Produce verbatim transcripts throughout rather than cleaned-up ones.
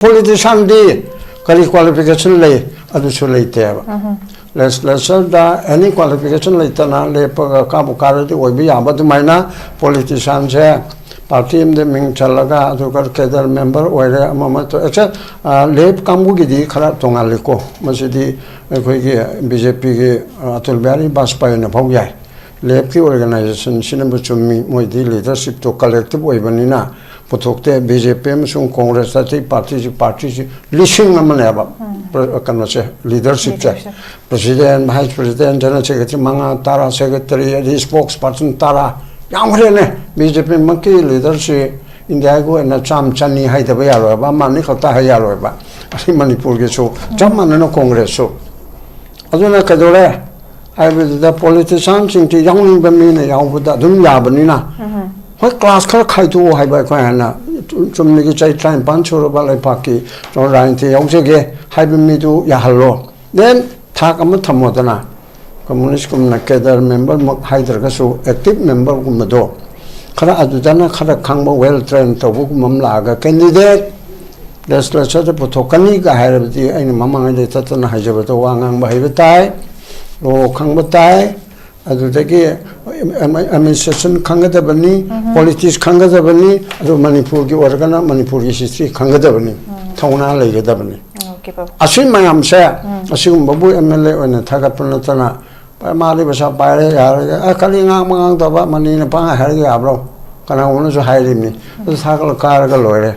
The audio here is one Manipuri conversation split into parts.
ꯄꯣꯂꯤꯇꯤꯁꯤꯌꯥꯟꯗꯤ ꯀꯔꯤ ꯀ꯭ꯋꯥꯂꯤꯐꯤꯀꯦꯁꯟ ꯂꯩ? ꯑꯗꯨꯁꯨ ꯂꯩꯇꯦꯕ꯫ ꯂꯦꯖꯤꯁꯂꯦꯆꯔꯗ ꯑꯦꯅꯤ ꯀ꯭ꯋꯥꯂꯤꯐꯤꯀꯦꯁꯟ ꯂꯩꯇꯅ ꯂꯦꯞꯄꯒ ꯀꯥꯕꯨ ꯀꯥꯔꯗꯤ ꯑꯣꯏꯕ ꯌꯥꯕ ꯑꯗꯨꯃꯥꯏꯅ ꯄꯣꯂꯤꯇꯤꯁꯤꯌꯥꯟꯁꯦ ꯄꯥꯔꯇꯤ ꯑꯃꯗ ꯃꯤꯡ ꯆꯜꯂꯒ ꯑꯗꯨꯒ ꯀꯦꯗꯔ ꯃꯦꯝꯕꯔ ꯑꯣꯏꯔꯦ, ꯑꯃ ꯑꯃ ꯇꯧ-, ꯑꯦꯛꯁꯦ-, ꯑ, ꯂꯦꯞ ꯀꯥꯡꯕꯨꯒꯤꯗꯤ ꯈꯔ ꯇꯣꯡꯉꯥꯜꯂꯤꯀꯣ꯫ ꯃꯁꯤꯗꯤ ꯑꯩꯈꯣꯏꯒꯤ ꯕꯤ ꯖꯦ ꯄꯤꯒꯤ ꯑꯇꯨꯜ ꯕꯤꯍꯥꯔꯤ ꯕꯥꯖꯄꯥꯏꯅ ꯐꯥꯎ ꯌꯥꯏ꯫ ꯂꯦꯞꯀꯤ ꯑꯣꯔꯒꯅꯥꯏꯖꯦꯁꯟꯁꯤꯅꯕꯨ ꯆꯨꯝꯃꯤ, ꯃꯣꯏꯗꯤ ꯂꯤꯗꯔꯁꯤꯞꯇꯣ ꯀꯂꯦꯛꯇꯤꯞ ꯑꯣꯏꯕꯅꯤꯅ ꯄꯨꯊꯣꯛꯇꯦ꯫ ꯕꯤ ꯖꯦ ꯄꯤ ꯑꯃꯁꯨꯡ ꯀꯣꯡꯒ꯭ꯔꯦꯁ ꯑꯇꯩ ꯄꯥꯔꯇꯤꯁꯤ, ꯄꯥꯔꯇꯤꯁꯤ ꯂꯤꯁꯤꯡ ꯑꯃꯅꯦꯕ꯫ ꯎꯝ꯫ ꯄ꯭ꯔ-, ꯀꯩꯅꯣꯁꯦ, ꯂꯤꯗꯔꯁꯤꯞꯁꯦ꯫ Leadership. President, vice president, general secretary ꯃꯉꯥ, ꯇꯔꯥ, ꯁꯦꯀ꯭ꯔꯦꯇꯔꯤ, ꯑꯗꯩ ꯁ꯭ꯄꯣꯛꯁ ꯄꯥꯔꯁꯟ ꯇꯔꯥ, ꯌꯥꯝꯈ꯭ꯔꯦꯅꯦ꯫ ꯕꯤ ꯖꯦ ꯄꯤꯃꯛꯀꯤ ꯂꯤꯗꯔꯁꯤ ꯏꯟꯗꯤꯌꯥꯒꯤ ꯑꯣꯏꯅ ꯆꯥꯝ ꯆꯅꯤ ꯍꯥꯏꯗꯕ ꯌꯥꯔꯣꯏꯕ, ꯑꯃ ꯑꯅꯤ ꯈꯛꯇ ꯍꯥꯏ ꯌꯥꯔꯣꯏꯕ꯫ ꯑꯁꯤ ꯃꯅꯤꯄꯨꯔꯒꯤꯁꯨ ꯆꯞ ꯃꯥꯟꯅꯅ ꯀꯣꯡꯒ꯭ꯔꯦꯁꯁꯨ꯫ ꯑꯗꯨꯅ ꯀꯩꯗꯧꯔꯦ ꯍꯥꯏꯕꯗꯨꯗ ꯄꯣꯂꯤꯇꯤꯁꯤꯌꯥꯟꯁꯤꯡꯁꯤ ꯌꯥꯎꯅꯤꯡꯕ ꯃꯤꯅ ꯌꯥꯎꯕꯗ ꯑꯗꯨꯝ ꯌꯥꯕꯅꯤꯅ, ꯎꯝ꯫ ꯍꯣꯏ, ꯀ꯭ꯂꯥꯁ ꯈꯔ ꯈꯥꯏꯗꯣꯛꯑꯣ ꯍꯥꯏꯕ ꯑꯩꯈꯣꯏ ꯍꯥꯟꯅ ꯆꯨꯝꯅꯒꯤ ꯆꯍꯤ ꯇꯔꯥꯅꯤꯄꯥꯟ ꯁꯨꯔꯕ ꯂꯩꯄꯥꯛꯀꯤ ꯔꯥꯖꯅꯤꯇꯤ ꯌꯥꯎꯖꯒꯦ ꯍꯥꯏꯕ ꯃꯤꯗꯨ ꯌꯥꯍꯜꯂꯣ꯫ ꯗꯦꯟ ꯊꯥꯛ ꯑꯃ ꯊꯝꯃꯣꯗꯅ, ꯀꯝꯃꯨꯅꯤꯁꯀꯨꯝꯅ ꯀꯦꯗꯔ ꯃꯦꯝꯕꯔꯃꯛ ꯍꯥꯏꯗ꯭ꯔꯒꯁꯨ ꯑꯦꯛꯇꯤꯞ ꯃꯦꯝꯕꯔꯒꯨꯝꯕꯗꯣ ꯈꯔ, ꯑꯗꯨꯗꯅ ꯈꯔ ꯈꯪꯕ, ꯋꯦꯜ ꯇ꯭ꯔꯦꯟ ꯇꯧꯕꯒꯨꯝꯕ ꯑꯃ ꯂꯥꯛꯑꯒ ꯀꯦꯟꯗꯤꯗꯦꯠ ꯂꯦꯖꯤꯁꯂꯦꯆꯔꯗ ꯄꯨꯊꯣꯛꯀꯅꯤꯒ ꯍꯥꯏꯔꯕꯗꯤ ꯑꯩꯅ ꯃꯃꯥꯡꯉꯩꯗꯩ ꯇꯠꯇꯅ ꯍꯥꯏꯖꯕꯗꯣ ꯋꯥ ꯉꯥꯡꯕ ꯍꯩꯕ ꯇꯥꯏ, ꯂꯣ ꯈꯪꯕ ꯇꯥꯏ, ꯑꯗꯨꯗꯒꯤ ꯑꯦꯗꯃꯤꯅꯤꯁꯇ꯭ꯔꯦꯁꯟ ꯈꯪꯒꯗꯕꯅꯤ, ꯎꯝꯍꯨꯝ꯫ ꯄꯣꯂꯤꯇꯤꯛꯁ ꯈꯪꯒꯗꯕꯅꯤ, ꯑꯗꯨ ꯃꯅꯤꯄꯨꯔꯒꯤ ꯑꯣꯏꯔꯒꯅ ꯃꯅꯤꯄꯨꯔꯒꯤ ꯍꯤꯁꯇ꯭ꯔꯤ ꯈꯪꯒꯗꯕꯅꯤ, ꯎꯝ꯫ ꯊꯧꯅꯥ ꯂꯩꯒꯗꯕꯅꯤ꯫ ꯑꯣꯀꯦ, ꯕꯕꯥ꯫ ꯑꯁꯤ ꯃꯌꯥꯝꯁꯦ, ꯎꯝ꯫ ꯑꯁꯤꯒꯨꯝꯕꯕꯨ ꯑꯦꯝ ꯑꯦꯜ ꯑꯦ ꯑꯣꯏꯅ ꯊꯥꯒꯠꯄ ꯅꯠꯇꯅ, "ꯃꯥꯗꯤ ꯄꯩꯁꯥ ꯄꯥꯏꯔꯦ, ꯌꯥꯔꯦ, ꯑ, ꯀꯔꯤ ꯉꯥꯡꯕ ꯉꯥꯡꯗꯕ, ꯃꯅꯤꯅ ꯄꯪꯍꯥꯏ ꯍꯥꯏꯔꯒ ꯌꯥꯕ꯭ꯔꯣ?" ꯀꯅꯥꯒꯨꯝꯕꯅꯁꯨ ꯍꯥꯏꯔꯤꯕꯅꯤ꯫ ꯑꯗꯨ ꯊꯥꯒꯠꯂ ꯀꯥꯔꯒ ꯂꯣꯏꯔꯦ꯫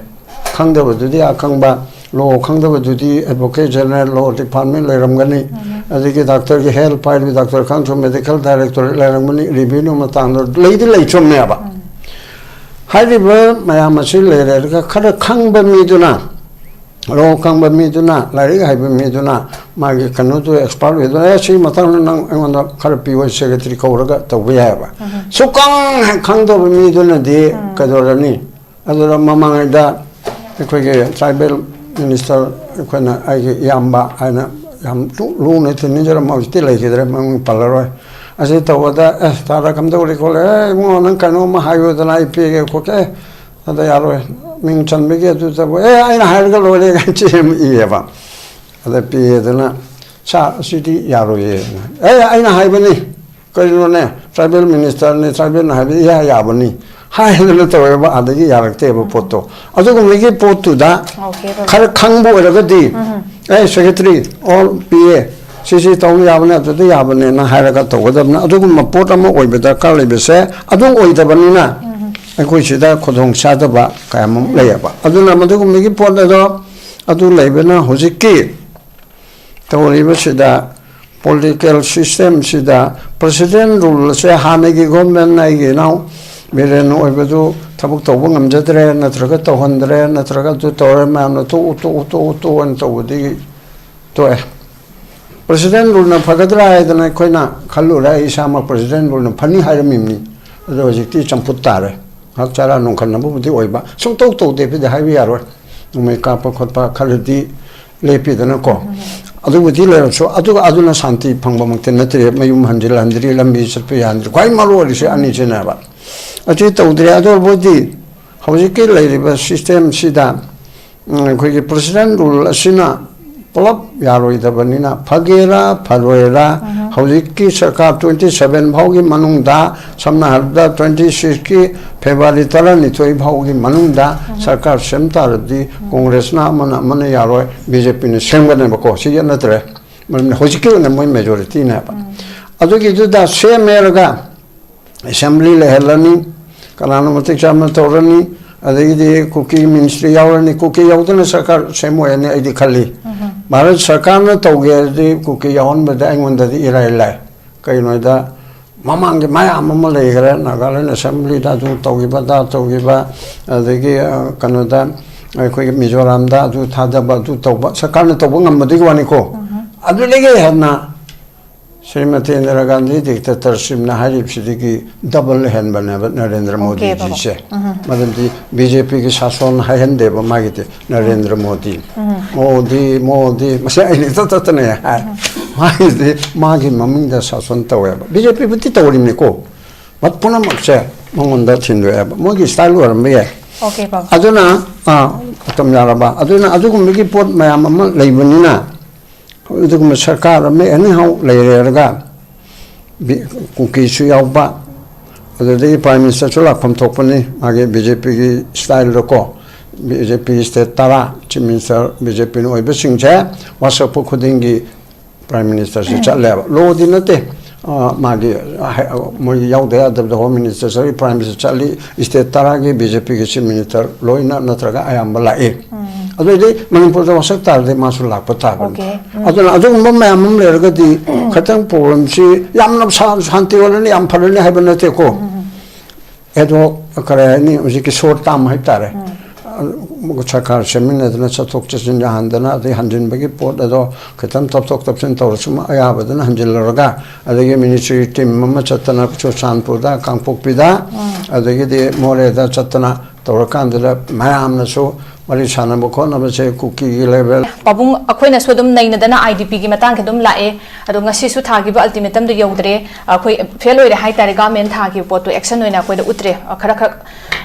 ꯈꯪꯗꯕꯗꯨꯗꯤ ꯑꯈꯪꯕ, ꯂꯣ ꯈꯪꯗꯕꯗꯨꯗꯤ ꯑꯦꯗꯚꯣꯀꯦꯠ ꯖꯦꯅꯔꯦꯜ, ꯂꯣ ꯗꯤꯄꯥꯔꯠꯃꯦꯟ ꯂꯩꯔꯝꯒꯅꯤ, ꯎꯝ꯫ ꯑꯗꯒꯤ ꯗꯥꯛꯇꯔꯒꯤ ꯍꯦꯜꯊ ꯄꯥꯏꯔꯤꯕ ꯗꯥꯛꯇꯔ ꯈꯪꯁꯨ ꯃꯦꯗꯤꯀꯦꯜ ꯗꯥꯏꯔꯦꯛꯇꯣꯔꯦꯠ ꯂꯩꯔꯝꯒꯅꯤ, ꯔꯦꯚꯤꯅ꯭ꯌꯨ ꯃꯇꯥꯡꯗ ꯂꯩꯗꯤ ꯂꯩ, ꯆꯨꯝꯃꯦꯕ꯫ ꯎꯝ꯫ ꯍꯥꯏꯔꯤꯕ ꯃꯌꯥꯝ ꯑꯁꯤ ꯂꯩꯔꯦ, ꯑꯗꯨꯒ ꯈꯔ ꯈꯪꯕ ꯃꯤꯗꯨꯅ, ꯂꯣ ꯈꯪꯕ ꯃꯤꯗꯨꯅ, ꯂꯥꯏꯔꯤꯛ ꯍꯩꯕ ꯃꯤꯗꯨꯅ, ꯃꯥꯒꯤ ꯀꯩꯅꯣꯗꯨ ꯑꯦꯛꯁꯄꯥꯔꯠ ꯑꯣꯏꯗꯨꯅ, "ꯑꯦ, ꯁꯤ ꯃꯇꯥꯡꯗ ꯅꯪ ꯑꯩꯉꯣꯟꯗ ꯈꯔ ꯄꯤꯌꯣ, ꯁꯦꯀ꯭ꯔꯦꯇꯔꯤ ꯀꯧꯔꯒ ꯇꯧꯕ ꯌꯥꯏꯑꯕ"꯫ ꯎꯝ꯫ ꯁꯨꯛꯈꯪ ꯍꯦꯛ ꯈꯪꯗꯕ ꯃꯤꯗꯨꯅꯗꯤ ꯎꯝ꯫ ꯀꯩꯗꯧꯔꯅꯤ? ꯑꯗꯨꯅ ꯃꯃꯥꯡꯉꯩꯗ ꯑꯩꯈꯣꯏꯒꯤ ꯇ꯭ꯔꯥꯏꯕꯦꯜ ꯃꯤꯅꯤꯁꯇꯔ, ꯑꯩꯈꯣꯏꯅ, ꯑꯩꯒꯤ ꯏꯌꯥꯝꯕ ꯍꯥꯏꯅ ꯌꯥꯝ ꯂꯨ-, ꯂꯨꯅ ꯇꯤꯟꯅꯖꯔꯝꯕ, ꯍꯧꯖꯤꯛꯇꯤ ꯂꯩꯈꯤꯗ꯭ꯔꯦ, ꯃꯃꯤꯡ ꯄꯜꯂꯔꯣꯏ꯫ ꯑꯁꯤ ꯇꯧꯕꯗ, "ꯑꯦ, ꯇꯥꯗ ꯀꯝꯗꯧꯔꯤ ꯈꯣꯠꯂꯤ? ꯑꯦ, ꯏꯕꯨꯡꯉꯣ, ꯅꯪ ꯀꯩꯅꯣꯝꯃ ꯍꯥꯏꯌꯨꯗꯅ ꯑꯩ ꯄꯤꯒꯦ ꯈꯣꯠꯀꯦ"꯫ ꯑꯦ, ꯑꯗ ꯌꯥꯔꯣꯏ, ꯃꯤꯡ ꯆꯟꯕꯒꯤ ꯑꯗꯨꯗꯕꯨ, "ꯑꯦ, ꯑꯩꯅ ꯍꯥꯏꯔꯒ ꯂꯣꯏꯔꯦ" ꯀꯥꯏꯅ ꯆꯦ ꯑꯃ ꯏꯌꯦꯕ꯫ ꯑꯗ ꯄꯤꯌꯦꯗꯅ, "ꯁꯥꯔ, ꯑꯁꯤꯗꯤ ꯌꯥꯔꯣꯏꯌꯦ"꯫ "ꯑꯦ, ꯑꯩꯅ ꯍꯥꯏꯕꯅꯤ, ꯀꯔꯤꯅꯣꯅꯦ, ꯇ꯭ꯔꯥꯏꯕꯦꯜ ꯃꯤꯅꯤꯁꯇꯔꯅꯤ, ꯇ꯭ꯔꯥꯏꯕꯦꯜꯅ ꯍꯥꯏꯕ ꯏꯌꯥ ꯌꯥꯕꯅꯤ" ꯍꯥꯏꯗꯅ ꯇꯧꯋꯦꯕ꯫ ꯑꯗꯒꯤ ꯌꯥꯔꯛꯇꯦꯕ ꯄꯣꯠꯇꯣ꯫ ꯑꯗꯨꯒꯨꯝꯕꯒꯤ ꯄꯣꯠꯇꯨꯗ ꯈꯔ ꯈꯪꯕ ꯑꯣꯏꯔꯒꯗꯤ, "ꯑꯦ, ꯁꯦꯀ꯭ꯔꯦꯇꯔꯤ, ꯑꯣꯔ ꯄꯤ ꯑꯦ, ꯁꯤꯁꯤ ꯇꯧꯕ ꯌꯥꯕꯅꯦ, ꯑꯗꯨꯗ ꯌꯥꯕꯅꯦꯅ" ꯍꯥꯏꯔꯒ ꯇꯧꯒꯗꯕꯅꯤ꯫ ꯑꯗꯨꯒꯨꯝꯕ ꯄꯣꯠ ꯑꯃ ꯑꯣꯏꯕ ꯗꯔꯀꯥꯔ ꯂꯩꯕꯁꯦ, ꯑꯗꯨ ꯑꯣꯏꯗꯕꯅꯤꯅ ꯑꯩꯈꯣꯏ ꯁꯤꯗ ꯈꯨꯗꯣꯡ ꯆꯥꯗꯕ ꯀꯌꯥꯃꯨꯛ ꯂꯩꯌꯦꯕ꯫ ꯑꯗꯨꯅ ꯃꯗꯨꯒꯨꯝꯕꯒꯤ ꯄꯣꯠ ꯑꯗꯣ, ꯑꯗꯨ ꯂꯩꯕꯅ ꯍꯧꯖꯤꯛꯀꯤ ꯇꯧꯔꯤꯕꯁꯤꯗ, ꯄꯣꯂꯤꯇꯤꯀꯦꯜ ꯁꯤꯁꯇꯦꯝꯁꯤꯗ ꯄ꯭ꯔꯁꯤꯗꯦꯟ ꯔꯨꯜ ꯑꯁꯦ ꯍꯥꯟꯅꯒꯤ ꯒꯣꯔꯃꯦꯟ ꯑꯩꯒꯤ ꯏꯅꯥꯎ ꯕꯤꯔꯦꯟ ꯑꯣꯏꯕꯗꯨ ꯊꯕꯛ ꯇꯧꯕ ꯉꯝꯖꯗ꯭ꯔꯦ, ꯅꯠꯇ꯭ꯔꯒ ꯇꯧꯍꯟꯗ꯭ꯔꯦ, ꯅꯠꯇ꯭ꯔꯒ ꯑꯗꯨ ꯇꯧꯔꯦ, ꯃꯌꯥꯝꯅ "ꯇꯣꯛꯎ, ꯇꯣꯛꯎ, ꯇꯣꯛꯎ, ꯇꯣꯛꯎ" ꯍꯥꯏꯅ ꯇꯧꯕꯗꯒꯤ ꯇꯣꯛꯑꯦ꯫ ꯄ꯭ꯔꯁꯤꯗꯦꯟ ꯔꯨꯜꯅ ꯐꯒꯗ꯭ꯔꯥ ꯍꯥꯏꯗꯅ ꯑꯩꯈꯣꯏꯅ ꯈꯜꯂꯨꯔꯦ꯫ ꯑꯩ ꯏꯁꯥꯃꯛ ꯄ꯭ꯔꯁꯤꯗꯦꯟ ꯔꯨꯜꯅ ꯐꯅꯤ ꯍꯥꯏꯔꯝꯃꯤꯕꯅꯤ꯫ ꯑꯗꯣ ꯍꯧꯖꯤꯛꯇꯤ ꯆꯝꯐꯨꯠ ꯇꯥꯔꯦ꯫ ꯉꯥꯏꯍꯥꯛ ꯆꯔꯥ ꯅꯨꯡꯈꯠꯅꯕꯕꯨꯗꯤ ꯑꯣꯏꯕ, ꯁꯨꯡꯇꯧ ꯇꯧꯗꯦꯕꯨꯗꯤ ꯍꯥꯏꯕ ꯌꯥꯔꯣꯏ꯫ ꯅꯣꯡꯃꯩ ꯀꯥꯞꯄ ꯈꯣꯠꯄ ꯈꯔꯗꯤ ꯂꯦꯞꯄꯤꯗꯅꯀꯣ꯫ ꯑꯗꯨꯕꯨꯗꯤ ꯂꯩꯔꯁꯨ, ꯑꯗꯨꯒ ꯑꯗꯨꯅ ꯁꯥꯟꯇꯤ ꯐꯪꯕꯃꯛꯇꯤ ꯅꯠꯇ꯭ꯔꯦ꯫ ꯃꯌꯨꯝ ꯍꯟꯖꯤꯜ ꯍꯟꯗ꯭ꯔꯤ, ꯂꯝꯕꯤ ꯆꯠꯄ ꯌꯥꯍꯟꯗ꯭ꯔꯤ꯫ ꯈ꯭ꯋꯥꯏ ꯃꯔꯨ ꯑꯣꯏꯔꯤꯁꯦ ꯑꯅꯤꯁꯤꯅꯦꯕ꯫ ꯑꯁꯤ ꯇꯧꯗ꯭ꯔꯦ꯫ ꯑꯗꯨ ꯑꯣꯏꯔꯕꯗꯤ ꯍꯧꯖꯤꯛꯀꯤ ꯂꯩꯔꯤꯕ ꯁꯤꯁꯇꯦꯝꯁꯤꯗ, ꯎꯝ, ꯑꯩꯈꯣꯏꯒꯤ ꯄ꯭ꯔꯁꯤꯗꯦꯟ ꯔꯨꯜ ꯑꯁꯤꯅ ꯄꯨꯂꯞ ꯌꯥꯔꯣꯏꯗꯕꯅꯤꯅ, ꯐꯒꯦꯔꯥ ꯐꯔꯣꯏꯔꯥ, ꯍꯧꯖꯤꯛꯀꯤ ꯁꯔꯀꯥꯔ twenty seven ꯐꯥꯎꯒꯤ ꯃꯅꯨꯡꯗ, ꯁꯝꯅ ꯍꯥꯏꯔꯕꯗ twenty six ꯀꯤ ꯐꯦꯕ꯭ꯔꯨꯋꯥꯔꯤ ꯇꯔꯥꯅꯤꯊꯣꯏ ꯐꯥꯎꯒꯤ ꯃꯅꯨꯡꯗ ꯁꯔꯀꯥꯔ ꯁꯦꯝ ꯇꯥꯔꯗꯤ, ꯀꯣꯡꯒ꯭ꯔꯦꯁꯅ ꯑꯃꯅ ꯑꯃꯅ ꯌꯥꯔꯣꯏ, ꯕꯤ ꯖꯦ ꯄꯤꯅ ꯁꯦꯝꯒꯅꯦꯕꯀꯣ꯫ ꯁꯤ ꯌꯦꯠꯅꯗ꯭ꯔꯦ꯫ ꯃꯔꯝꯗꯤ ꯍꯧꯖꯤꯛꯀꯤ ꯑꯣꯏꯅ ꯃꯣꯏ ꯃꯦꯖꯣꯔꯤꯇꯤꯅꯦꯕ꯫ ꯑꯗꯨꯒꯤꯗꯨꯗ ꯁꯦꯝꯃꯦꯔꯒ ꯑꯦꯁꯦꯝꯕ꯭ꯂꯤ ꯂꯩꯍꯜꯂꯅꯤ, ꯀꯅꯥꯅꯣ ꯃꯇꯤꯛ ꯆꯥꯕ ꯇꯧꯔꯅꯤ, ꯑꯗꯒꯤꯗꯤ ꯀꯨꯀꯤ ꯃꯤꯅꯤꯁꯇ꯭ꯔꯤ ꯌꯥꯎꯔꯅꯤ꯫ ꯀꯨꯀꯤ ꯌꯥꯎꯗꯅ ꯁꯔꯀꯥꯔ ꯁꯦꯝꯃꯣꯏ ꯍꯥꯏꯅ ꯑꯩꯗꯤ ꯈꯜꯂꯤ꯫ ꯚꯥꯔꯠ ꯁꯔꯀꯥꯔꯅ ꯇꯧꯒꯦ ꯍꯥꯏꯔꯗꯤ ꯀꯨꯀꯤ ꯌꯥꯎꯍꯟꯕꯗ ꯑꯩꯉꯣꯟꯗꯗꯤ ꯏꯔꯥꯏ ꯂꯥꯏ꯫ ꯀꯩꯒꯤꯅꯣ ꯍꯥꯏꯗ, ꯃꯃꯥꯡꯒꯤ ꯃꯌꯥꯝ ꯑꯃ ꯂꯩꯈ꯭ꯔꯦ, ꯅꯥꯒꯥꯂꯦꯟ ꯑꯦꯁꯦꯝꯕ꯭ꯂꯤꯗ ꯑꯗꯨ ꯇꯧꯈꯤꯕ, ꯑꯗꯥ ꯇꯧꯈꯤꯕ, ꯑꯗꯒꯤ, ꯑ, ꯀꯩꯅꯣꯗ, ꯑꯩꯈꯣꯏꯒꯤ ꯃꯤꯖꯣꯔꯥꯝꯗ ꯑꯗꯨ ꯊꯥꯗꯕ, ꯑꯗꯨ ꯇꯧꯕ, ꯁꯔꯀꯥꯔꯅ ꯇꯧꯕ ꯉꯝꯕꯗꯨꯒꯤ ꯋꯥꯅꯤꯀꯣ꯫ ꯑꯗꯨꯗꯒꯤ ꯍꯦꯟꯅ ꯁ꯭ꯔꯤꯃꯇꯤ ꯏꯟꯗꯤꯔꯥ ꯒꯥꯟꯙꯤ ꯗꯤꯛꯇꯦꯇꯔꯁꯤꯞꯅ ꯍꯥꯏꯔꯤꯕꯁꯤꯗꯒꯤ ꯗꯕꯜ ꯍꯦꯟꯕꯅꯦꯕ ꯅꯔꯦꯟꯗ꯭ꯔ ꯃꯣꯗꯤꯖꯤꯁꯦ꯫ ꯃꯔꯝꯗꯤ ꯕꯤ ꯖꯦ ꯄꯤꯒꯤ ꯁꯥꯁꯣꯟ ꯍꯥꯏꯍꯟꯗꯦꯕ ꯃꯥꯒꯤꯗꯤ, ꯅꯔꯦꯟꯗ꯭ꯔ ꯃꯣꯗꯤ꯫ ꯃꯣꯗꯤ, ꯃꯣꯗꯤ, ꯃꯁꯤ ꯑꯩꯅ ꯏꯇꯠ ꯇꯠꯇꯅ ꯍꯥꯏ꯫ ꯃꯥꯒꯤꯗꯤ ꯃꯥꯒꯤ ꯃꯃꯤꯡꯗ ꯁꯥꯁꯣꯟ ꯇꯧꯋꯦꯕ꯫ ꯕꯤ ꯖꯦ ꯄꯤꯕꯨꯗꯤ ꯇꯧꯔꯤꯕꯅꯤꯀꯣ꯫ ꯃꯠ ꯄꯨꯝꯅꯃꯛꯁꯦ ꯃꯉꯣꯟꯗ ꯊꯤꯟꯗꯣꯛꯑꯦꯕ꯫ ꯃꯣꯏꯒꯤ ꯁ꯭ꯇꯥꯏꯜ ꯑꯣꯏꯔꯝꯕ ꯌꯥꯏ꯫ Okay, Pabung. ꯑꯗꯨꯅ ꯑꯥ, ꯃꯇꯝ ꯌꯥꯔꯕ, ꯑꯗꯨꯅ ꯑꯗꯨꯒꯨꯝꯕꯒꯤ ꯄꯣꯠ ꯃꯌꯥꯝ ꯑꯃ ꯂꯩꯕꯅꯤꯅ, ꯑꯗꯨꯒꯨꯝꯕ ꯁꯔꯀꯥꯔ ꯑꯃ ꯑꯦꯅꯤꯍꯥꯎ ꯂꯩꯔꯦꯔꯒ ꯕꯤ- ꯀꯨꯀꯤꯁꯨ ꯌꯥꯎꯕ, ꯑꯗꯨꯗꯒꯤ ꯄ꯭ꯔꯥꯏꯝ ꯃꯤꯅꯤꯁꯇꯔꯁꯨ ꯂꯥꯛꯐꯝ ꯊꯣꯛꯄꯅꯤ ꯃꯥꯒꯤ ꯕꯤ ꯖꯦ ꯄꯤꯒꯤ ꯁ꯭ꯇꯥꯏꯜꯗꯀꯣ꯫ ꯕꯤ ꯖꯦ ꯄꯤꯒꯤ ꯁ꯭ꯇꯦꯠ ꯇꯔꯥ ꯆꯤꯐ ꯃꯤꯅꯤꯁꯇꯔ ꯕꯤ ꯖꯦ ꯄꯤꯅ ꯑꯣꯏꯕꯁꯤꯡꯁꯦ ꯋꯥꯁꯛꯄ ꯈꯨꯗꯤꯡꯒꯤ ꯄ꯭ꯔꯥꯏꯝ ꯃꯤꯅꯤꯁꯇꯔꯁꯦ ꯆꯠꯂꯦꯕ꯫ ꯂꯣꯗꯤ ꯅꯠꯇꯦ, ꯑ, ꯃꯥꯒꯤ ꯍꯥꯏ- ꯃꯣꯏꯒꯤ ꯌꯥꯎꯗ ꯌꯥꯗꯕꯗ ꯍꯣꯝ ꯃꯤꯅꯤꯁꯇꯔ ꯆꯠꯂꯤ, ꯄ꯭ꯔꯥꯏꯝ ꯃꯤꯅꯤꯁꯇꯔ ꯆꯠꯂꯤ, ꯁ꯭ꯇꯦꯠ ꯇꯔꯥꯒꯤ ꯕꯤ ꯖꯦ ꯄꯤꯒꯤ ꯆꯤꯐ ꯃꯤꯅꯤꯁꯇꯔ ꯂꯣꯏꯅ ꯅꯠꯇ꯭ꯔꯒ ꯑꯌꯥꯝꯕ ꯂꯥꯛꯏ꯫ ꯑꯗꯨꯑꯣꯏꯗꯤ ꯃꯅꯤꯄꯨꯔꯗ ꯋꯥꯁꯛ ꯇꯥꯔꯗꯤ ꯃꯥꯁꯨ ꯂꯥꯛꯄ ꯇꯥꯕꯅꯤ꯫ Okay. ꯑꯗꯨꯅ ꯑꯗꯨꯒꯨꯝꯕ ꯃꯌꯥꯝ ꯑꯃ ꯂꯩꯔꯒꯗꯤ ꯈꯤꯇꯪ ꯄ꯭ꯔꯣꯕ꯭ꯂꯦꯝꯁꯤ ꯌꯥꯝꯅ ꯁꯥ- ꯁꯥꯟꯇꯤ ꯑꯣꯏꯔꯅꯤ, ꯌꯥꯝ ꯐꯔꯅꯤ ꯍꯥꯏꯕ ꯅꯠꯇꯦꯀꯣ꯫ ꯑꯦꯗꯣ ꯀꯔꯤ ꯍꯥꯏꯅꯤ, ꯍꯧꯖꯤꯛꯀꯤ ꯁꯣꯔꯠ ꯇꯥꯝ ꯍꯥꯏꯇꯥꯔꯦ꯫ ꯁꯔꯀꯥꯔ ꯁꯦꯝꯃꯤꯟꯅꯗꯅ ꯆꯠꯊꯣꯛ ꯆꯠꯁꯤꯟ ꯌꯥꯍꯟꯗꯅ, ꯑꯗꯩ ꯍꯟꯖꯤꯟꯕꯒꯤ ꯄꯣꯠ ꯑꯗꯣ ꯈꯤꯇꯪ ꯇꯞꯊꯣꯛ ꯇꯞꯁꯤꯟ ꯇꯧꯔꯁꯨ ꯑꯌꯥꯕꯗꯅ ꯍꯟꯖꯤꯜꯂꯨꯔꯒ, ꯑꯗꯒꯤ ꯃꯤꯅꯤꯁꯇ꯭ꯔꯤ ꯇꯤꯝ ꯑꯃ ꯆꯠꯇꯅ ꯆꯨꯔꯆꯥꯟꯄꯨꯔꯗ, ꯀꯥꯡꯄꯣꯛꯄꯤꯗ, ꯑꯗꯒꯤꯗꯤ ꯃꯣꯔꯦꯗ ꯆꯠꯇꯅ ꯇꯧꯔꯀꯥꯟꯗꯨꯗ ꯃꯌꯥꯝꯅꯁꯨ ꯋꯥꯔꯤ ꯁꯥꯟꯅꯕ ꯈꯣꯠꯅꯕꯁꯦ ꯀꯨꯀꯤꯒꯤ ꯂꯦꯚꯦꯜ ꯄꯥꯕꯨꯡ, ꯑꯩꯈꯣꯏꯅꯁꯨ ꯑꯗꯨꯝ ꯅꯩꯅꯗꯅ ꯑꯥꯏ ꯗꯤ ꯄꯤꯒꯤ ꯃꯇꯥꯡꯁꯦ ꯑꯗꯨꯝ ꯂꯥꯛꯑꯦ꯫ ꯑꯗꯣ ꯉꯁꯤꯁꯨ ꯊꯥꯈꯤꯕ ꯑꯜꯇꯤꯃꯦꯇꯝꯗꯨ ꯌꯧꯗ꯭ꯔꯦ꯫ ꯑꯩꯈꯣꯏ ꯐꯦꯜ ꯑꯣꯏꯔꯦ ꯍꯥꯏꯇꯥꯔꯦ꯫ ꯒꯚꯔꯟꯃꯦꯟ ꯊꯥꯈꯤꯕ ꯄꯣꯠꯇꯣ ꯑꯦꯛꯁꯟ ꯑꯣꯏꯅ ꯑꯩꯈꯣꯏꯗ ꯎꯠꯇ꯭ꯔꯦ꯫ ꯑ, ꯈꯔ ꯈꯔ,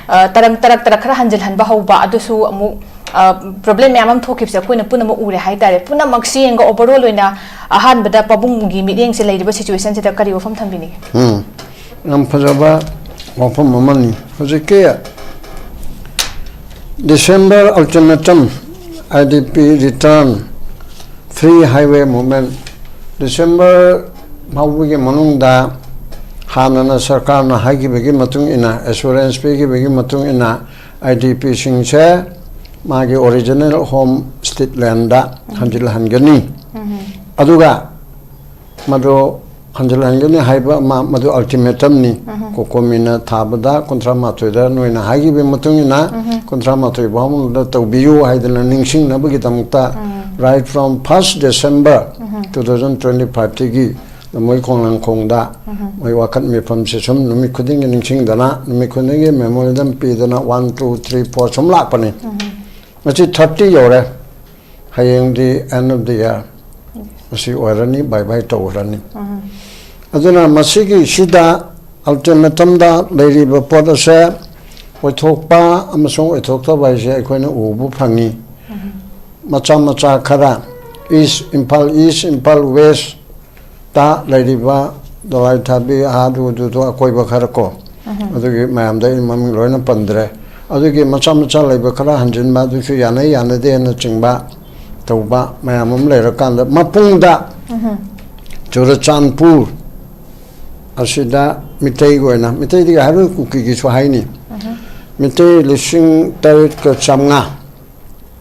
ꯑ, ꯇꯔꯪ ꯇꯔꯛ ꯇꯔꯛ ꯈꯔ ꯍꯟꯖꯤꯜꯍꯟꯕ ꯍꯧꯕ, ꯑꯗꯨꯁꯨ ꯑꯃꯨꯛ, ꯑ, ꯄ꯭ꯔꯣꯕ꯭ꯂꯦꯝ ꯃꯌꯥꯝ ꯑꯃ ꯊꯣꯛꯈꯤꯕꯁꯦ ꯑꯩꯈꯣꯏꯅ ꯄꯨꯝꯅꯃꯛ ꯎꯔꯦ ꯍꯥꯏꯇꯥꯔꯦ꯫ ꯄꯨꯝꯅꯃꯛꯁꯤ ꯌꯦꯡꯉꯒ ꯑꯣꯚꯔꯑꯣꯜ ꯑꯣꯏꯅ ꯑꯍꯥꯟꯕꯗ ꯄꯥꯕꯨꯡꯒꯤ ꯃꯤꯠꯌꯦꯡꯁꯦ ꯂꯩꯔꯤꯕ ꯁꯤꯆꯨꯋꯦꯁꯟꯁꯤꯗ ꯀꯔꯤ ꯋꯥꯐꯝ ꯊꯝꯕꯤꯅꯤꯡꯉꯤ? ꯎꯝ, ꯌꯥꯝ ꯐꯖꯕ ꯋꯥꯐꯝ ꯑꯃꯅꯤ꯫ ꯍꯧꯖꯤꯛꯀꯤ December ultimatum, I D P return, free highway movement, December ꯐꯥꯎꯕꯒꯤ ꯃꯅꯨꯡꯗ ꯍꯥꯟꯅꯅ ꯁꯔꯀꯥꯔꯅ ꯍꯥꯏꯈꯤꯕꯒꯤ ꯃꯇꯨꯡ ꯏꯟꯅ, ꯑꯦꯁꯨꯔꯦꯟꯁ ꯄꯤꯈꯤꯕꯒꯤ ꯃꯇꯨꯡ ꯏꯟꯅ, ꯑꯥꯏ ꯗꯤ ꯄꯤꯁꯤꯡꯁꯦ ꯃꯥꯒꯤ ꯑꯣꯔꯤꯖꯤꯅꯦꯜ ꯍꯣꯝ ꯁ꯭ꯇꯦꯠ ꯂꯦꯟꯗ ꯍꯟꯖꯤꯜꯍꯟꯒꯅꯤ꯫ ꯑꯗꯨꯒ ꯃꯗꯨ ꯍꯟꯖꯤꯜꯍꯟꯒꯅꯤ ꯍꯥꯏꯕ ꯑꯃ, ꯃꯗꯨ ꯑꯜꯇꯤꯃꯦꯇꯝꯅꯤ꯫ ꯀꯣꯀꯣꯃꯤꯅ ꯊꯥꯕꯗ ꯀꯨꯟꯊ꯭ꯔꯥ ꯃꯥꯊꯣꯏꯗ ꯅꯣꯏꯅ ꯍꯥꯏꯈꯤꯕꯒꯤ ꯃꯇꯨꯡ ꯏꯟꯅ, ꯀꯨꯟꯊ꯭ꯔꯥ ꯃꯥꯊꯣꯏ ꯐꯥꯎꯕꯗ ꯇꯧꯕꯤꯌꯨ ꯍꯥꯏꯗꯅ ꯅꯤꯡꯁꯤꯡꯅꯕꯒꯤꯗꯃꯛꯇ, right from first December two thousand twenty five ꯇꯒꯤ ꯂꯝꯃꯣꯏ ꯈꯣꯡꯅꯥꯡꯈꯣꯡꯗ ꯃꯣꯏ ꯋꯥꯀꯠ ꯃꯤꯐꯝꯁꯦ ꯁꯨꯝ ꯅꯨꯃꯤꯠ ꯈꯨꯗꯤꯡꯒꯤ ꯅꯤꯡꯁꯤꯡꯗꯅ, ꯅꯨꯃꯤꯠ ꯈꯨꯗꯤꯡꯒꯤ ꯃꯦꯃꯣꯔꯦꯟꯗꯝ ꯄꯤꯗꯅ, one, two, three, four ꯁꯨꯝ ꯂꯥꯛꯄꯅꯤ꯫ ꯉꯁꯤ thirty ꯌꯧꯔꯦ꯫ ꯍꯌꯦꯡꯗꯤ end of the year ꯑꯁꯤ ꯑꯣꯏꯔꯅꯤ, bye bye ꯇꯧꯈ꯭ꯔꯅꯤ꯫ ꯑꯗꯨꯅ ꯃꯁꯤꯒꯤꯁꯤꯗ ꯑꯜꯇꯤꯃꯦꯇꯝꯗ ꯂꯩꯔꯤꯕ ꯄꯣꯠ ꯑꯁꯦ ꯑꯣꯏꯊꯣꯛꯄ ꯑꯃꯁꯨꯡ ꯑꯣꯏꯊꯣꯛꯇꯕ ꯍꯥꯏꯁꯦ ꯑꯩꯈꯣꯏꯅ ꯎꯕ ꯐꯪꯉꯤ꯫ ꯃꯆꯥ ꯃꯆꯥ ꯈꯔ, ꯏꯁ ꯏꯝꯐꯥꯜ ꯏꯁ, ꯏꯝꯐꯥꯜ ꯋꯦꯁꯇ ꯂꯩꯔꯤꯕ ꯗꯣꯂꯥꯏ ꯊꯥꯕꯤ, ꯑꯥꯗꯨ ꯑꯗꯨꯗꯣ ꯑꯀꯣꯏꯕ ꯈꯔ ꯀꯣ, ꯑꯗꯨꯒꯤ ꯃꯌꯥꯝꯗ ꯑꯩ ꯃꯃꯤꯡ ꯂꯣꯏꯅ ꯄꯟꯗ꯭ꯔꯦ꯫ ꯑꯗꯨꯒꯤ ꯃꯆꯥ ꯃꯆꯥ ꯂꯩꯕ ꯈꯔ ꯍꯟꯖꯤꯟꯕ, ꯑꯗꯨꯁꯨ ꯌꯥꯅꯩ ꯌꯥꯅꯗꯦꯅꯆꯤꯡꯕ ꯇꯧꯕ ꯃꯌꯥꯝ ꯑꯃ ꯂꯩꯔꯀꯥꯟꯗ, ꯃꯄꯨꯡꯗ ꯆꯨꯔꯆꯥꯟꯄꯨꯔ ꯑꯁꯤꯗ ꯃꯤꯇꯩꯒꯤ ꯑꯣꯏꯅ, ꯃꯤꯇꯩꯗꯒꯤ ꯍꯥꯏꯔꯣꯏ, ꯀꯨꯀꯤꯒꯤꯁꯨ ꯍꯥꯏꯅꯤ, ꯃꯤꯇꯩ ꯂꯤꯁꯤꯡ ꯇꯔꯦꯠꯀ ꯆꯥꯝꯃꯉꯥ,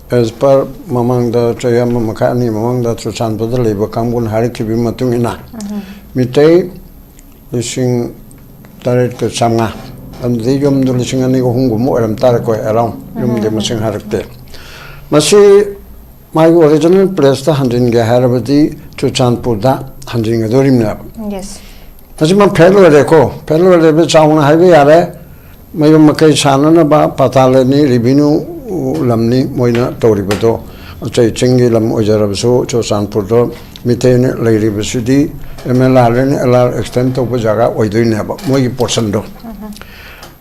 as per ꯃꯃꯥꯡꯗ ꯆꯍꯤ ꯑꯃ ꯃꯈꯥꯏ ꯑꯅꯤ ꯃꯃꯥꯡꯗ ꯆꯨꯔꯆꯥꯟꯄꯨꯔꯗ ꯂꯩꯕ ꯀꯥꯡꯕꯨꯅ ꯍꯥꯏꯔꯛꯈꯤꯕꯒꯤ ꯃꯇꯨꯡ ꯏꯟꯅ, ꯃꯤꯇꯩ ꯂꯤꯁꯤꯡ ꯇꯔꯦꯠꯀ ꯆꯥꯝꯃꯉꯥ, ꯑꯗꯨꯗꯤ ꯌꯨꯝꯗꯨ ꯂꯤꯁꯤꯡ ꯑꯅꯤꯒ ꯑꯍꯨꯝꯒꯨꯝꯕ ꯑꯣꯏꯔꯝ ꯇꯥꯔꯦꯀꯣ, around, ꯌꯨꯝꯗꯤ ꯃꯁꯤꯡ ꯍꯥꯏꯔꯛꯇꯦ꯫ ꯃꯁꯤ ꯃꯥꯒꯤ original placeꯇ ꯍꯟꯖꯤꯟꯒꯦ ꯍꯥꯏꯔꯕꯗꯤ ꯆꯨꯔꯆꯥꯟꯄꯨꯔꯗ ꯍꯟꯖꯤꯟꯒꯗꯧꯔꯤꯕꯅꯦꯕ꯫ Yes. ꯃꯁꯤꯃ ꯐꯦꯜ ꯑꯣꯏꯔꯦꯀꯣ, ꯐꯦꯜ ꯑꯣꯏꯔꯦꯕ ꯆꯥꯎꯅ ꯍꯥꯏꯕ ꯌꯥꯔꯦ꯫ ꯃꯌꯨꯝ ꯃꯀꯩ ꯁꯥꯟꯅꯅꯕ ꯄꯇꯥ ꯂꯩꯅꯤ, revenue ꯂꯝꯅꯤ ꯃꯣꯏꯅ ꯇꯧꯔꯤꯕꯗꯣ꯫ ꯑꯇꯩ ꯆꯤꯡꯒꯤ ꯂꯝ ꯑꯣꯏꯖꯔꯕꯁꯨ ꯆꯨꯔꯆꯥꯟꯄꯨꯔꯗꯣ ꯃꯤꯇꯩꯅ ꯂꯩꯔꯤꯕꯁꯤꯗꯤ MLR ꯅ LR extend ꯇꯧꯕ ꯖꯒꯥ ꯑꯣꯏꯗꯣꯏꯅꯦꯕ, ꯃꯣꯏꯒꯤ portionꯗꯣ꯫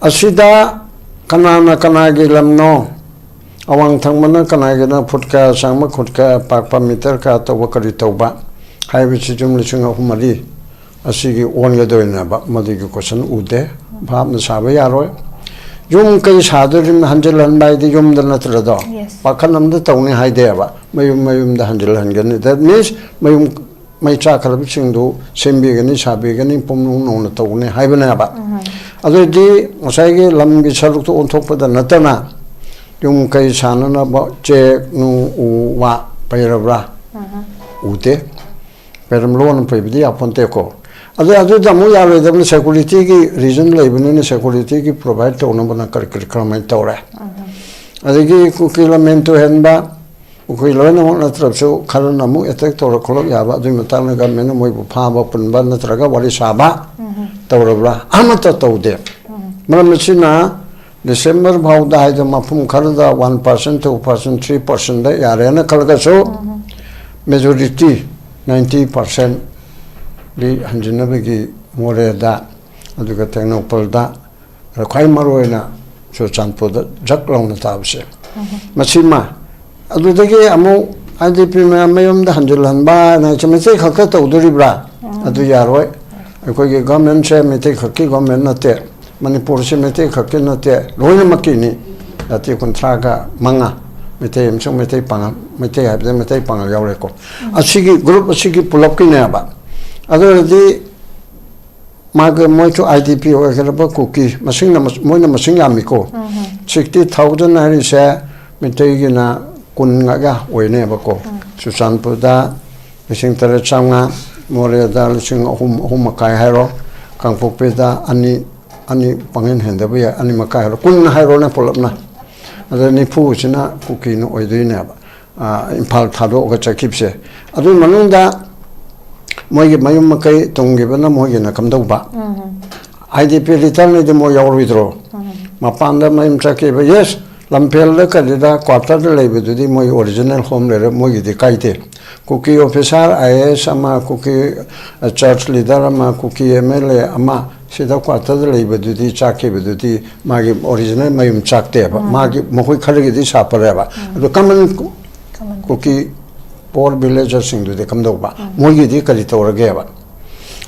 ꯑꯁꯤꯗ ꯀꯅꯥꯅ ꯀꯅꯥꯒꯤ ꯂꯝꯅꯣ, ꯑꯋꯥꯡ ꯊꯪꯕꯅ ꯀꯅꯥꯒꯤꯅ ꯐꯨꯠ ꯀꯌꯥ ꯁꯥꯡꯕ, ꯐꯨꯠ ꯀꯌꯥ ꯄꯥꯛꯄ, ꯃꯤꯇꯔ ꯀꯌꯥ ꯇꯧꯕ, ꯀꯔꯤ ꯇꯧꯕ ꯍꯥꯏꯕꯁꯤ ꯌꯨꯝ ꯂꯤꯁꯤꯡ ꯑꯍꯨꯝ ꯃꯔꯤ ꯑꯁꯤꯒꯤ ꯑꯣꯟꯒꯗꯣꯏꯅꯦꯕ꯫ ꯃꯗꯨꯒꯤ question ꯎꯗꯦ, ꯚꯥꯞꯅ ꯁꯥꯕ ꯌꯥꯔꯣꯏ꯫ ꯌꯨꯝ ꯀꯩ ꯁꯥꯗꯣꯔꯤꯕꯅ ꯍꯟꯖꯤꯜꯍꯟꯕ ꯍꯥꯏꯗꯤ ꯌꯨꯝꯗ ꯅꯠꯇ꯭ꯔꯗꯣ? Yes. ꯄꯥꯈꯟ ꯑꯃꯗ ꯇꯧꯅꯤ ꯍꯥꯏꯗꯦꯕ, ꯃꯌꯨꯝ ꯃꯌꯨꯝꯗ ꯍꯟꯖꯤꯜꯍꯟꯒꯅꯤ꯫ That means ꯃꯌꯨꯝ ꯃꯩ ꯆꯥꯛꯈ꯭ꯔꯕꯁꯤꯡꯗꯨ ꯁꯦꯝꯕꯤꯒꯅꯤ, ꯁꯥꯕꯤꯒꯅꯤ, ꯄꯨꯝꯅꯨꯡ ꯅꯧꯅ ꯇꯧꯒꯅꯤ ꯍꯥꯏꯕꯅꯦꯕ꯫ ꯑꯗꯨꯑꯣꯏꯗꯤ ꯉꯁꯥꯏꯒꯤ ꯂꯝꯒꯤ ꯁꯔꯨꯛꯇ ꯑꯣꯟꯊꯣꯛꯄꯗ ꯅꯠꯇꯅ ꯌꯨꯝ ꯀꯩ ꯁꯥꯅꯅꯕ ꯆꯦꯛ, ꯅꯨꯡ, ꯎ, ꯋꯥ ꯄꯩꯔꯕ꯭ꯔꯥ? ꯎꯗꯦ꯫ ꯄꯩꯔꯝꯂꯣꯅ ꯄꯩꯕꯗꯤ ꯌꯥꯄꯣꯟꯇꯦꯀꯣ꯫ ꯑꯗꯨ, ꯑꯗꯨꯗ ꯑꯃꯨꯛ ꯌꯥꯔꯣꯏꯗꯕꯅꯤ, securityꯒꯤ reason ꯂꯩꯕꯅꯤꯅ, securityꯒꯤ provide ꯇꯧꯅꯕꯅ ꯀꯔꯤ ꯀꯔꯤ ꯀꯔꯝꯍꯥꯏꯅ ꯇꯧꯔꯦ? ꯑꯗꯒꯤ ꯀꯨꯀꯤ ꯂꯝꯃꯦꯟ ꯇꯨꯍꯦꯟꯕ, ꯑꯩꯈꯣꯏ ꯂꯣꯏꯅꯃꯛ ꯅꯠꯇ꯭ꯔꯕꯁꯨ ꯈꯔꯅ ꯑꯃꯨꯛ attack ꯇꯧꯔꯛ ꯈꯣꯠꯂꯛ ꯌꯥꯕ, ꯑꯗꯨꯒꯤ ꯃꯇꯥꯡꯗ governmentꯅ ꯃꯣꯏꯕꯨ ꯐꯥꯕ ꯄꯨꯟꯕ ꯅꯠꯇ꯭ꯔꯒ ꯋꯥꯔꯤ ꯁꯥꯕ ꯇꯧꯔꯕ꯭ꯔꯥ? ꯑꯃꯠꯇ ꯇꯧꯗꯦ꯫ ꯃꯔꯝ ꯑꯁꯤꯅ December ꯐꯥꯎꯗ ꯍꯥꯏꯗꯣ ꯃꯐꯝ ꯈꯔꯗ one percent, two percent, three percentꯗ ꯌꯥꯔꯦꯅ ꯈꯜꯂꯒꯁꯨ, majority ninety percentꯗꯤ ꯍꯟꯖꯤꯟꯅꯕꯒꯤ ꯃꯣꯔꯦꯗ, ꯑꯗꯨꯒ ꯇꯦꯡꯅꯧꯄꯜꯗ, ꯑꯗ ꯈ꯭ꯋꯥꯏ ꯃꯔꯨ ꯑꯣꯏꯅ ꯆꯨꯔꯆꯥꯟꯄꯨꯔꯗ ꯖꯛ ꯂꯥꯎꯅ ꯇꯥꯕꯁꯦ꯫ ꯃꯁꯤꯃ ꯑꯗꯨꯗꯒꯤ ꯑꯃꯨꯛ ꯑꯥꯏ ꯗꯤ ꯄꯤ ꯃꯌꯥꯝ ꯃꯌꯨꯝꯗ ꯍꯟꯖꯤꯜꯍꯟꯕ ꯍꯥꯏꯅ ꯃꯩꯇꯩ ꯈꯛꯇ ꯇꯧꯗꯣꯔꯤꯕ꯭ꯔꯥ? ꯑꯗꯨ ꯌꯥꯔꯣꯏ꯫ ꯑꯩꯈꯣꯏꯒꯤ ꯒꯣꯔꯃꯦꯟꯁꯦ ꯃꯩꯇꯩ ꯈꯛꯀꯤ ꯒꯣꯔꯃꯦꯟ ꯅꯠꯇꯦ, ꯃꯅꯤꯄꯨꯔꯁꯤ ꯃꯩꯇꯩ ꯈꯛꯀꯤ ꯅꯠꯇꯦ, ꯂꯣꯏꯅꯃꯛꯀꯤꯅꯤ꯫ ꯖꯥꯇꯤ ꯀꯨꯟꯊ꯭ꯔꯥꯒ ꯃꯉꯥ, ꯃꯩꯇꯩ ꯑꯃꯁꯨꯡ ꯃꯩꯇꯩ ꯄꯥꯉꯜ, ꯃꯩꯇꯩ ꯍꯥꯏꯕꯗ ꯃꯩꯇꯩ ꯄꯥꯉꯜ ꯌꯥꯎꯔꯦꯀꯣ꯫ ꯑꯁꯤꯒꯤ ꯒ꯭ꯔꯨꯞ ꯑꯁꯤꯒꯤ ꯄꯨꯂꯞꯀꯤꯅꯦꯕ꯫ ꯑꯗꯨ ꯑꯣꯏꯔꯗꯤ ꯃꯥꯒꯤ, ꯃꯣꯏꯁꯨ ꯑꯥꯏ ꯗꯤ ꯄꯤ ꯑꯣꯏꯒꯗꯕ ꯀꯨꯀꯤ, ꯃꯁꯤꯡꯅ ꯃꯁ-, ꯃꯣꯏꯅ ꯃꯁꯤꯡ ꯌꯥꯝꯃꯤꯀꯣ꯫ ꯁꯤꯛꯁꯇꯤ ꯊꯥꯎꯖꯟ ꯍꯥꯏꯔꯤꯁꯦ ꯃꯩꯇꯩꯒꯤꯅ ꯀꯨꯟ ꯉꯥꯛꯒ ꯑꯣꯏꯅꯦꯕꯀꯣ꯫ ꯆꯨꯔꯆꯥꯟꯄꯨꯔꯗ ꯂꯤꯁꯤꯡ ꯇꯔꯦꯠ ꯆꯥꯝꯃꯉꯥ, ꯃꯣꯔꯦꯗ ꯂꯤꯁꯤꯡ ꯑꯍꯨꯝ, ꯑꯍꯨꯝ ꯃꯈꯥꯏ ꯍꯥꯏꯔꯣ, ꯀꯥꯡꯄꯣꯛꯄꯤꯗ ꯑꯅꯤ, ꯑꯅꯤ ꯄꯪꯍꯦꯟ ꯍꯦꯟꯗꯕ ꯌꯥꯏ, ꯑꯅꯤ ꯃꯈꯥꯏ ꯍꯥꯏꯔꯣ, ꯀꯨꯟ ꯍꯥꯏꯔꯣꯅꯦ ꯄꯨꯂꯞꯅ꯫ ꯑꯗ ꯅꯤꯐꯨꯁꯤꯅ ꯀꯨꯀꯤꯅ ꯑꯣꯏꯗꯣꯏꯅꯦꯕ꯫ ꯑ, ꯏꯝꯐꯥꯜ ꯊꯥꯗꯣꯛꯑꯒ ꯆꯠꯈꯤꯕꯁꯦ꯫ ꯑꯗꯨꯒꯤ ꯃꯅꯨꯡꯗ ꯃꯣꯏꯒꯤ ꯃꯌꯨꯝ ꯃꯀꯩ ꯇꯨꯡꯈꯤꯕꯅ ꯃꯣꯏꯒꯤꯅ ꯀꯝꯗꯧꯕ? ꯑꯥꯏ ꯗꯤ ꯄꯤ ꯔꯤꯇꯔꯟꯗꯤ ꯃꯣꯏ ꯌꯥꯎꯔꯣꯏꯗ꯭ꯔꯣ? ꯃꯄꯥꯟꯗ ꯃꯌꯨꯝ ꯆꯠꯈꯤꯕ, ꯌꯦꯁ, ꯂꯝꯐꯦꯜꯗ ꯀꯔꯤꯗ ꯀ꯭ꯋꯥꯇꯔꯗ ꯂꯩꯕꯗꯨꯗꯤ ꯃꯣꯏ ꯑꯣꯔꯤꯖꯤꯅꯦꯜ ꯍꯣꯝ ꯂꯩꯔꯦ, ꯃꯣꯏꯒꯤꯗꯤ ꯀꯥꯏꯗꯦ꯫ ꯀꯨꯀꯤ ꯑꯣꯐꯤꯁꯥꯔ, ꯑꯥꯏ ꯑꯦ ꯑꯦꯁ ꯑꯃ, ꯀꯨꯀꯤ, ꯑ, ꯆꯔꯆ ꯂꯤꯗꯔ ꯑꯃ, ꯀꯨꯀꯤ ꯑꯦꯝ ꯑꯦꯜ ꯑꯦ ꯑꯃ ꯁꯤꯗ ꯀ꯭ꯋꯥꯇꯔꯗ ꯂꯩꯕꯗꯨꯗꯤ, ꯆꯥꯛꯈꯤꯕꯗꯨꯗꯤ ꯃꯥꯒꯤ ꯑꯣꯔꯤꯖꯤꯅꯦꯜ ꯃꯌꯨꯝ ꯆꯥꯛꯇꯦꯕ꯫ ꯃꯥꯒꯤ, ꯃꯈꯣꯏ ꯈꯔꯒꯤꯗꯤ ꯁꯥꯄꯔꯦꯕ꯫ ꯑꯗꯨ ꯀꯃꯟ ꯀꯨ-, ꯀꯨꯀꯤ ꯄꯣꯔ ꯚꯤꯂꯦꯖꯔꯁꯤꯡꯗꯨꯗꯤ ꯀꯝꯗꯧꯕ? ꯃꯣꯏꯒꯤꯗꯤ ꯀꯔꯤ ꯇꯧꯔꯒꯦꯕ?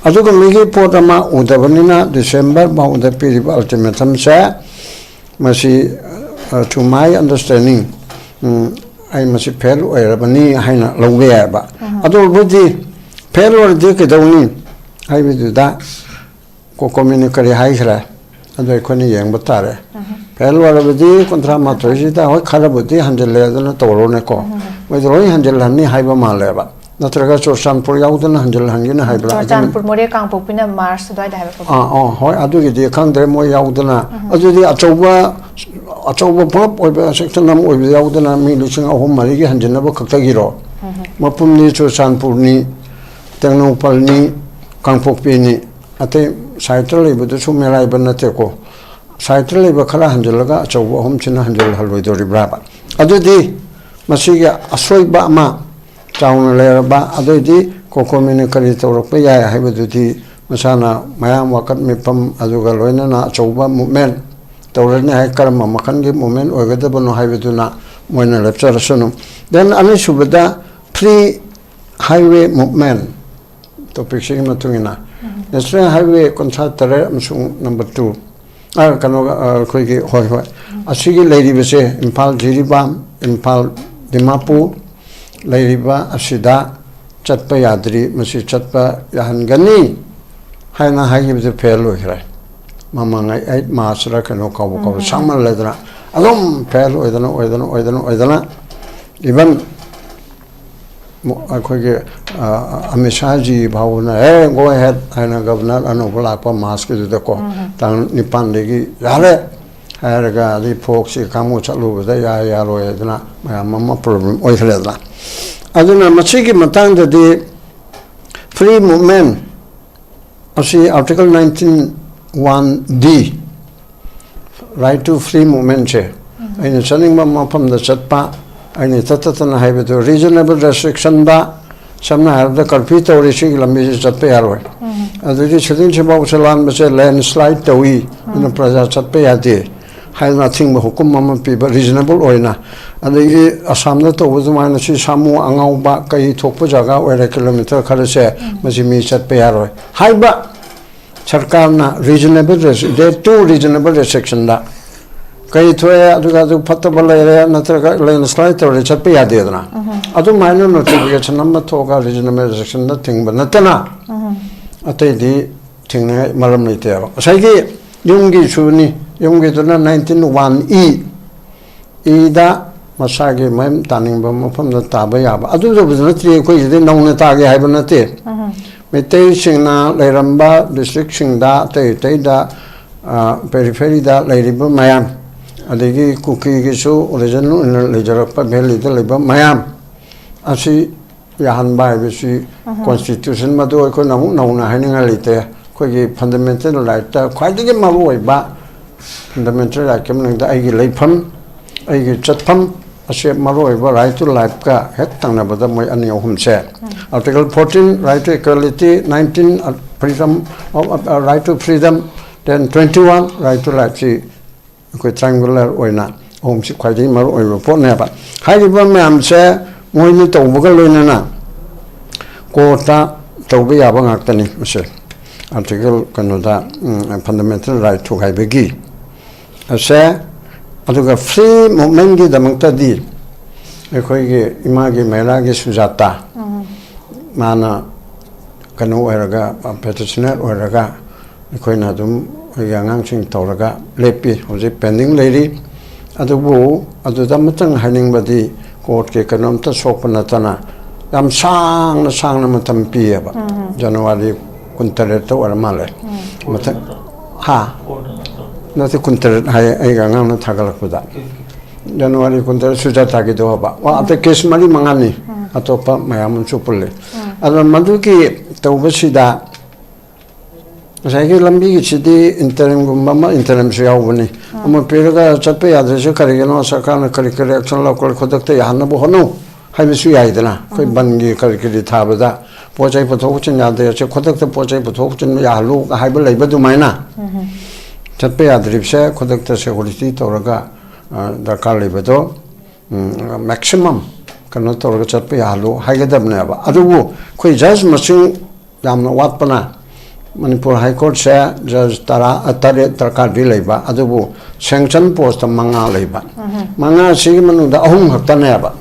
ꯑꯗꯨꯒ ꯃꯤꯒꯤ ꯄꯣꯠ ꯑꯃ ꯎꯗꯕꯅꯤꯅ ꯗꯤꯁꯦꯝꯕꯔ ꯐꯥꯎꯗ ꯄꯤꯔꯤꯕ ꯑꯜꯇꯤꯃꯦꯇꯝꯁꯦ, ꯃꯁꯤ, ꯑ, to my understanding, ꯎꯝ, ꯑꯩ ꯃꯁꯤ ꯐꯦꯜ ꯑꯣꯏꯔꯕꯅꯤ ꯍꯥꯏꯅ ꯂꯧꯕ ꯌꯥꯏꯕ꯫ ꯑꯗꯨꯕꯨꯗꯤ ꯐꯦꯜ ꯑꯣꯏꯔꯗꯤ ꯀꯩꯗꯧꯅꯤ ꯍꯥꯏꯕꯗꯨꯗ ꯀꯣꯀꯣꯃꯤꯅ ꯀꯔꯤ ꯍꯥꯏꯈ꯭ꯔꯦ? ꯑꯗꯨ ꯑꯩꯈꯣꯏꯅ ꯌꯦꯡꯕ ꯇꯥꯔꯦ꯫ ꯐꯦꯜ ꯑꯣꯏꯔꯕꯗꯤ ꯀꯨꯟꯊ꯭ꯔꯥ ꯃꯥꯊꯣꯏꯁꯤꯗ ꯍꯣꯏ ꯈꯔꯕꯨꯗꯤ ꯍꯟꯖꯤꯜꯂꯦ ꯑꯗꯨꯅ ꯇꯧꯔꯣꯅꯦꯀꯣ꯫ ꯃꯣꯏꯗ ꯂꯣꯏ ꯍꯟꯖꯤꯜꯍꯟꯅꯤ ꯍꯥꯏꯕ ꯃꯥꯜꯂꯦꯕ꯫ ꯅꯠꯇ꯭ꯔꯒ ꯆꯨꯔꯆꯥꯟꯄꯨꯔ ꯌꯥꯎꯗꯅ ꯍꯟꯖꯤꯜꯍꯟꯒꯦꯅ ꯍꯥꯏꯕ꯭ꯔꯥ? ꯆꯨꯔꯆꯥꯟꯄꯨꯔ, ꯃꯣꯔꯦ, ꯀꯥꯡꯄꯣꯛꯄꯤꯅ ꯃꯥꯔꯆ ꯑꯗꯨꯋꯥꯏꯗ ꯍꯥꯏꯕ ꯄ꯭ꯔꯣꯒ꯭ꯔꯥꯝ꯫ ꯑꯥ, ꯑꯥ, ꯍꯣꯏ, ꯑꯗꯨꯒꯤꯗꯤ ꯈꯪꯗ꯭ꯔꯦ, ꯃꯣꯏ ꯌꯥꯎꯗꯅ꯫ ꯑꯗꯨꯗꯤ ꯑꯆꯧꯕ, ꯑꯆꯧꯕ ꯄꯨꯂꯞ ꯑꯣꯏꯕ ꯁꯦꯛꯁꯟ ꯑꯃ ꯑꯣꯏꯕ ꯌꯥꯎꯗꯅ ꯃꯤ ꯂꯤꯁꯤꯡ ꯑꯍꯨꯝ ꯃꯔꯤꯒꯤ ꯍꯟꯖꯤꯟꯅꯕ ꯈꯛꯇꯒꯤꯔꯣ? ꯃꯄꯨꯝꯅꯤ ꯆꯨꯔꯆꯥꯟꯄꯨꯔꯅꯤ, ꯇꯦꯡꯅꯧꯄꯜꯅꯤ, ꯀꯥꯡꯄꯣꯛꯄꯤꯅꯤ, ꯑꯇꯩ ꯁꯥꯏꯠꯇ ꯂꯩꯕꯗꯨꯁꯨ ꯃꯤꯔꯥꯏꯕ ꯅꯠꯇꯦꯀꯣ꯫ ꯁꯥꯏꯠꯇ ꯂꯩꯕ ꯈꯔ ꯍꯟꯖꯤꯜꯂꯒ ꯑꯆꯧꯕ ꯑꯍꯨꯝꯁꯤꯅ ꯍꯟꯖꯤꯜꯍꯜꯂꯣꯏꯗꯣꯔꯤꯕ꯭ꯔꯥꯕ? ꯑꯗꯨꯗꯤ ꯃꯁꯤꯒꯤ ꯑꯁꯣꯏꯕ ꯑꯃ ꯆꯥꯎꯅ ꯂꯩꯔꯕ, ꯑꯗꯨꯑꯣꯏꯗꯤ ꯀꯣꯀꯣꯃꯤꯅ ꯀꯔꯤ ꯇꯧꯔꯛꯄ ꯌꯥꯏ ꯍꯥꯏꯕꯗꯨꯗꯤ ꯃꯁꯥꯅ ꯃꯌꯥꯝ ꯋꯥꯀꯠ ꯃꯤꯐꯝ ꯑꯗꯨꯒ ꯂꯣꯏꯅꯅ ꯑꯆꯧꯕ ꯃꯨꯞꯃꯦꯟ ꯇꯧꯔꯅꯤ ꯍꯥꯏ, ꯀꯔꯝꯕ ꯃꯈꯜꯒꯤ movement ꯑꯣꯏꯒꯗꯕꯅꯣ ꯍꯥꯏꯕꯗꯨꯅ ꯃꯣꯏꯅ ꯂꯦꯞꯆꯔꯁꯅꯨ꯫ Then ꯑꯅꯤꯁꯨꯕꯗ free highway movement, topicꯁꯤꯒꯤ ꯃꯇꯨꯡ ꯏꯟꯅ National Highway ꯀꯨꯟꯊ꯭ꯔꯥ ꯇꯔꯦꯠ ꯑꯃꯁꯨꯡ number two, ꯑ, ꯀꯩꯅꯣ, ꯑ, ꯑꯩꯈꯣꯏꯒꯤ, ꯍꯣꯏ, ꯍꯣꯏ, ꯑꯁꯤꯒꯤ ꯂꯩꯔꯤꯕꯁꯦ ꯏꯝꯐꯥꯜ ꯖꯤꯔꯤꯕꯥꯝ, ꯏꯝꯐꯥꯜ ꯗꯤꯃꯥꯄꯨꯔ ꯂꯩꯔꯤꯕ ꯑꯁꯤꯗ ꯆꯠꯄ ꯌꯥꯗ꯭ꯔꯤ, ꯃꯁꯤ ꯆꯠꯄ ꯌꯥꯍꯟꯒꯅꯤ ꯍꯥꯏꯅ ꯍꯥꯏꯈꯤꯕꯗꯨ fail ꯑꯣꯏꯈ꯭ꯔꯦ꯫ ꯃꯃꯥꯡꯉꯩ ꯑꯩꯠ ꯃꯥꯔꯆꯔ ꯀꯩꯅꯣ ꯀꯧꯕ ꯀꯧꯕ ꯁꯥꯡꯃꯜꯂꯦꯗꯅ ꯑꯗꯨꯝ fail ꯑꯣꯏꯗꯅ, ꯑꯣꯏꯗꯅ, ꯑꯣꯏꯗꯅ, ꯑꯣꯏꯗꯅ, even ꯃꯣ-, ꯑꯩꯈꯣꯏꯒꯤ, ꯑ, ꯑꯃꯤꯠ ꯁꯥꯍꯖꯤ ꯐꯥꯎꯕꯅ, "Hey, go ahead" ꯍꯥꯏꯅ ꯒꯕꯔꯅꯔ ꯑꯅꯧꯕ ꯂꯥꯛꯄ ꯃꯥꯔꯆꯀꯤꯗꯨꯗꯀꯣ, ꯇꯥꯡ ꯅꯤꯄꯥꯟꯗꯒꯤ ꯌꯥꯔꯦ ꯍꯥꯏꯔꯒ, ꯑꯗꯩ ꯐꯣꯛꯁꯤ ꯀꯥꯡꯕꯨ ꯆꯠꯂꯨꯕꯗ ꯌꯥꯏ ꯌꯥꯔꯣꯏ ꯍꯥꯏꯗꯅ ꯃꯌꯥꯝ ꯑꯃ problem ꯑꯣꯏꯈ꯭ꯔꯦꯗꯅ꯫ ꯑꯗꯨꯅ ꯃꯁꯤꯒꯤ ꯃꯇꯥꯡꯗꯗꯤ free movement ꯑꯁꯤ Article nineteen one D, right to free movementꯁꯦ, ꯑꯩꯅ ꯆꯠꯅꯤꯡꯕ ꯃꯐꯝꯗ ꯆꯠꯄ, ꯑꯩꯅ ꯇꯠꯇꯠꯇꯅ ꯍꯥꯏꯕꯗꯨ reasonable restrictionꯗ, ꯁꯝꯅ ꯍꯥꯏꯔꯕꯗ curfew ꯇꯧꯔꯤ, ꯁꯤꯒꯤ ꯂꯝꯕꯤꯁꯤ ꯆꯠꯄ ꯌꯥꯔꯣꯏ꯫ ꯑꯗꯨꯗꯤ ꯁꯤꯗꯤꯡ ꯁꯤꯐꯥꯎꯁꯦ ꯂꯥꯟꯕꯁꯦ landslide ꯇꯧꯏ, ꯑꯗꯨꯅ ꯄ꯭ꯔꯖꯥ ꯆꯠꯄ ꯌꯥꯗꯦ ꯍꯥꯏꯗꯅ ꯑꯊꯤꯡꯕ ꯍꯨꯀꯨꯝ ꯑꯃ ꯄꯤꯕ reasonable ꯑꯣꯏꯅ, ꯑꯗꯒꯤ ꯑꯁꯥꯝꯗ ꯇꯧꯕ ꯑꯗꯨꯃꯥꯏꯅ ꯁꯤ ꯁꯥꯃꯨ ꯑꯉꯥꯎꯕ ꯀꯩ ꯊꯣꯛꯄ ꯖꯒꯥ ꯑꯣꯏꯔꯦ, ꯀꯤꯂꯣꯃꯤꯇꯔ ꯈꯔꯁꯦ, ꯃꯁꯤ ꯃꯤ ꯆꯠꯄ ꯌꯥꯔꯣꯏ ꯍꯥꯏꯕ ꯁꯔꯀꯥꯔꯅ reasonable res-, there to reasonable restrictionꯗ ꯀꯩ ꯊꯣꯛꯑꯦ, ꯑꯗꯨꯒ ꯑꯗꯨ ꯐꯠꯇꯕ ꯂꯩꯔꯦ, ꯅꯠꯇ꯭ꯔꯒ landslide ꯇꯧꯔꯦ, ꯆꯠꯄ ꯌꯥꯗꯦꯗꯅ꯫ ꯑꯗꯨꯃꯥꯏꯅ notification ꯑꯃ ꯊꯣꯛꯑꯒ reasonable restrictionꯗ ꯊꯤꯡꯕ ꯅꯠꯇꯅ ꯑꯇꯩꯗꯤ ꯊꯤꯡꯅꯤꯡꯉꯥꯏ ꯃꯔꯝ ꯂꯩꯇꯦꯕ꯫ ꯉꯁꯥꯏꯒꯤ ꯌꯨꯝꯒꯤꯁꯨꯅꯤ, ꯌꯨꯝꯒꯤꯗꯨꯅ nineteen one E, ꯏꯗ ꯃꯁꯥꯒꯤ ꯃꯌꯨꯝ ꯇꯥꯅꯤꯡꯕ ꯃꯐꯝꯗ ꯇꯥꯕ ꯌꯥꯕ꯫ ꯑꯗꯨꯗꯕꯨ ꯅꯠꯇꯦ, ꯑꯩꯈꯣꯏꯁꯤꯗꯤ ꯅꯧꯅ ꯇꯥꯒꯦ ꯍꯥꯏꯕ ꯅꯠꯇꯦ꯫ ꯃꯩꯇꯩꯁꯤꯡꯅ ꯂꯩꯔꯝꯕ districtꯁꯤꯡꯗ, ꯑꯇꯩ ꯑꯇꯩꯗ, ꯑ, peripheryꯗ ꯂꯩꯔꯤꯕ ꯃꯌꯥꯝ, ꯑꯗꯒꯤ ꯀꯨꯀꯤꯒꯤꯁꯨ original ꯑꯣꯏꯅ ꯂꯩꯖꯔꯛꯄ valleyꯗ ꯂꯩꯕ ꯃꯌꯥꯝ ꯑꯁꯤ ꯌꯥꯍꯟꯕ ꯍꯥꯏꯕꯁꯤ constitution, ꯃꯗꯨ ꯑꯩꯈꯣꯏꯅ ꯑꯃꯨꯛ ꯅꯧꯅ ꯍꯥꯏꯅꯤꯡꯉꯥꯏ ꯂꯩꯇꯦ꯫ ꯑꯩꯈꯣꯏꯒꯤ fundamental rightꯇ ꯈ꯭ꯋꯥꯏꯗꯒꯤ ꯃꯔꯨꯑꯣꯏꯕ fundamental rightꯀꯤ ꯃꯅꯨꯡꯗ ꯑꯩꯒꯤ ꯂꯩꯐꯝ, ꯑꯩꯒꯤ ꯆꯠꯐꯝ ꯑꯁꯦ ꯃꯔꯨꯑꯣꯏꯕ right to lifeꯀ ꯍꯦꯛ ꯊꯪꯅꯕꯗ ꯃꯣꯏ ꯑꯅꯤ ꯑꯍꯨꯝꯁꯦ꯫ Article fourteen, right to equality, nineteen, uh, freedom of, uh, right to freedom, then twenty-one, right to life ꯁꯤ ꯑꯩꯈꯣꯏ ꯇ꯭ꯔꯥꯏꯡꯒꯨꯂꯔ ꯑꯣꯏꯅ ꯑꯍꯨꯝꯁꯤ ꯈ꯭ꯋꯥꯏꯗꯒꯤ ꯃꯔꯨ ꯑꯣꯏꯕ ꯄꯣꯠꯅꯦꯕ꯫ ꯍꯥꯏꯔꯤꯕ ꯃꯌꯥꯝꯁꯦ ꯃꯣꯏꯅ ꯇꯧꯕꯒ ꯂꯣꯏꯅꯅ ꯀꯣꯔꯠꯇ ꯇꯧꯕ ꯌꯥꯕ ꯉꯥꯛꯇꯅꯤ ꯃꯁꯦ꯫ ꯑꯥꯔꯇꯤꯀꯜ ꯀꯩꯅꯣꯗ, ꯎꯝ, ꯐꯟꯗꯥꯃꯦꯟꯇꯦꯜ ꯔꯥꯏꯠ ꯊꯨꯒꯥꯏꯕꯒꯤ ꯑꯁꯦ꯫ ꯑꯗꯨꯒ ꯐ꯭ꯔꯤ ꯃꯨꯞꯃꯦꯟꯒꯤꯗꯃꯛꯇꯗꯤ ꯑꯩꯈꯣꯏꯒꯤ ꯏꯃꯥꯒꯤ ꯃꯩꯔꯥꯒꯤ ꯁꯨꯖꯥꯇꯥ, ꯃꯥꯅ ꯀꯩꯅꯣ ꯑꯣꯏꯔꯒ, ꯄ꯭ꯔꯦꯛꯇꯤꯁꯅꯔ ꯑꯣꯏꯔꯒ, ꯑꯩꯈꯣꯏꯅ ꯑꯗꯨꯝ ꯑꯩꯒꯤ ꯑꯉꯥꯡꯁꯤꯡ ꯇꯧꯔꯒ ꯂꯦꯞꯄꯤ꯫ ꯍꯧꯖꯤꯛ ꯄꯦꯟꯗꯤꯡ ꯂꯩꯔꯤ꯫ ꯑꯗꯨꯕꯨ ꯑꯗꯨꯗ ꯑꯃꯇꯪ ꯍꯥꯏꯅꯤꯡꯕꯗꯤ, ꯀꯣꯔꯠꯀꯤ ꯀꯩꯅꯣꯝꯇ ꯁꯣꯛꯄ ꯅꯠꯇꯅ ꯌꯥꯝ ꯁꯥꯡꯅ ꯁꯥꯡꯅ ꯃꯇꯝ ꯄꯤꯌꯦꯕ꯫ ꯖꯅꯋꯥꯔꯤ ꯀꯨꯟꯇꯔꯦꯠꯇ ꯑꯣꯏꯔ ꯃꯥꯜꯂꯦ꯫ ꯃꯊꯪ, ꯍꯥ? ꯅꯠꯇꯦ, ꯀꯨꯟꯇꯔꯦꯠ ꯍꯥꯏ, ꯑꯩꯒꯤ ꯑꯉꯥꯡꯅ ꯊꯥꯒꯠꯂꯛꯄꯗ꯫ ꯖꯅꯋꯥꯔꯤ ꯀꯨꯟꯇꯔꯦꯠ ꯁꯨꯖꯥꯇꯥꯒꯤꯗꯣ ꯍꯥꯏꯕ꯫ ꯋꯥ, ꯑꯇꯩ ꯀꯦꯁ ꯃꯔꯤ ꯃꯉꯥꯅꯤ, ꯑꯇꯣꯞꯄ ꯃꯌꯥꯝ ꯑꯃꯁꯨ ꯄꯨꯜꯂꯤ꯫ ꯑꯗꯨꯅ ꯃꯗꯨꯒꯤ ꯇꯧꯕꯁꯤꯗ ꯉꯁꯥꯏꯒꯤ ꯂꯝꯕꯤꯒꯤꯁꯤꯗꯤ ꯏꯟꯇꯔꯤꯝꯒꯨꯝꯕ ꯑꯃ, ꯏꯟꯇꯔꯤꯝꯁꯨ ꯌꯥꯎꯕꯅꯤ꯫ ꯑꯃ ꯄꯤꯔꯒ ꯆꯠꯄ ꯌꯥꯗ꯭ꯔꯤꯁꯦ ꯀꯔꯤꯒꯤꯅꯣ, ꯁꯔꯀꯥꯔꯅ ꯀꯔꯤ ꯀꯔꯤ ꯑꯦꯛꯁꯟ ꯂꯧꯈ꯭ꯔꯦ, ꯈꯨꯗꯛꯇ ꯌꯥꯍꯟꯅꯕ ꯍꯣꯠꯅꯧ ꯍꯥꯏꯕꯁꯨ ꯌꯥꯏꯗꯅ꯫ ꯑꯩꯈꯣꯏ ꯕꯟꯒꯤ ꯀꯔꯤ ꯀꯔꯤ ꯊꯥꯕꯗ ꯄꯣꯠ ꯆꯩ ꯄꯨꯊꯣꯛ ꯄꯨꯁꯤꯟ ꯌꯥꯗꯦ, ꯑꯁꯤ ꯈꯨꯗꯛꯇ ꯄꯣꯠ ꯆꯩ ꯄꯨꯊꯣꯛ ꯄꯨꯁꯤꯟ ꯌꯥꯍꯜꯂꯨ ꯍꯥꯏꯕ ꯂꯩꯕ ꯑꯗꯨꯃꯥꯏꯅ꯫ ꯆꯠꯄ ꯌꯥꯗ꯭ꯔꯤꯕꯁꯦ ꯈꯨꯗꯛꯇ ꯁꯦꯀꯨꯔꯤꯇꯤ ꯇꯧꯔꯒ, ꯑ, ꯗꯔꯀꯥꯔ ꯂꯩꯕꯗꯣ, ꯎꯝ, ꯃꯦꯛꯁꯤꯃꯝ ꯀꯩꯅꯣ ꯇꯧꯔꯒ ꯆꯠꯄ ꯌꯥꯍꯜꯂꯨ ꯍꯥꯏꯒꯗꯕꯅꯦꯕ꯫ ꯑꯗꯨꯕꯨ ꯑꯩꯈꯣꯏ ꯖꯖ ꯃꯁꯤꯡ ꯌꯥꯝꯅ ꯋꯥꯠꯄꯅ, ꯃꯅꯤꯄꯨꯔ ꯍꯥꯏ ꯀꯣꯔꯠꯁꯦ ꯖꯖ ꯇꯔꯥ, ꯑ, ꯇꯔꯦꯠ ꯗꯔꯀꯥꯔꯗꯤ ꯂꯩꯕ, ꯑꯗꯨꯕꯨ ꯁꯦꯡꯁꯟ ꯄꯣꯁꯇ ꯃꯉꯥ ꯂꯩꯕ꯫ ꯃꯉꯥꯁꯤꯒꯤ ꯃꯅꯨꯡꯗ ꯑꯍꯨꯝ ꯈꯛꯇꯅꯦꯕ꯫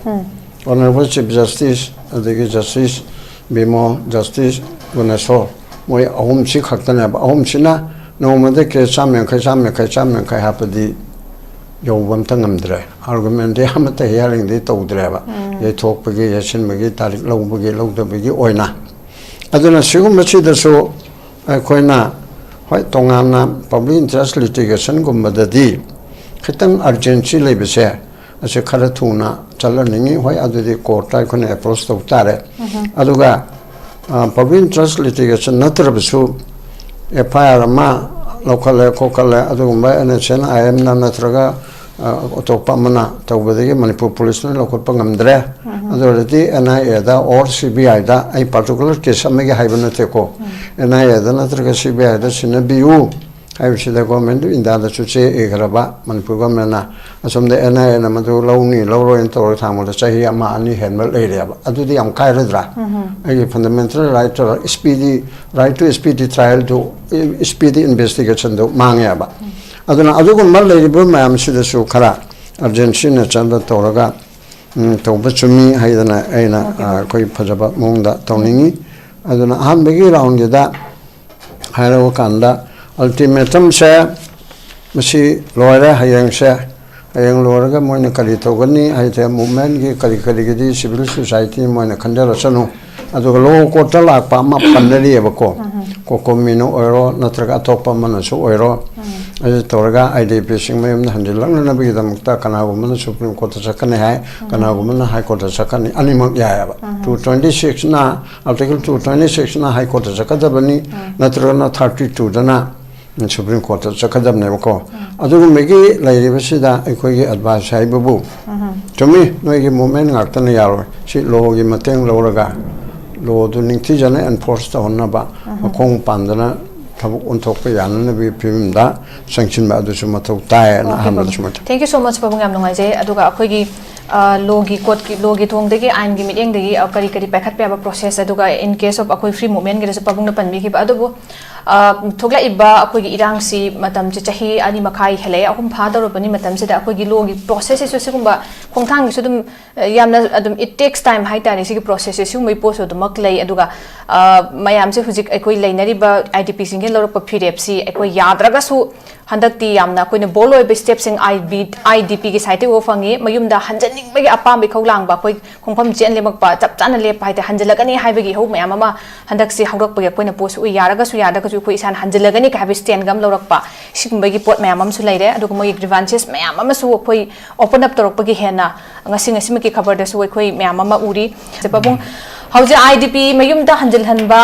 ꯑꯣꯅꯔꯦꯕꯜ ꯆꯤꯐ ꯖꯁꯇꯤꯁ, ꯑꯗꯒꯤ ꯖꯁꯇꯤꯁ ꯕꯤꯃꯣꯜ, ꯖꯁꯇꯤꯁ ꯒꯨꯅꯦꯁꯣꯔ, ꯃꯣꯏ ꯑꯍꯨꯝꯁꯤ ꯈꯛꯇꯅꯦꯕ꯫ ꯑꯍꯨꯝꯁꯤꯅ ꯅꯣꯡꯃꯗ ꯀꯦꯁ ꯆꯥꯝ ꯌꯥꯡꯈꯩ, ꯆꯥꯝ ꯌꯥꯡꯈꯩ, ꯆꯥꯝ ꯌꯥꯡꯈꯩ ꯍꯥꯞꯄꯗꯤ ꯌꯧꯕ ꯑꯝꯇ ꯉꯝꯗ꯭ꯔꯦ꯫ ꯑꯥꯔꯒꯨꯃꯦꯟꯗꯤ ꯑꯃꯠꯇ ꯍꯤꯌꯥꯔꯤꯡꯗꯤ ꯇꯧꯗ꯭ꯔꯦꯕ꯫ ꯌꯩꯊꯣꯛꯄꯒꯤ, ꯌꯩꯁꯤꯟꯕꯒꯤ, ꯇꯥꯔꯤꯛ ꯂꯧꯕꯒꯤ, ꯂꯧꯗꯕꯒꯤ ꯑꯣꯏꯅ꯫ ꯑꯗꯨꯅ ꯁꯤꯒꯨꯝꯕꯁꯤꯗꯁꯨ ꯑꯩꯈꯣꯏꯅ, ꯍꯣꯏ, ꯇꯣꯉꯥꯟꯅ ꯄꯕ꯭ꯂꯤꯛ ꯏꯟꯇꯔꯦꯁ ꯂꯤꯇꯤꯒꯦꯁꯟꯒꯨꯝꯕꯗꯗꯤ ꯈꯤꯇꯪ ꯑꯔꯖꯦꯟꯁꯤ ꯂꯩꯕꯁꯦ, ꯑꯁꯤ ꯈꯔ ꯊꯨꯅ ꯆꯠꯍꯟꯅꯤꯡꯉꯤ꯫ ꯍꯣꯏ, ꯑꯗꯨꯗꯤ ꯀꯣꯔꯠꯇ ꯑꯩꯈꯣꯏꯅ ꯑꯦꯄ꯭ꯔꯣꯁ ꯇꯧꯕ ꯇꯥꯔꯦ꯫ ꯑꯗꯨꯒ, ꯑ, ꯄꯕ꯭ꯂꯤꯛ ꯏꯟꯇꯔꯦꯁ ꯂꯤꯇꯤꯒꯦꯁꯟ ꯅꯠꯇ꯭ꯔꯕꯁꯨ ꯑꯦꯐ ꯑꯥꯏ ꯑꯥꯔ ꯑꯃ ꯂꯧꯈꯠꯂꯦ, ꯈꯣꯠꯀꯠꯂꯦ, ꯑꯗꯨꯒꯨꯝꯕ ꯑꯦꯟ ꯑꯦꯁ ꯑꯦꯟ ꯑꯥꯏ ꯑꯦꯝꯅ ꯅꯠꯇ꯭ꯔꯒ, ꯑ, ꯑꯇꯣꯞꯄ ꯑꯃꯅ ꯇꯧꯕꯗꯒꯤ ꯃꯅꯤꯄꯨꯔ ꯄꯨꯂꯤꯁꯅ ꯂꯧꯈꯠꯄ ꯉꯝꯗ꯭ꯔꯦ꯫ ꯑꯗꯨ ꯑꯣꯏꯔꯗꯤ ꯑꯦꯟ ꯑꯥꯏ ꯑꯦꯗ ꯑꯣꯔ ꯁꯤ ꯕꯤ ꯑꯥꯏꯗ, ꯑꯩ ꯄꯥꯔꯇꯤꯀꯨꯂꯔ ꯀꯦꯁ ꯑꯃꯒꯤ ꯍꯥꯏꯕ ꯅꯠꯇꯦꯀꯣ, ꯑꯦꯟ ꯑꯥꯏ ꯑꯦꯗ ꯅꯠꯇ꯭ꯔꯒ ꯁꯤ ꯕꯤ ꯑꯥꯏꯗ ꯁꯤꯟꯅꯕꯤꯌꯨ ꯍꯥꯏꯕꯁꯤꯗ ꯒꯣꯔꯃꯦꯟ ꯑꯣꯐ ꯏꯟꯗꯤꯌꯥꯗꯁꯨ ꯆꯦ ꯏꯈ꯭ꯔꯕ ꯃꯅꯤꯄꯨꯔ ꯒꯣꯔꯃꯦꯟꯅ꯫ ꯑꯁꯣꯝꯗ ꯑꯦꯟ ꯑꯥꯏ ꯑꯦꯅ ꯃꯗꯨ ꯂꯧꯅꯤ ꯂꯧꯔꯣꯏꯅ ꯇꯧꯔꯒ ꯊꯥꯡꯕꯗ ꯆꯍꯤ ꯑꯃ ꯑꯅꯤ ꯍꯦꯟꯕ ꯂꯩꯔꯦꯕ꯫ ꯑꯗꯨꯗꯤ ꯌꯥꯝ ꯀꯥꯏꯔꯗ꯭ꯔꯥ? ꯑꯩꯒꯤ fundamental right to speedy, right to speedy ꯇ꯭ꯔꯥꯏꯌꯦꯜꯗꯨ, ꯏꯁꯄꯤꯗꯤ ꯏꯟꯚꯦꯁꯇꯤꯒꯦꯁꯟꯗꯨ ꯃꯥꯡꯉꯦꯕ꯫ ꯑꯗꯨꯅ ꯑꯗꯨꯒꯨꯝꯕ ꯂꯩꯔꯤꯕ ꯃꯌꯥꯝꯁꯤꯗꯁꯨ ꯈꯔ ꯑꯔꯖꯦꯟꯁꯤ ꯅꯦꯆꯔꯗ ꯇꯧꯔꯒ ꯎꯝ, ꯇꯧꯕ ꯆꯨꯝꯃꯤ ꯍꯥꯏꯗꯅ ꯑꯩꯅ, ꯑꯣꯀꯦ꯫ ꯑ, ꯑꯩꯈꯣꯏ ꯐꯖꯕ ꯃꯑꯣꯡꯗ ꯇꯧꯅꯤꯡꯉꯤ꯫ ꯑꯗꯨꯅ ꯑꯍꯥꯟꯕꯒꯤ ꯔꯥꯎꯟꯒꯤꯗ ꯍꯥꯏꯔꯕ ꯀꯥꯟꯗ ꯑꯜꯇꯤꯃꯦꯇꯝꯁꯦ ꯃꯁꯤ ꯂꯣꯏꯔꯦ꯫ ꯍꯌꯦꯡꯁꯦ, ꯍꯌꯦꯡ ꯂꯣꯏꯔꯒ ꯃꯣꯏꯅ ꯀꯔꯤ ꯇꯧꯒꯅꯤ ꯍꯥꯏꯗꯤ ꯃꯨꯞꯃꯦꯟꯒꯤ ꯀꯔꯤ ꯀꯔꯤꯒꯤꯗꯤ ꯁꯤꯚꯤꯜ ꯁꯣꯁꯥꯏꯇꯤ ꯃꯣꯏꯅ ꯈꯟꯖꯔꯁꯅꯨ꯫ ꯑꯗꯨꯒ ꯂꯣ ꯀꯣꯔꯠꯇ ꯂꯥꯛꯄ ꯑꯃ ꯄꯟꯅꯔꯤꯑꯕꯀꯣ, ꯀꯣꯀꯣꯃꯤꯅ ꯑꯣꯏꯔꯣ ꯅꯠꯇ꯭ꯔꯒ ꯑꯇꯣꯞꯄ ꯑꯃꯅꯁꯨ ꯑꯣꯏꯔꯣ, ꯑꯗꯨ ꯇꯧꯔꯒ ꯑꯥꯏ ꯗꯤ ꯄꯤꯁꯤꯡ ꯃꯌꯨꯝꯗ ꯍꯟꯖꯤꯜꯂꯛꯅꯅꯕꯒꯤꯗꯃꯛꯇ ꯀꯅꯥꯒꯨꯝꯕꯅ ꯁꯨꯄ꯭ꯔꯤꯝ ꯀꯣꯔꯠꯇ ꯆꯠꯀꯅꯤ ꯍꯥꯏ, ꯀꯅꯥꯒꯨꯝꯕꯅ ꯍꯥꯏ ꯀꯣꯔꯠꯇ ꯆꯠꯀꯅꯤ, ꯑꯅꯤꯃꯛ ꯌꯥꯏꯑꯕ꯫ ꯇꯨ ꯇ꯭ꯋꯦꯟꯇꯤ ꯁꯤꯛꯁꯅ, ꯑꯥꯔꯇꯤꯀꯜ ꯇꯨ ꯇ꯭ꯋꯦꯟꯇꯤ ꯁꯤꯛꯁꯅ ꯍꯥꯏ ꯀꯣꯔꯠꯇ ꯆꯠꯀꯗꯕꯅꯤ, ꯅꯠꯇ꯭ꯔꯒꯅ ꯊꯥꯔꯇꯤ ꯇꯨꯗꯅ ꯁꯨꯄ꯭ꯔꯤꯝ ꯀꯣꯔꯠꯇ ꯆꯠꯀꯗꯕꯅꯦꯕꯀꯣ꯫ ꯑꯗꯨꯒꯨꯝꯕꯒꯤ ꯂꯩꯔꯤꯕꯁꯤꯗ ꯑꯩꯈꯣꯏꯒꯤ ꯑꯦꯗꯚꯥꯏꯁ ꯍꯥꯏꯕꯕꯨ, ꯆꯨꯝꯃꯤ, ꯅꯣꯏꯒꯤ ꯃꯨꯞꯃꯦꯟ ꯉꯥꯛꯇꯅ ꯌꯥꯔꯣꯏ꯫ ꯁꯤ ꯂꯣꯒꯤ ꯃꯇꯦꯡ ꯂꯧꯔꯒ, ꯂꯣꯗꯨ ꯅꯤꯡꯊꯤꯖꯅ ꯑꯦꯟꯐꯣꯔꯁ ꯇꯧꯍꯟꯅꯕ, ꯃꯈꯣꯡ ꯄꯥꯟꯗꯅ ꯊꯕꯛ ꯑꯣꯟꯊꯣꯛꯄ ꯌꯥꯅꯅꯕꯒꯤ ꯐꯤꯕꯝꯗ ꯆꯪꯁꯤꯟꯕ ꯑꯗꯨꯁꯨ ꯃꯊꯧ ꯇꯥꯏ ꯍꯥꯏꯅ ꯑꯣꯀꯦ, ꯑꯍꯥꯟꯕꯗ ꯄꯥꯕꯨꯡ꯫ ꯁꯨꯃꯥꯏꯅ ꯇꯧ- Thank you so much, ꯄꯥꯕꯨꯡ, ꯌꯥꯝ ꯅꯨꯡꯉꯥꯏꯖꯩ꯫ ꯑꯗꯨꯒ ꯑꯩꯈꯣꯏꯒꯤ, ꯑ, ꯂꯣꯒꯤ ꯀꯣꯔꯠꯀꯤ, ꯂꯣꯒꯤ ꯊꯣꯡꯗꯒꯤ, ꯑꯥꯏꯟꯒꯤ ꯃꯤꯠꯌꯦꯡꯗꯒꯤ, ꯑ, ꯀꯔꯤ ꯀꯔꯤ ꯄꯥꯏꯈꯠꯄ ꯌꯥꯕ ꯄ꯭ꯔꯣꯁꯦꯁ, ꯑꯗꯨꯒ in case of ꯑꯩꯈꯣꯏ ꯐ꯭ꯔꯤ ꯃꯨꯞꯃꯦꯟꯒꯤꯗꯁꯨ ꯄꯥꯕꯨꯡꯅ ꯄꯟꯕꯤꯈꯤꯕ, ꯑꯗꯨꯕꯨ, ꯑ, ꯊꯣꯛꯂꯛꯏꯕ ꯑꯩꯈꯣꯏꯒꯤ ꯏꯔꯥꯡꯁꯤ ꯃꯇꯝꯁꯦ ꯆꯍꯤ ꯑꯅꯤ ꯃꯈꯥꯏ ꯍꯦꯜꯂꯛꯑꯦ, ꯑꯍꯨꯝ ꯐꯥꯗꯧꯔꯕꯅꯤ꯫ ꯃꯇꯝꯁꯤꯗ ꯑꯩꯈꯣꯏꯒꯤ ꯂꯣꯒꯤ ꯄ꯭ꯔꯣꯁꯦꯁꯁꯤꯁꯨ ꯁꯤꯒꯨꯝꯕ ꯈꯣꯡꯊꯥꯡꯒꯤꯁꯨ ꯑꯗꯨꯝ, ꯑ, ꯌꯥꯝꯅ ꯑꯗꯨꯝ it takes time ꯍꯥꯏꯇꯥꯔꯦ꯫ ꯁꯤꯒꯤ ꯄ꯭ꯔꯣꯁꯦꯁꯁꯦ ꯁꯤꯒꯨꯝꯕꯒꯤ ꯄꯣꯠꯁꯨ ꯑꯗꯨꯃꯛ ꯂꯩ꯫ ꯑꯗꯨꯒ, ꯑ, ꯃꯌꯥꯝꯁꯦ ꯍꯧꯖꯤꯛ ꯑꯩꯈꯣꯏ ꯂꯩꯅꯔꯤꯕ ꯑꯥꯏ ꯗꯤ ꯄꯤꯁꯤꯡꯒꯤ ꯂꯧꯔꯛꯄ ꯐꯤꯔꯦꯞꯁꯤ ꯑꯩꯈꯣꯏ ꯌꯥꯗ꯭ꯔꯒꯁꯨ ꯍꯟꯗꯛꯇꯤ ꯌꯥꯝꯅ ꯑꯩꯈꯣꯏꯅ ꯕꯣꯜ ꯑꯣꯏꯕ ꯁ꯭ꯇꯦꯞꯁꯤꯡ ꯑꯥꯏ ꯕꯤ, ꯑꯥꯏ ꯗꯤ ꯄꯤꯒꯤ ꯁꯥꯏꯠꯇꯒꯤ ꯎꯕ ꯐꯪꯉꯤ꯫ ꯃꯌꯨꯝꯗ ꯍꯟꯖꯟꯅꯤꯡꯕꯒꯤ ꯑꯄꯥꯝꯕ ꯏꯈꯧ ꯂꯥꯡꯕ, ꯑꯩꯈꯣꯏ ꯈꯣꯡꯐꯝ ꯆꯦꯟ ꯂꯦꯝꯃꯛꯄ, ꯆꯞ ꯆꯥꯅ ꯂꯦꯞꯄ ꯍꯥꯏꯗꯤ ꯍꯟꯖꯤꯜꯂꯛꯀꯅꯤ ꯍꯥꯏꯕꯒꯤ ꯏꯍꯧ ꯃꯌꯥꯝ ꯑꯃ ꯍꯟꯗꯛꯁꯤ ꯍꯧꯔꯛꯄꯒꯤ ꯑꯩꯈꯣꯏꯅ ꯄꯣꯠꯁꯨ ꯎꯏ꯫ ꯌꯥꯔꯒꯁꯨ ꯌꯥꯗ꯭ꯔꯒꯁꯨ ꯑꯩꯈꯣꯏ ꯏꯁꯥꯅ ꯍꯟꯖꯤꯜꯂꯒꯅꯤ ꯀꯥꯏ ꯍꯥꯏꯕ ꯁ꯭ꯇꯦꯟꯒ ꯑꯃ ꯂꯧꯔꯛꯄ, ꯁꯤꯒꯨꯝꯕꯒꯤ ꯄꯣꯠ ꯃꯌꯥꯝ ꯑꯃꯁꯨ ꯂꯩꯔꯦ꯫ ꯑꯗꯨꯒ ꯃꯣꯏꯒꯤ ꯒ꯭ꯔꯤꯚꯥꯟꯁꯦꯁ ꯃꯌꯥꯝ ꯑꯃꯁꯨ ꯑꯩꯈꯣꯏ ꯑꯣꯄꯟ ꯑꯞ ꯇꯧꯔꯛꯄꯒꯤ ꯍꯦꯟꯅ ꯉꯁꯤ ꯉꯁꯤꯃꯛꯀꯤ ꯈꯕꯔꯗꯁꯨ ꯑꯩꯈꯣꯏ ꯃꯌꯥꯝ ꯑꯃ ꯎꯔꯤ꯫ ꯄꯥꯕꯨꯡ, ꯍꯧꯖꯤꯛ ꯑꯥꯏ ꯗꯤ ꯄꯤ ꯃꯌꯨꯝꯗ ꯍꯟꯖꯤꯜꯍꯟꯕ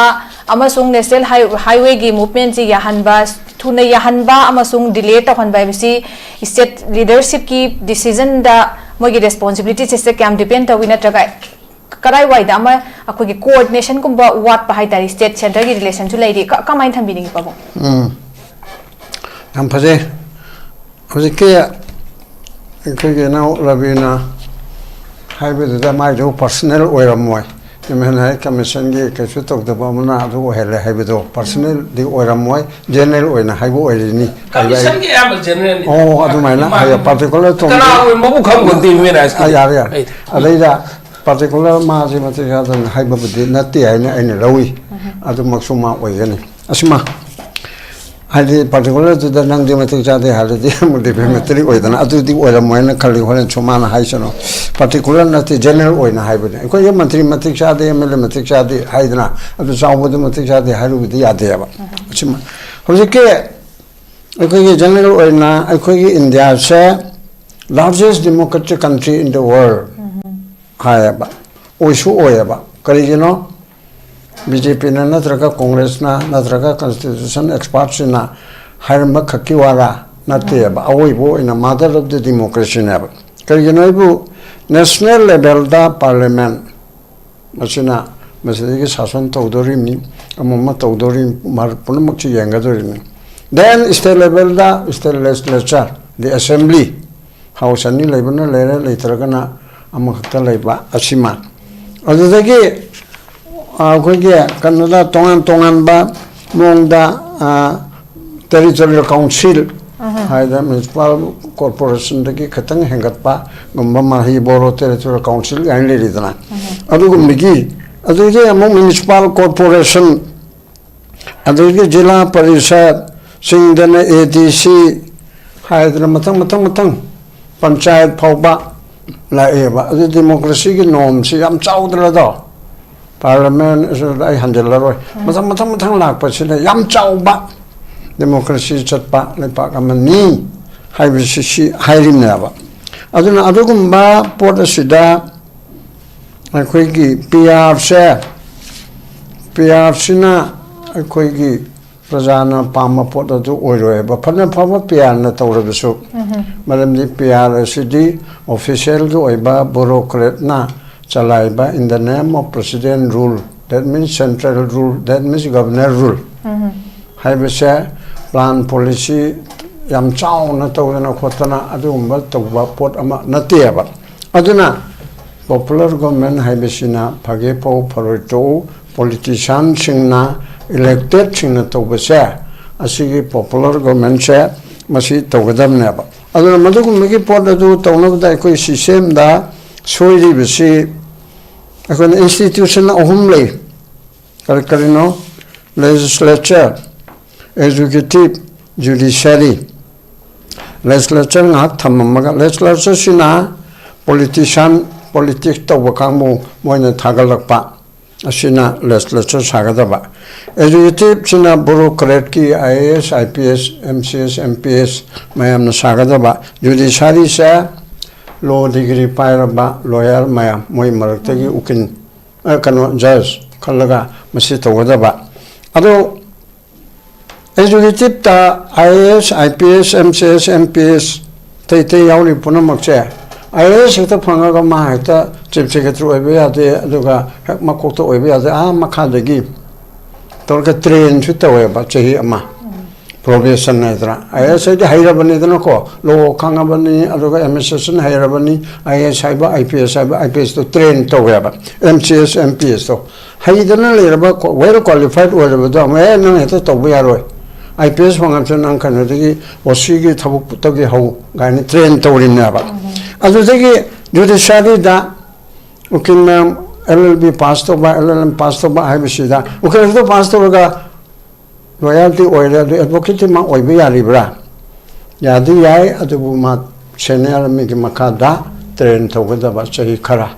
ꯑꯃꯁꯨꯡ ꯅꯦꯁꯅꯦꯜ ꯍꯥꯏ-, ꯍꯥꯏꯋꯦꯒꯤ ꯃꯨꯞꯃꯦꯟꯁꯤ ꯌꯥꯍꯟꯕ, ꯊꯨꯅ ꯌꯥꯍꯟꯕ ꯑꯃꯁꯨꯡ ꯗꯤꯂꯦ ꯇꯧꯍꯟꯕ ꯍꯥꯏꯕꯁꯤ ꯁ꯭ꯇꯦꯠ ꯂꯤꯗꯔꯁꯤꯞꯀꯤ ꯗꯤꯁꯤꯖꯟꯗ ꯃꯣꯏꯒꯤ ꯔꯦꯁꯄꯣꯟꯁꯤꯕꯤꯂꯤꯇꯤꯁꯦ ꯀꯌꯥꯝ ꯗꯤꯄꯦꯟ ꯇꯧꯏ, ꯅꯠꯇ꯭ꯔꯒ ꯀꯗꯥꯏꯋꯥꯏꯗ ꯑꯃ ꯑꯩꯈꯣꯏꯒꯤ ꯀꯣꯑꯣꯔꯗꯤꯅꯦꯁꯟꯒꯨꯝꯕ ꯋꯥꯠꯄ ꯍꯥꯏꯇꯥꯔꯦ, ꯁ꯭ꯇꯦꯠ ꯁꯦꯟꯇꯔꯒꯤ ꯔꯤꯂꯦꯁꯟꯁꯨ ꯂꯩꯔꯤ, ꯀ-, ꯀꯃꯥꯏꯅ ꯊꯝꯕꯤꯅꯤꯡꯉꯤ ꯄꯥꯕꯨꯡ? ꯎꯝ꯫ ꯌꯥꯝ ꯐꯖꯩ꯫ ꯍꯧꯖꯤꯛꯀꯤ ꯑꯩꯈꯣꯏꯒꯤ ꯏꯅꯥꯎ ꯔꯕꯤꯅ ꯍꯥꯏꯕꯗꯨꯗ ꯃꯥꯏꯗꯨ ꯄꯥꯔꯁꯣꯅꯦꯜ ꯑꯣꯏꯔꯝꯃꯣꯏ꯫ ꯍ꯭ꯌꯨꯃꯦꯟ ꯔꯥꯏꯠ ꯀꯃꯤꯁꯟꯒꯤ ꯀꯩꯁꯨ ꯇꯧꯗꯕ ꯑꯃꯅ ꯑꯗꯨ ꯑꯣꯏꯍꯜꯂꯦ ꯍꯥꯏꯕꯗꯣ ꯄꯥꯔꯁꯣꯅꯦꯜꯗꯤ ꯑꯣꯏꯔꯝꯃꯣꯏ, ꯖꯦꯅꯔꯦꯜ ꯑꯣꯏꯅ ꯍꯥꯏꯕ ꯑꯣꯏꯔꯤꯅꯤ꯫ ꯀꯃꯤꯁꯟꯒꯤ ꯑꯌꯥꯝꯕ ꯖꯦꯅꯔꯦꯜꯅꯤ꯫ ꯑꯣ, ꯑꯗꯨꯃꯥꯏꯅ ꯃꯥꯅꯤ꯫ ꯍꯥꯏꯌꯣ, ꯄꯥꯔꯇꯤꯀꯨꯂꯔ ꯇꯣꯡ-, ꯀꯅꯥ ꯑꯣꯏꯔꯝꯕꯕꯨ ꯈꯪꯕ ꯅꯠꯇꯦ ꯍ꯭ꯌꯨꯃꯦꯟ ꯔꯥꯏꯠꯁꯀꯤꯗꯤ꯫ ꯑꯥ, ꯌꯥꯔꯦ, ꯌꯥꯔꯦ꯫ ꯑꯩ ꯑꯗꯩꯗ ꯄꯥꯔꯇꯤꯀꯨꯂꯔ ꯃꯥꯁꯦ ꯃꯇꯤꯛ ꯆꯥꯗꯅ ꯍꯥꯏꯕꯕꯨꯗꯤ ꯅꯠꯇꯦ ꯍꯥꯏꯅ ꯑꯩꯅ ꯂꯧꯏ꯫ ꯑꯗꯨꯃꯛꯁꯨ ꯃꯥ ꯑꯣꯏꯒꯅꯤ꯫ ꯑꯁꯤꯃ ꯍꯥꯏꯗꯤ ꯄꯥꯔꯇꯤꯀꯨꯂꯔꯗꯨꯗ ꯅꯪꯗꯤ ꯃꯇꯤꯛ ꯆꯥꯗꯦ ꯍꯥꯏꯔꯗꯤ ꯑꯃꯨꯛ ꯗꯤꯐꯦꯃꯦꯇꯔꯤ ꯑꯣꯏꯗꯅ ꯑꯗꯨꯗꯤ ꯑꯣꯏꯔꯝꯃꯣꯏꯅ ꯈꯜꯂꯤ꯫ ꯍꯣꯔꯦꯟ ꯁꯨꯃꯥꯏꯅ ꯍꯥꯏꯁꯅꯨ, ꯄꯥꯔꯇꯤꯀꯨꯂꯔ ꯅꯠꯇꯦ, ꯖꯦꯅꯔꯦꯜ ꯑꯣꯏꯅ ꯍꯥꯏꯕꯅꯦ꯫ ꯑꯩꯈꯣꯏꯒꯤ ꯃꯟꯇ꯭ꯔꯤ ꯃꯇꯤꯛ ꯆꯥꯗꯦ, ꯑꯦꯝ ꯑꯦꯜ ꯑꯦ ꯃꯇꯤꯛ ꯆꯥꯗꯦ ꯍꯥꯏꯗꯅ, ꯑꯗꯨ ꯆꯥꯎꯕꯗꯨ ꯃꯇꯤꯛ ꯆꯥꯗꯦ ꯍꯥꯏꯔꯨꯕꯗꯤ ꯌꯥꯗꯦꯕ꯫ ꯑꯁꯤꯃ ꯍꯧꯖꯤꯛꯀꯤ ꯑꯩꯈꯣꯏꯒꯤ ꯖꯦꯅꯔꯦꯜ ꯑꯣꯏꯅ ꯑꯩꯈꯣꯏꯒꯤ ꯏꯟꯗꯤꯌꯥꯁꯦ largest democratic country in the world ꯍꯥꯏꯌꯦꯕ, ꯑꯣꯏꯁꯨ ꯑꯣꯏꯌꯦꯕ꯫ ꯀꯔꯤꯒꯤꯅꯣ? ꯕꯤ ꯖꯦ ꯄꯤꯅ ꯅꯠꯇ꯭ꯔꯒ ꯀꯣꯡꯒ꯭ꯔꯦꯁꯅ ꯅꯠꯇ꯭ꯔꯒ ꯀꯟꯁꯇꯤꯇ꯭ꯌꯨꯁꯟ ꯑꯦꯛꯁꯄꯥꯔꯠꯁꯤꯡꯅ ꯍꯥꯏꯔꯝꯕ ꯈꯛꯀꯤ ꯋꯥꯔ ꯅꯠꯇꯦꯕ꯫ ꯑꯋꯣꯏꯕ ꯑꯣꯏꯅ mother of the democracyꯅꯦꯕ꯫ ꯀꯔꯤꯒꯤꯅꯣ ꯍꯥꯏꯕꯨ ꯅꯦꯁꯅꯦꯜ ꯂꯦꯚꯦꯜꯗ ꯄꯥꯔꯂꯤꯌꯥꯃꯦꯟ ꯃꯁꯤꯅ ꯃꯁꯤꯗꯒꯤ ꯁꯥꯁꯟ ꯇꯧꯗꯣꯔꯤꯕꯅꯤ, ꯑꯃ ꯑꯃ ꯇꯧꯗꯣꯔꯤꯕꯅꯤ, ꯃꯔꯛ ꯄꯨꯝꯅꯃꯛꯁꯤ ꯌꯦꯡꯒꯗꯣꯔꯤꯕꯅꯤ꯫ Then state levelꯗ state legislature, the assembly, house ꯑꯅꯤ ꯂꯩꯕꯅ ꯂꯩꯔꯦ, ꯂꯩꯇ꯭ꯔꯒꯅ ꯑꯃꯈꯛꯇ ꯂꯩꯕ ꯑꯁꯤꯃ꯫ ꯑꯗꯨꯗꯒꯤ ꯑꯩꯈꯣꯏꯒꯤ ꯀꯩꯅꯣꯗ ꯇꯣꯉꯥꯟ ꯇꯣꯉꯥꯟꯕ ꯃꯑꯣꯡꯗ territorial council ꯍꯥꯏꯗꯅ ꯃ꯭ꯌꯨꯅꯤꯁꯤꯄꯥꯜ ꯀꯣꯔꯄꯣꯔꯦꯁꯟꯗꯒꯤ ꯈꯤꯇꯪ ꯍꯦꯟꯒꯠꯄꯒꯨꯝꯕ, ꯃꯍꯩ ꯕꯣꯔꯣ territorial council ꯀꯥꯏꯅ ꯂꯩꯔꯤꯗꯅ, ꯑꯗꯨꯒꯨꯝꯕꯒꯤ, ꯑꯗꯨꯗꯒꯤ ꯑꯃꯨꯛ ꯃ꯭ꯌꯨꯅꯤꯁꯤꯄꯥꯜ ꯀꯣꯔꯄꯣꯔꯦꯁꯟ, ꯑꯗꯨꯗꯒꯤ ꯖꯤꯂꯥ ꯄꯔꯤꯁꯠ, ꯆꯤꯡꯗꯅ ꯑꯦ ꯗꯤ ꯁꯤ ꯍꯥꯏꯗꯅ ꯃꯊꯪ ꯃꯊꯪ ꯃꯊꯪ ꯄꯟꯆꯥꯌꯠ ꯐꯥꯎꯕ ꯂꯥꯛꯑꯦꯕ꯫ ꯑꯗꯨ ꯗꯦꯃꯣꯀ꯭ꯔꯦꯁꯤꯒꯤ ꯅꯣꯝꯁꯤ ꯌꯥꯝ ꯆꯥꯎꯗ꯭ꯔꯗꯣ? ꯄꯥꯔꯂꯤꯌꯥꯃꯦꯟ ꯑꯁꯤꯗ ꯑꯩ ꯍꯟꯖꯤꯜꯂꯔꯣꯏ꯫ ꯃꯊꯪ ꯃꯊꯪ ꯃꯊꯪ ꯂꯥꯛꯄꯁꯤꯗ ꯌꯥꯝ ꯆꯥꯎꯕ ꯗꯦꯃꯣꯀ꯭ꯔꯦꯁꯤ ꯆꯠꯄ ꯂꯩꯄꯥꯛ ꯑꯃꯅꯤ ꯍꯥꯏꯕꯁꯤ ꯁꯤ ꯍꯥꯏꯔꯤꯕꯅꯦꯕ꯫ ꯑꯗꯨꯅ ꯑꯗꯨꯒꯨꯝꯕ ꯄꯣꯠ ꯑꯁꯤꯗ ꯑꯩꯈꯣꯏꯒꯤ ꯄꯤ ꯑꯥꯔꯁꯦ, ꯄꯤ ꯑꯥꯔꯁꯤꯅ ꯑꯩꯈꯣꯏꯒꯤ ꯄ꯭ꯔꯖꯥꯅ ꯄꯥꯝꯕ ꯄꯣꯠ ꯑꯗꯨ ꯑꯣꯏꯔꯣꯏꯕ, ꯐꯅ ꯐꯕ ꯄꯤ ꯑꯥꯔꯅ ꯇꯧꯔꯕꯁꯨ꯫ ꯃꯔꯝꯗꯤ ꯄꯤ ꯑꯥꯔ ꯑꯁꯤꯗꯤ ꯑꯣꯐꯤꯁꯤꯌꯦꯜꯒꯤ ꯑꯣꯏꯕ ꯕꯨꯔꯣꯀ꯭ꯔꯦꯠꯅ ꯆꯂꯥꯏꯕ, in the name of president rule, that means central rule, that means governor rule ꯍꯥꯏꯕꯁꯦ plan policy ꯌꯥꯝ ꯆꯥꯎꯅ ꯇꯧꯗꯅ ꯈꯣꯠꯇꯅ ꯑꯗꯨꯒꯨꯝꯕ ꯇꯧꯕ ꯄꯣꯠ ꯑꯃ ꯅꯠꯇꯦꯕ꯫ ꯑꯗꯨꯅ popular government ꯍꯥꯏꯕꯁꯤꯅ ꯐꯒꯦ ꯐꯧ ꯐꯔꯣꯏ ꯇꯣꯛꯎ, politicianꯁꯤꯡꯅ, electedꯁꯤꯡꯅ ꯇꯧꯕꯁꯦ, ꯑꯁꯤꯒꯤ popular governmentꯁꯦ ꯃꯁꯤ ꯇꯧꯒꯗꯕꯅꯦꯕ꯫ ꯑꯗꯨꯅ ꯃꯗꯨꯒꯨꯝꯕꯒꯤ ꯄꯣꯠ ꯑꯗꯨ ꯇꯧꯅꯕꯗ ꯑꯩꯈꯣꯏ systemꯗ ꯁꯣꯏꯔꯤꯕꯁꯤ ꯑꯩꯈꯣꯏꯅ institution ꯑꯍꯨꯝ ꯂꯩ꯫ ꯀꯔꯤ ꯀꯔꯤꯅꯣ? Legislature, executive, judiciary꯫ Legislature ꯉꯥꯏꯍꯥꯛ ꯊꯝꯃꯝꯃꯒ, legislatureꯁꯤꯅ politician, politics ꯇꯧꯕ ꯀꯥꯡꯕꯨ ꯃꯣꯏꯅ ꯊꯥꯒꯠꯂꯛꯄ, ꯑꯁꯤꯅ legislature ꯁꯥꯒꯗꯕ꯫ Executiveꯁꯤꯅ bureaucratꯀꯤ I A S, I P S, M C S, M P S ꯃꯌꯥꯝꯅ ꯁꯥꯒꯗꯕ꯫ Judiciaryꯁꯦ law degree ꯄꯥꯏꯔꯕ lawyer ꯃꯌꯥꯝ, ꯃꯣꯏ ꯃꯔꯛꯇꯒꯤ ꯎꯀꯤꯜ, ꯑ, ꯀꯩꯅꯣ, judge ꯈꯜꯂꯒ ꯃꯁꯤ ꯇꯧꯒꯗꯕ꯫ ꯑꯗꯣ executiveꯇ I A S, I P S, M C S, M P S, ꯑꯇꯩ ꯑꯇꯩ ꯌꯥꯎꯔꯤꯕ ꯄꯨꯝꯅꯃꯛꯁꯦ, I A S ꯍꯦꯛꯇ ꯐꯪꯉꯒ ꯃꯥ ꯍꯦꯛꯇ chief secretary ꯑꯣꯏꯕ ꯌꯥꯗꯦ, ꯑꯗꯨꯒ ꯍꯦꯛ ꯃꯀꯣꯛꯇ ꯑꯣꯏꯕ ꯌꯥꯗꯦ, ꯑꯥ ꯃꯈꯥꯗꯒꯤ ꯇꯧꯔꯒ trainꯁꯨ ꯇꯧꯋꯦꯕ ꯆꯍꯤ ꯑꯃ꯫ Probation ꯍꯥꯏꯗꯅ, I A S ꯍꯥꯏꯗꯤ ꯍꯩꯔꯕꯅꯤꯗꯅꯀꯣ, law ꯈꯪꯉꯕꯅꯤ, ꯑꯗꯨꯒ administration ꯍꯩꯔꯕꯅꯤ, I A S ꯍꯥꯏꯕ, I P S ꯍꯥꯏꯕ, I P Sꯇꯣ train ꯇꯧꯋꯦꯕ, M C S, M P Sꯇꯣ꯫ ꯍꯩꯗꯅ ꯂꯩꯔꯕ, well qualified ꯑꯣꯏꯔꯕꯗꯣ ꯑꯃꯨꯛ, "ꯑꯦ, ꯅꯪ ꯍꯦꯛꯇ ꯇꯧꯕ ꯌꯥꯔꯣꯏ, I P S ꯐꯪꯉꯕꯁꯨ ꯅꯪ ꯀꯩꯅꯣꯗꯒꯤ, O Cꯒꯤ ꯊꯕꯛꯇꯒꯤ ꯍꯧ" ꯀꯥꯏꯅ train ꯇꯧꯔꯤꯅꯦꯕ꯫ ꯑꯗꯨꯗꯒꯤ judiciaryꯗ ꯎꯀꯤꯜ ꯃꯌꯥꯝ, L L B pass ꯇꯧꯕ, L L M pass ꯇꯧꯕ ꯍꯥꯏꯕꯁꯤꯗ, ꯎꯀꯤꯜꯗꯣ pass ꯇꯧꯔꯒ loyalty ꯑꯣꯏꯔꯦ, ꯑꯗꯨ advocate ꯃꯥ ꯑꯣꯏꯕ ꯌꯥꯔꯤꯕ꯭ꯔꯥ? ꯌꯥꯗꯤ ꯌꯥꯏ, ꯑꯗꯨꯕꯨ ꯃꯥ senior ꯑꯃꯒꯤ ꯃꯈꯥꯗ train ꯇꯧꯒꯗꯕ ꯆꯍꯤ ꯈꯔ,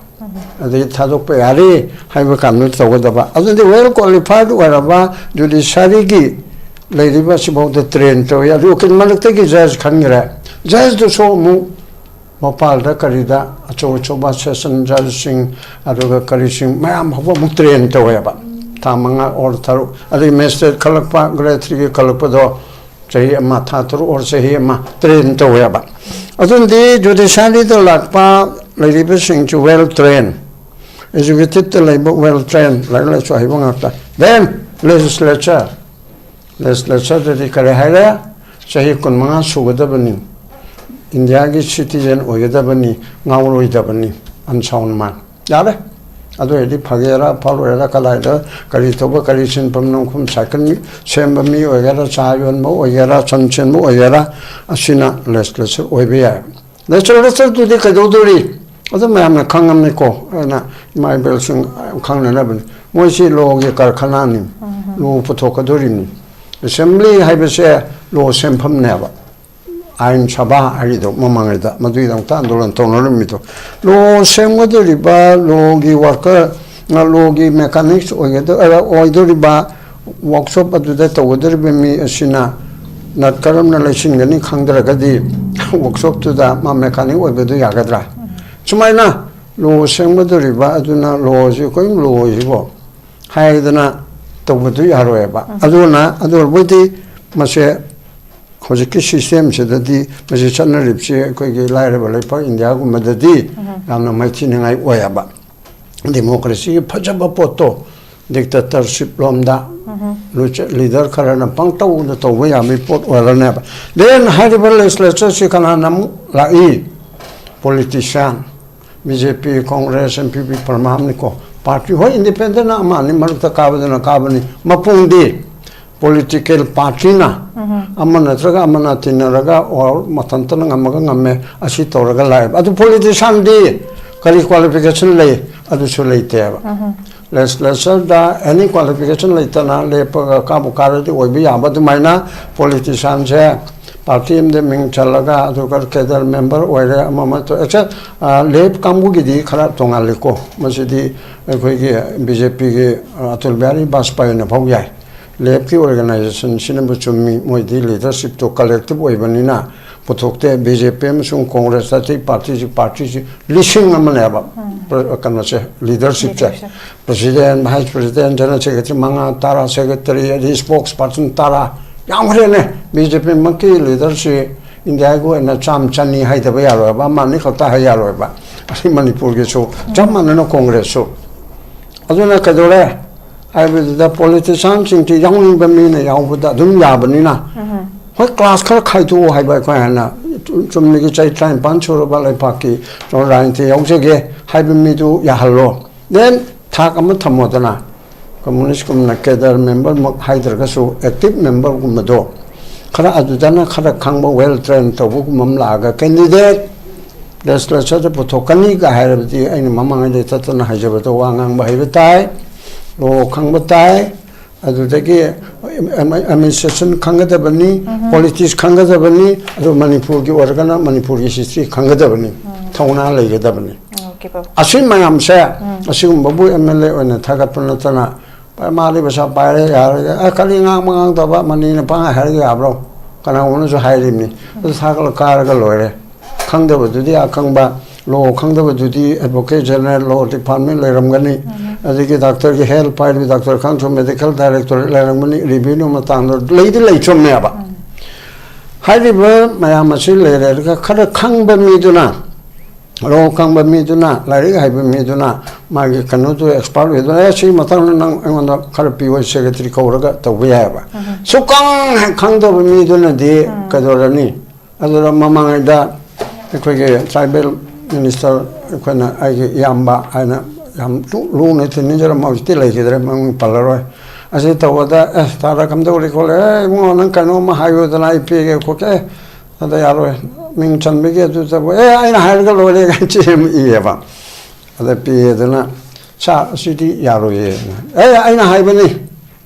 ꯑꯗꯒꯤ ꯊꯥꯗꯣꯛꯄ ꯌꯥꯔꯦ ꯍꯥꯏꯕ ꯀꯥꯟꯗ ꯇꯧꯒꯗꯕ꯫ ꯑꯗꯨꯗꯤ well qualified ꯑꯣꯏꯔꯕ judiciaryꯒꯤ ꯂꯩꯔꯤꯕ ꯑꯁꯤꯐꯥꯎꯗ train ꯇꯧꯏ꯫ ꯑꯗꯨ ꯎꯀꯤꯜ ꯃꯔꯛꯇꯒꯤ judge ꯈꯟꯈ꯭ꯔꯦ, judgeꯗꯨꯁꯨ ꯑꯃꯨꯛ ꯃꯄꯥꯜꯗ ꯀꯔꯤꯗ ꯑꯆꯧ ꯑꯆꯧꯕ session judgeꯁꯤꯡ, ꯑꯗꯨꯒ ꯀꯔꯤꯁꯤꯡ ꯃꯌꯥꯝ ꯐꯥꯎꯕ ꯑꯃꯨꯛ train ꯇꯧꯋꯦꯕ, ꯊꯥ ꯃꯉꯥ or ꯇꯔꯨꯛ꯫ ꯑꯗꯒꯤ magistrate ꯈꯜꯂꯛꯄ, grade threeꯒꯤ ꯈꯜꯂꯛꯄꯗꯣ ꯆꯍꯤ ꯑꯃ, ꯊꯥ ꯇꯔꯨꯛ or ꯆꯍꯤ ꯑꯃ train ꯇꯧꯋꯦꯕ꯫ ꯑꯗꯨꯅꯗꯤ judiciaryꯗ ꯂꯥꯛꯄ ꯂꯩꯔꯤꯕꯁꯤꯡꯁꯨ well trained, executiveꯇ ꯂꯩꯕ well trained, ꯂꯥꯏꯔꯤꯛ ꯂꯥꯏꯁꯨ ꯍꯩꯕ ꯉꯥꯛꯇ꯫ Then legislature, ꯂꯦꯖꯤꯁꯂꯦꯆꯔꯗꯗꯤ ꯀꯔꯤ ꯍꯥꯏꯔꯦ? ꯆꯍꯤ ꯀꯨꯟꯃꯉꯥ ꯁꯨꯒꯗꯕꯅꯤ, ꯏꯟꯗꯤꯌꯥꯒꯤ ꯁꯤꯇꯤꯖꯦꯟ ꯑꯣꯏꯒꯗꯕꯅꯤ, ꯉꯥꯎꯔꯣꯏꯗꯕꯅꯤ, ꯑꯟꯁꯥꯎꯟ ꯃꯥꯟ꯫ ꯌꯥꯔꯦ꯫ ꯑꯗꯨ ꯑꯣꯏꯔꯗꯤ ꯐꯒꯦꯔꯥ ꯐꯔꯣꯏꯔꯥ, ꯀꯗꯥꯏꯗ ꯀꯔꯤ ꯇꯧꯕ, ꯀꯔꯤ ꯁꯤꯟꯐꯝ ꯅꯣꯡꯐꯝ, ꯁꯥꯏꯀꯜ ꯁꯦꯝꯕ ꯃꯤ ꯑꯣꯏꯒꯦꯔꯥ, ꯆꯥ ꯌꯣꯟꯕ ꯑꯣꯏꯒꯦꯔꯥ, ꯁꯟ ꯆꯦꯟꯕ ꯑꯣꯏꯒꯦꯔꯥ, ꯑꯁꯤꯅ ꯂꯦꯖꯤꯁꯂꯦꯆꯔ ꯑꯣꯏꯕ ꯌꯥꯏ꯫ ꯂꯦꯖꯤꯁꯂꯦꯆꯔꯗꯨꯗꯤ ꯀꯩꯗꯧꯗꯣꯔꯤ? ꯑꯗꯨ ꯃꯌꯥꯝꯅ ꯈꯪꯉꯝꯅꯤꯀꯣ꯫ ꯑꯩꯅ ꯏꯃꯥ ꯏꯕꯦꯜꯁꯤꯡ ꯈꯪꯅꯅꯕꯅꯤ꯫ ꯃꯣꯏꯁꯤ ꯂꯣꯒꯤ ꯀꯔꯈꯅꯥꯅꯤ꯫ ꯂꯣ ꯄꯨꯊꯣꯛꯀꯗꯣꯔꯤꯅꯤ꯫ ꯑꯦꯁꯦꯝꯕ꯭ꯂꯤ ꯍꯥꯏꯕꯁꯦ ꯂꯣ ꯁꯦꯝꯐꯝꯅꯦꯕ꯫ ꯑꯥꯏꯟ ꯁꯚꯥ ꯍꯥꯏꯔꯤꯗꯣ ꯃꯃꯥꯡꯉꯩꯗ, ꯃꯗꯨꯒꯤꯗꯃꯛꯇ ꯑꯥꯟꯗꯣꯂꯟ ꯇꯧꯅꯔꯝꯃꯤꯗꯣ꯫ ꯂꯣ ꯁꯦꯝꯒꯗꯧꯔꯤꯕ, ꯂꯣꯒꯤ ꯋꯥꯔꯀꯔ, ꯂꯣꯒꯤ ꯃꯦꯀꯥꯅꯤꯛꯁ ꯑꯣꯏꯒꯗ-, ꯑ, ꯑꯣꯏꯗꯧꯔꯤꯕ ꯋꯥꯔꯛꯁꯣꯞ ꯑꯗꯨꯗ ꯇꯧꯒꯗꯧꯔꯤꯕ ꯃꯤ ꯑꯁꯤꯅ ꯅꯠ ꯀꯔꯝꯅ ꯂꯩꯁꯤꯟꯒꯅꯤ ꯈꯪꯗ꯭ꯔꯒꯗꯤ, ꯋꯥꯔꯛꯁꯣꯞꯇꯨꯗ ꯃꯥ ꯃꯦꯀꯥꯅꯤꯛ ꯑꯣꯏꯕꯗꯨ ꯌꯥꯒꯗ꯭ꯔꯥ? ꯁꯨꯃꯥꯏꯅ ꯂꯣ ꯁꯦꯝꯒꯗꯧꯔꯤꯕ ꯑꯗꯨꯅ ꯂꯣꯁꯤ, "ꯀꯔꯤꯅꯣ ꯂꯣꯁꯤꯕꯣ?" ꯍꯥꯏꯗꯅ ꯇꯧꯕꯗꯨ ꯌꯥꯔꯣꯏꯕ꯫ ꯑꯗꯨꯅ ꯑꯗꯨ ꯑꯣꯏꯔꯕꯣꯏꯗꯤ ꯃꯁꯦ ꯍꯧꯖꯤꯛꯀꯤ ꯁꯤꯁꯇꯦꯝꯁꯤꯗꯗꯤ ꯃꯁꯤ ꯆꯠꯅꯔꯤꯕꯁꯤ ꯑꯩꯈꯣꯏꯒꯤ ꯂꯥꯏꯔꯕ ꯂꯩꯄꯥꯛ ꯏꯟꯗꯤꯌꯥꯒꯨꯝꯕꯗꯗꯤ ꯌꯥꯝꯅ ꯃꯥꯏꯊꯤꯅꯤꯡꯉꯥꯏ ꯑꯣꯏꯌꯦꯕ꯫ ꯗꯦꯃꯣꯀ꯭ꯔꯦꯁꯤꯒꯤ ꯐꯖꯕ ꯄꯣꯠꯇꯣ ꯗꯤꯛꯇꯦꯇꯔꯁꯤꯞ ꯂꯣꯝꯗ ꯂꯤꯗꯔ ꯈꯔꯅ ꯄꯪꯇꯧꯗ ꯇꯧꯕ ꯌꯥꯕꯒꯤ ꯄꯣꯠ ꯑꯣꯏꯔꯅꯦꯕ꯫ ꯗꯦꯟ ꯍꯥꯏꯔꯤꯕ ꯂꯦꯖꯤꯁꯂꯦꯆꯔꯁꯤ ꯀꯅꯥꯅ ꯑꯃꯨꯛ ꯂꯥꯛꯏ? ꯄꯣꯂꯤꯇꯤꯁꯤꯌꯥꯟ, ꯕꯤ ꯖꯦ ꯄꯤ, ꯀꯣꯡꯒ꯭ꯔꯦꯁ, ꯑꯦꯟ ꯄꯤ ꯄꯤ, ꯄ꯭ꯔꯃꯥꯟꯅꯤꯀꯣ꯫ ꯄꯥꯔꯇꯤ, ꯍꯣꯏ, ꯏꯟꯗꯤꯄꯦꯟꯗꯦꯟ ꯑꯃ ꯑꯅꯤ ꯃꯔꯛꯇ ꯀꯥꯕꯗꯨꯅ ꯀꯥꯕꯅꯤ꯫ ꯃꯄꯨꯡꯗꯤ ꯄꯣꯂꯤꯇꯤꯀꯦꯜ ꯄꯥꯔꯇꯤꯅ ꯑꯃ ꯅꯠꯇ꯭ꯔꯒ ꯑꯃꯅ ꯇꯤꯟꯅꯔꯒ ꯑꯣꯔ ꯃꯊꯟꯇꯅ ꯉꯝꯃꯒ ꯉꯝꯃꯦ, ꯑꯁꯤ ꯇꯧꯔꯒ ꯂꯥꯛꯑꯦꯕ꯫ ꯑꯗꯨ ꯄꯣꯂꯤꯇꯤꯁꯤꯌꯥꯟꯗꯤ ꯀꯔꯤ ꯀ꯭ꯋꯥꯂꯤꯐꯤꯀꯦꯁꯟ ꯂꯩ? ꯑꯗꯨꯁꯨ ꯂꯩꯇꯦꯕ꯫ ꯂꯦꯖꯤꯁꯂꯦꯆꯔꯗ ꯑꯦꯅꯤ ꯀ꯭ꯋꯥꯂꯤꯐꯤꯀꯦꯁꯟ ꯂꯩꯇꯅ ꯂꯦꯞꯄꯒ ꯀꯥꯕꯨ ꯀꯥꯔꯗꯤ ꯑꯣꯏꯕ ꯌꯥꯕ ꯑꯗꯨꯃꯥꯏꯅ ꯄꯣꯂꯤꯇꯤꯁꯤꯌꯥꯟꯁꯦ ꯄꯥꯔꯇꯤ ꯑꯃꯗ ꯃꯤꯡ ꯆꯜꯂꯒ ꯑꯗꯨꯒ ꯀꯦꯗꯔ ꯃꯦꯝꯕꯔ ꯑꯣꯏꯔꯦ, ꯑꯃ ꯑꯃ ꯇꯧ-, ꯑꯦꯛꯁꯦꯞ, ꯑ, ꯂꯦꯐ ꯀꯥꯡꯕꯨꯒꯤꯗꯤ ꯈꯔ ꯇꯣꯡꯉꯥꯜꯂꯤꯀꯣ꯫ ꯃꯁꯤꯗꯤ ꯑꯩꯈꯣꯏꯒꯤ ꯕꯤ ꯖꯦ ꯄꯤꯒꯤ, ꯑ, ꯑꯇꯨꯜ ꯕꯤꯍꯥꯔꯤ ꯕꯥꯖꯄꯥꯏꯅ ꯐꯥꯎ ꯌꯥꯏ꯫ ꯂꯦꯐꯀꯤ ꯑꯣꯔꯒꯅꯥꯏꯖꯦꯁꯟꯁꯤꯅꯕꯨ ꯆꯨꯝꯃꯤ, ꯃꯣꯏꯗꯤ ꯂꯤꯗꯔꯁꯤꯞꯇꯣ ꯀꯂꯦꯛꯇꯤꯞ ꯑꯣꯏꯕꯅꯤꯅ ꯄꯨꯊꯣꯛꯇꯦ꯫ ꯕꯤ ꯖꯦ ꯄꯤ ꯑꯃꯁꯨꯡ ꯀꯣꯡꯒ꯭ꯔꯦꯁ ꯑꯇꯩ ꯄꯥꯔꯇꯤꯁꯤ, ꯄꯥꯔꯇꯤꯁꯤ ꯂꯤꯁꯤꯡ ꯑꯃꯅꯦꯕ꯫ ꯄ꯭ꯔ-, ꯀꯩꯅꯣꯁꯦ, ꯂꯤꯗꯔꯁꯤꯞꯁꯦ꯫ Leadership. President, vice president, general secretary ꯃꯉꯥ, ꯇꯔꯥ, ꯁꯦꯀ꯭ꯔꯦꯇꯔꯤ, ꯑꯗꯩ ꯁ꯭ꯄꯣꯛꯁ ꯄꯥꯔꯁꯟ ꯇꯔꯥ꯫ ꯌꯥꯝꯈ꯭ꯔꯦꯅꯦ꯫ ꯕꯤ ꯖꯦ ꯄꯤ ꯃꯛꯀꯤ ꯂꯤꯗꯔꯁꯤ ꯏꯟꯗꯤꯌꯥꯒꯤ ꯑꯣꯏꯅ ꯆꯥꯝ ꯆꯅꯤ ꯍꯥꯏꯗꯕ ꯌꯥꯔꯣꯏꯕ, ꯑꯃ ꯑꯅꯤ ꯈꯛꯇ ꯍꯥꯏ ꯌꯥꯔꯣꯏꯕ꯫ ꯑꯁꯤ ꯃꯅꯤꯄꯨꯔꯒꯤꯁꯨ ꯆꯞ ꯃꯥꯟꯅꯅ ꯀꯣꯡꯒ꯭ꯔꯦꯁꯁꯨ꯫ ꯑꯗꯨꯅ ꯀꯩꯗꯧꯔꯦ? ꯍꯥꯏꯕꯗꯨꯗ ꯄꯣꯂꯤꯇꯤꯁꯤꯌꯥꯟꯁꯤꯡꯁꯤ ꯌꯥꯎꯅꯤꯡꯕ ꯃꯤꯅ ꯌꯥꯎꯕꯗ ꯑꯗꯨꯝ ꯌꯥꯕꯅꯤꯅ, ꯍꯣꯏ, ꯀ꯭ꯂꯥꯁ ꯈꯔ ꯈꯥꯏꯗꯣꯛꯑꯣ ꯍꯥꯏꯕ ꯑꯩꯈꯣꯏ ꯍꯥꯏꯅ, ꯆꯨꯝꯅꯒꯤ ꯆꯍꯤ ꯇꯔꯥꯅꯤꯄꯥꯟ ꯁꯨꯔꯕ ꯂꯩꯄꯥꯛꯀꯤ ꯔꯥꯖꯅꯤꯇꯤ ꯌꯥꯎꯖꯒꯦ ꯍꯥꯏꯕ ꯃꯤꯗꯨ ꯌꯥꯍꯜꯂꯣ꯫ ꯗꯦꯟ ꯊꯥꯛ ꯑꯃ ꯊꯝꯃꯣꯗꯅ, ꯀꯝꯃꯨꯅꯤꯁꯀꯨꯝꯅ ꯀꯦꯗꯔ ꯃꯦꯝꯕꯔꯃꯛ ꯍꯥꯏꯗ꯭ꯔꯒꯁꯨ ꯑꯦꯛꯇꯤꯚ ꯃꯦꯝꯕꯔꯒꯨꯝꯕꯗꯣ ꯈꯔ, ꯑꯗꯨꯗꯅ ꯈꯔ ꯈꯪꯕ, ꯋꯦꯜ ꯇ꯭ꯔꯦꯟ ꯇꯧꯕꯒꯨꯝꯕ ꯑꯃ ꯂꯥꯛꯑꯒ ꯀꯦꯟꯗꯤꯗꯦꯠ ꯂꯦꯖꯤꯁꯂꯦꯆꯔꯗ ꯄꯨꯊꯣꯛꯀꯅꯤꯒ ꯍꯥꯏꯔꯕꯗꯤ, ꯑꯩꯅ ꯃꯃꯥꯡꯉꯩꯗ ꯆꯠꯇꯅ ꯍꯥꯏꯖꯕꯗꯣ, ꯋꯥ ꯉꯥꯡꯕ ꯍꯩꯕ ꯇꯥꯏ, ꯂꯣ ꯈꯪꯕ ꯇꯥꯏ, ꯑꯗꯨꯗꯒꯤ ꯑꯦꯗꯃꯤꯅꯤꯁꯇ꯭ꯔꯦꯁꯟ ꯈꯪꯒꯗꯕꯅꯤ, ꯄꯣꯂꯤꯇꯤꯛꯁ ꯈꯪꯒꯗꯕꯅꯤ, ꯑꯗꯨ ꯃꯅꯤꯄꯨꯔꯒꯤ ꯑꯣꯏꯔꯒꯅ ꯃꯅꯤꯄꯨꯔꯒꯤ ꯍꯤꯁꯇ꯭ꯔꯤ ꯈꯪꯒꯗꯕꯅꯤ, ꯊꯧꯅꯥ ꯂꯩꯒꯗꯕꯅꯤ꯫ ꯑꯣꯀꯦ ꯕꯕꯥ꯫ ꯑꯁꯤ ꯃꯌꯥꯝꯁꯦ, ꯑꯁꯤꯒꯨꯝꯕꯕꯨ ꯑꯦꯝ ꯑꯦꯜ ꯑꯦ ꯑꯣꯏꯅ ꯊꯥꯒꯠꯄ ꯅꯠꯇꯅ, "ꯃꯥꯗꯤ ꯄꯩꯁꯥ ꯄꯥꯏꯔꯦ, ꯌꯥꯔꯦ, ꯑ, ꯀꯔꯤ ꯉꯥꯡꯕ ꯉꯥꯡꯗꯕ, ꯃꯅꯤꯅ ꯄꯪꯍꯥꯏ ꯍꯥꯏꯔꯒ ꯌꯥꯕ꯭ꯔꯣ? ꯀꯅꯥꯒꯨꯝꯕꯅꯁꯨ ꯍꯥꯏꯔꯤꯕꯅꯤ, ꯑꯗꯨ ꯊꯥꯒꯠꯂ ꯀꯥꯔꯒ ꯂꯣꯏꯔꯦ꯫ ꯈꯪꯗꯕꯗꯨꯗꯤ ꯑꯈꯪꯕ, ꯂꯣ ꯈꯪꯗꯕꯗꯨꯗꯤ ꯑꯦꯗꯚꯣꯀꯦꯠ ꯖꯦꯅꯔꯦꯜ, ꯂꯣ ꯗꯤꯄꯥꯔꯠꯃꯦꯟ ꯂꯩꯔꯝꯒꯅꯤ, ꯑꯗꯒꯤ ꯗꯥꯛꯇꯔꯒꯤ ꯍꯦꯜꯊ ꯄꯥꯏꯔꯤꯕ ꯗꯥꯛꯇꯔ ꯈꯪꯁꯨ ꯃꯦꯗꯤꯀꯦꯜ ꯗꯥꯏꯔꯦꯛꯇꯣꯔꯦꯠ ꯂꯩꯔꯝꯒꯅꯤ, ꯔꯤꯚꯤꯅ꯭ꯌꯨ ꯃꯇꯥꯡꯗ ꯂꯩꯗꯤ ꯂꯩ, ꯆꯨꯝꯃꯦꯕ꯫ ꯍꯥꯏꯔꯤꯕ ꯃꯌꯥꯝ ꯑꯁꯤ ꯂꯩꯔꯦ, ꯑꯗꯨꯒ ꯈꯔ ꯈꯪꯕ ꯃꯤꯗꯨꯅ, ꯂꯣ ꯈꯪꯕ ꯃꯤꯗꯨꯅ, ꯂꯥꯏꯔꯤꯛ ꯍꯩꯕ ꯃꯤꯗꯨꯅ, ꯃꯥꯒꯤ ꯀꯩꯅꯣꯗꯨ ꯑꯦꯛꯁꯄꯥꯔꯠ ꯑꯣꯏꯗꯨꯅ, "ꯑꯦ, ꯁꯤꯒꯤ ꯃꯇꯥꯡꯗ ꯅꯪ ꯑꯩꯉꯣꯟꯗ ꯈꯔ ꯄꯤꯌꯣ", ꯁꯦꯀ꯭ꯔꯦꯇꯔꯤ ꯀꯧꯔꯒ ꯇꯧꯕ ꯌꯥꯏꯑꯕ꯫ ꯁꯨꯛꯈꯪ ꯍꯦꯛ ꯈꯪꯗꯕ ꯃꯤꯗꯨꯅꯗꯤ ꯀꯩꯗꯧꯔꯅꯤ? ꯑꯗꯨꯅ ꯃꯃꯥꯡꯉꯩꯗ ꯑꯩꯈꯣꯏꯒꯤ ꯇ꯭ꯔꯥꯏꯕꯦꯜ ꯃꯤꯅꯤꯁꯇꯔ, ꯑꯩꯈꯣꯏꯅ, ꯑꯩꯒꯤ ꯏꯌꯥꯝꯕ ꯍꯥꯏꯅ ꯌꯥꯝ ꯂꯨ-, ꯂꯨꯅ ꯇꯤꯟꯅꯖꯔꯝꯕ, ꯍꯧꯖꯤꯛꯇꯤ ꯂꯩꯈꯤꯗ꯭ꯔꯦ, ꯃꯃꯤꯡ ꯄꯜꯂꯔꯣꯏ꯫ ꯑꯁꯤ ꯇꯧꯕꯗ, "ꯑꯦ, ꯇꯥꯗ ꯀꯝꯗꯧꯔꯤ ꯈꯣꯠꯂꯤ? ꯑꯦ, ꯏꯕꯨꯡꯉꯣ, ꯅꯪ ꯀꯩꯅꯣꯝꯃ ꯍꯥꯏꯌꯨꯗꯅ ꯑꯩ ꯄꯤꯒꯦ ꯈꯣꯠꯀꯦ"꯫ ꯑꯦ, ꯑꯗ ꯌꯥꯔꯣꯏ, ꯃꯤꯡ ꯆꯟꯕꯒꯤ ꯑꯗꯨꯗꯕꯨ, "ꯑꯦ, ꯑꯩꯅ ꯍꯥꯏꯔꯒ ꯂꯣꯏꯔꯦ" ꯀꯥꯏꯅ ꯆꯦ ꯑꯃ ꯏꯌꯦꯕ꯫ ꯑꯗ ꯄꯤꯌꯦꯗꯅ, "ꯁꯥꯔ, ꯑꯁꯤꯗꯤ ꯌꯥꯔꯣꯏꯌꯦ"꯫ "ꯑꯦ, ꯑꯩꯅ ꯍꯥꯏꯕꯅꯤ,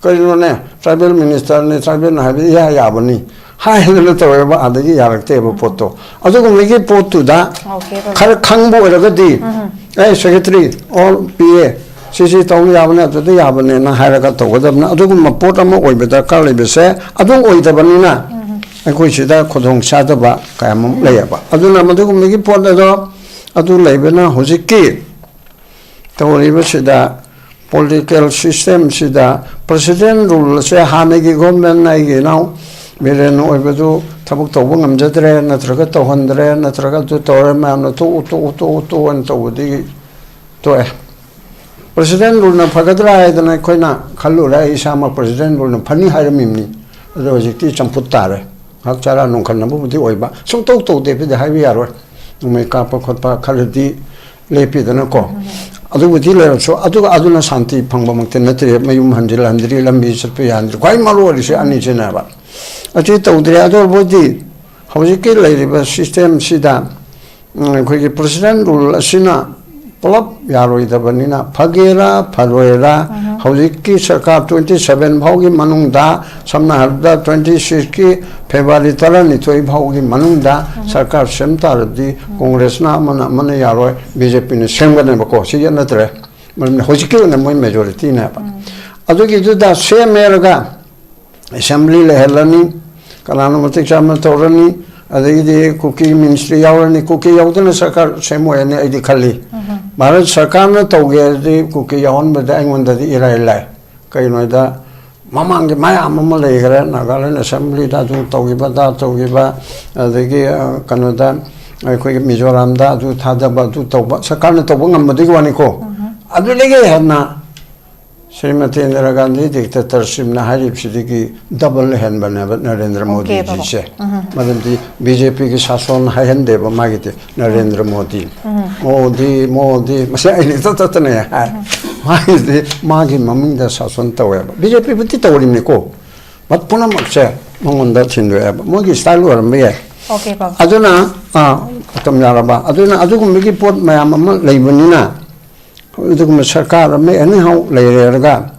ꯀꯩꯅꯣꯅꯦ, ꯇ꯭ꯔꯥꯏꯕꯦꯜ ꯃꯤꯅꯤꯁꯇꯔꯅꯤ, ꯇ꯭ꯔꯥꯏꯕꯦꯜꯅ ꯍꯥꯏꯕꯗꯤ ꯏꯌꯥ ꯌꯥꯕꯅꯤ" ꯍꯥꯏꯗꯅ ꯇꯧꯋꯦꯕ, ꯑꯗꯒꯤ ꯌꯥꯔꯛꯇꯦꯕ ꯄꯣꯠꯇꯣ꯫ ꯑꯗꯨꯒꯨꯝꯕꯒꯤ ꯄꯣꯠꯇꯨꯗ ꯑꯣꯀꯦ ꯕꯕꯥ꯫ ꯈꯔ ꯈꯪꯕ ꯑꯣꯏꯔꯒꯗꯤ, "ꯑꯦ, ꯁꯦꯀ꯭ꯔꯦꯇꯔꯤ, ꯑꯣ, ꯄꯤ ꯑꯦ, ꯁꯤꯁꯤ ꯇꯧꯕ ꯌꯥꯕꯅꯦ, ꯑꯗꯨꯗ ꯌꯥꯕꯅꯦꯅ" ꯍꯥꯏꯔꯒ ꯇꯧꯒꯗꯕꯅꯤ꯫ ꯑꯗꯨꯒꯨꯝꯕ ꯄꯣꯠ ꯑꯃ ꯑꯣꯏꯕ ꯗꯔꯀꯥꯔ ꯂꯩꯕꯁꯦ, ꯑꯗꯨ ꯑꯣꯏꯗꯕꯅꯤꯅ ꯑꯩꯈꯣꯏ ꯁꯤꯗ ꯈꯨꯗꯣꯡ ꯆꯥꯗꯕ ꯀꯌꯥꯃꯨꯛ ꯂꯩꯌꯦꯕ꯫ ꯑꯗꯨꯅ ꯃꯗꯨꯒꯨꯝꯕꯒꯤ ꯄꯣꯠ ꯑꯗꯣ, ꯑꯗꯨ ꯂꯩꯕꯅ ꯍꯧꯖꯤꯛꯀꯤ ꯇꯧꯔꯤꯕꯁꯤꯗ, ꯄꯣꯂꯤꯇꯤꯀꯦꯜ ꯁꯤꯁꯇꯦꯝꯁꯤꯗ, ꯄ꯭ꯔꯁꯤꯗꯦꯟ ꯔꯨꯜꯁꯦ ꯍꯥꯟꯅꯒꯤ ꯒꯣꯔꯃꯦꯟ, ꯑꯩꯒꯤ ꯏꯅꯥꯎ ꯕꯤꯔꯦꯟ ꯑꯣꯏꯕꯗꯨ ꯊꯕꯛ ꯇꯧꯕ ꯉꯝꯖꯗ꯭ꯔꯦ, ꯅꯠꯇ꯭ꯔꯒ ꯇꯧꯍꯟꯗ꯭ꯔꯦ, ꯅꯠꯇ꯭ꯔꯒ ꯑꯗꯨ ꯇꯧꯔꯦ, ꯃꯌꯥꯝꯅ "ꯇꯣꯛꯎ, ꯇꯣꯛꯎ, ꯇꯣꯛꯎ, ꯇꯣꯛꯎ" ꯍꯥꯏꯅ ꯇꯧꯕꯗꯒꯤ ꯇꯣꯛꯑꯦ꯫ ꯄ꯭ꯔꯁꯤꯗꯦꯟ ꯔꯨꯜꯅ ꯐꯒꯗ꯭ꯔꯥ ꯍꯥꯏꯗꯅ ꯑꯩꯈꯣꯏꯅ ꯈꯜꯂꯨꯔꯦ꯫ ꯑꯩ ꯏꯁꯥꯃꯛ ꯄ꯭ꯔꯁꯤꯗꯦꯟ ꯔꯨꯜꯅ ꯐꯅꯤ ꯍꯥꯏꯔꯝꯃꯤꯕꯅꯤ꯫ ꯑꯗꯣ ꯍꯧꯖꯤꯛꯇꯤ ꯆꯝꯐꯨꯠ ꯇꯥꯔꯦ꯫ ꯉꯥꯏꯍꯥꯛ ꯆꯔꯥ ꯅꯨꯡꯈꯠꯅꯕꯕꯨꯗꯤ ꯑꯣꯏꯕ, ꯁꯨꯡꯇꯧ ꯇꯧꯗꯦꯕꯨꯗꯤ ꯍꯥꯏꯕ ꯌꯥꯔꯣꯏ꯫ ꯅꯣꯡꯃꯩ ꯀꯥꯞꯄ ꯈꯣꯠꯄ ꯈꯔꯗꯤ ꯂꯦꯞꯄꯤꯗꯅꯀꯣ꯫ ꯑꯗꯨꯕꯨꯗꯤ ꯂꯩꯔꯁꯨ, ꯑꯗꯨꯒ ꯑꯗꯨꯅ ꯁꯥꯟꯇꯤ ꯐꯪꯕꯃꯛꯇꯤ ꯅꯠꯇ꯭ꯔꯦ꯫ ꯃꯌꯨꯝ ꯍꯟꯖꯤꯜ ꯍꯟꯗ꯭ꯔꯤ, ꯂꯝꯕꯤ ꯆꯠꯄ ꯌꯥꯍꯟꯗ꯭ꯔꯤ꯫ ꯈ꯭ꯋꯥꯏ ꯃꯔꯨ ꯑꯣꯏꯔꯤꯁꯦ ꯑꯅꯤꯁꯤꯅꯦꯕ꯫ ꯑꯁꯤ ꯇꯧꯗ꯭ꯔꯦ꯫ ꯑꯗꯨ ꯑꯣꯏꯔꯕꯗꯤ ꯍꯧꯖꯤꯛꯀꯤ ꯂꯩꯔꯤꯕ ꯁꯤꯁꯇꯦꯝꯁꯤꯗ, ꯎꯝ, ꯑꯩꯈꯣꯏꯒꯤ ꯄ꯭ꯔꯁꯤꯗꯦꯟ ꯔꯨꯜ ꯑꯁꯤꯅ ꯄꯨꯂꯞ ꯌꯥꯔꯣꯏꯗꯕꯅꯤꯅ, ꯐꯒꯦꯔꯥ ꯐꯔꯣꯏꯔꯥ, ꯍꯧꯖꯤꯛꯀꯤ ꯁꯔꯀꯥꯔ twenty seven ꯐꯥꯎꯒꯤ ꯃꯅꯨꯡꯗ, ꯁꯝꯅ ꯍꯥꯏꯔꯕꯗ twenty six ꯀꯤ ꯐꯦꯕ꯭ꯔꯨꯋꯥꯔꯤ ꯇꯔꯥꯅꯤꯊꯣꯏ ꯐꯥꯎꯒꯤ ꯃꯅꯨꯡꯗ ꯁꯔꯀꯥꯔ ꯁꯦꯝ ꯇꯥꯔꯗꯤ ꯀꯣꯡꯒ꯭ꯔꯦꯁꯅ ꯑꯃꯅ ꯑꯃꯅ ꯌꯥꯔꯣꯏ, ꯕꯤ ꯖꯦ ꯄꯤꯅ ꯁꯦꯝꯒꯅꯦꯕꯀꯣ꯫ ꯁꯤ ꯌꯦꯠꯅꯗ꯭ꯔꯦ꯫ ꯃꯔꯝꯗꯤ ꯍꯧꯖꯤꯛꯀꯤ ꯑꯣꯏꯅ ꯃꯣꯏ ꯃꯦꯖꯣꯔꯤꯇꯤꯅꯦꯕ꯫ ꯑꯗꯨꯒꯤꯗꯨꯗ ꯁꯦꯝꯃꯦꯔꯒ ꯑꯦꯁꯦꯝꯕ꯭ꯂꯤ ꯂꯩꯍꯜꯂꯅꯤ, ꯀꯅꯥꯅꯣ ꯃꯇꯤꯛ ꯆꯥꯅ ꯇꯧꯔꯅꯤ, ꯑꯗꯒꯤꯗꯤ ꯀꯨꯀꯤ ꯃꯤꯅꯤꯁꯇ꯭ꯔꯤ ꯌꯥꯎꯔꯅꯤ꯫ ꯀꯨꯀꯤ ꯌꯥꯎꯗꯅ ꯁꯔꯀꯥꯔ ꯁꯦꯝꯃꯣꯏ ꯍꯥꯏꯅ ꯑꯩꯗꯤ ꯈꯜꯂꯤ꯫ ꯚꯥꯔꯠ ꯁꯔꯀꯥꯔꯅ ꯇꯧꯒꯦ ꯍꯥꯏꯔꯗꯤ ꯀꯨꯀꯤ ꯌꯥꯎꯍꯟꯕꯗ ꯑꯩꯉꯣꯟꯗꯗꯤ ꯏꯔꯥꯏ ꯂꯥꯏ꯫ ꯀꯩꯒꯤꯅꯣ ꯍꯥꯏꯗ ꯃꯃꯥꯡꯒꯤ ꯃꯌꯥꯝ ꯑꯃ ꯂꯩꯈ꯭ꯔꯦ, ꯅꯥꯒꯥꯂꯦꯟ ꯑꯦꯁꯦꯝꯕ꯭ꯂꯤꯗ ꯑꯗꯨ ꯇꯧꯈꯤꯕ, ꯑꯗꯥ ꯇꯧꯈꯤꯕ, ꯑꯗꯒꯤ, ꯑ, ꯀꯩꯅꯣꯗ ꯑꯩꯈꯣꯏꯒꯤ ꯃꯤꯖꯣꯔꯥꯝꯗ ꯑꯗꯨ ꯊꯥꯗꯕ, ꯑꯗꯨ ꯇꯧꯕ, ꯁꯔꯀꯥꯔꯅ ꯇꯧꯕ ꯉꯝꯕꯗꯨꯒꯤ ꯋꯥꯅꯤꯀꯣ꯫ ꯑꯗꯨꯗꯒꯤ ꯍꯦꯟꯅ ꯁ꯭ꯔꯤꯃꯇꯤ ꯏꯟꯗꯤꯔꯥ ꯒꯥꯟꯙꯤ ꯗꯤꯛꯇꯦꯇꯔꯁꯤꯞꯅ ꯍꯥꯏꯔꯤꯕꯁꯤꯗꯒꯤ ꯗꯕꯜ ꯍꯦꯟꯕꯅꯦꯕ ꯅꯔꯦꯟꯗ꯭ꯔ ꯑꯣꯀꯦ, ꯕꯕꯥ꯫ ꯃꯣꯗꯤꯖꯤꯁꯦ꯫ ꯃꯔꯝꯗꯤ ꯕꯤ ꯖꯦ ꯄꯤꯒꯤ ꯁꯥꯁꯣꯟ ꯍꯥꯏꯍꯟꯗꯦꯕ ꯃꯥꯒꯤꯗꯤ꯫ ꯅꯔꯦꯟꯗ꯭ꯔ ꯃꯣꯗꯤ꯫ ꯃꯣꯗꯤ, ꯃꯣꯗꯤ꯫ ꯃꯁꯤ ꯑꯩꯅ ꯏꯇꯠ ꯇꯠꯇꯅ ꯍꯥꯏ꯫ ꯃꯥꯒꯤꯗꯤ ꯃꯥꯒꯤ ꯃꯃꯤꯡꯗ ꯁꯥꯁꯣꯟ ꯇꯧꯋꯦꯕ꯫ ꯕꯤ ꯖꯦ ꯄꯤꯕꯨꯗꯤ ꯇꯧꯔꯤꯕꯅꯤꯀꯣ꯫ ꯃꯠ ꯄꯨꯝꯅꯃꯛꯁꯦ ꯃꯉꯣꯟꯗ ꯊꯤꯟꯗꯣꯛꯑꯦꯕ꯫ ꯃꯣꯏꯒꯤ ꯁ꯭ꯇꯥꯏꯜ ꯑꯣꯏꯔꯝꯕ ꯌꯥꯏ꯫ ꯑꯣꯀꯦ, ꯕꯕꯥ꯫ ꯑꯗꯨꯅ, ꯑꯥ, ꯃꯇꯝ ꯌꯥꯔꯕ꯫ ꯑꯗꯨꯅ ꯑꯗꯨꯒꯨꯝꯕꯒꯤ ꯄꯣꯠ ꯃꯌꯥꯝ ꯑꯃ ꯂꯩꯕꯅꯤꯅ, ꯑꯗꯨꯒꯨꯝꯕ ꯁꯔꯀꯥꯔ ꯑꯃ ꯑꯦꯅꯤꯍꯥꯎ ꯂꯩꯔꯦꯔꯒ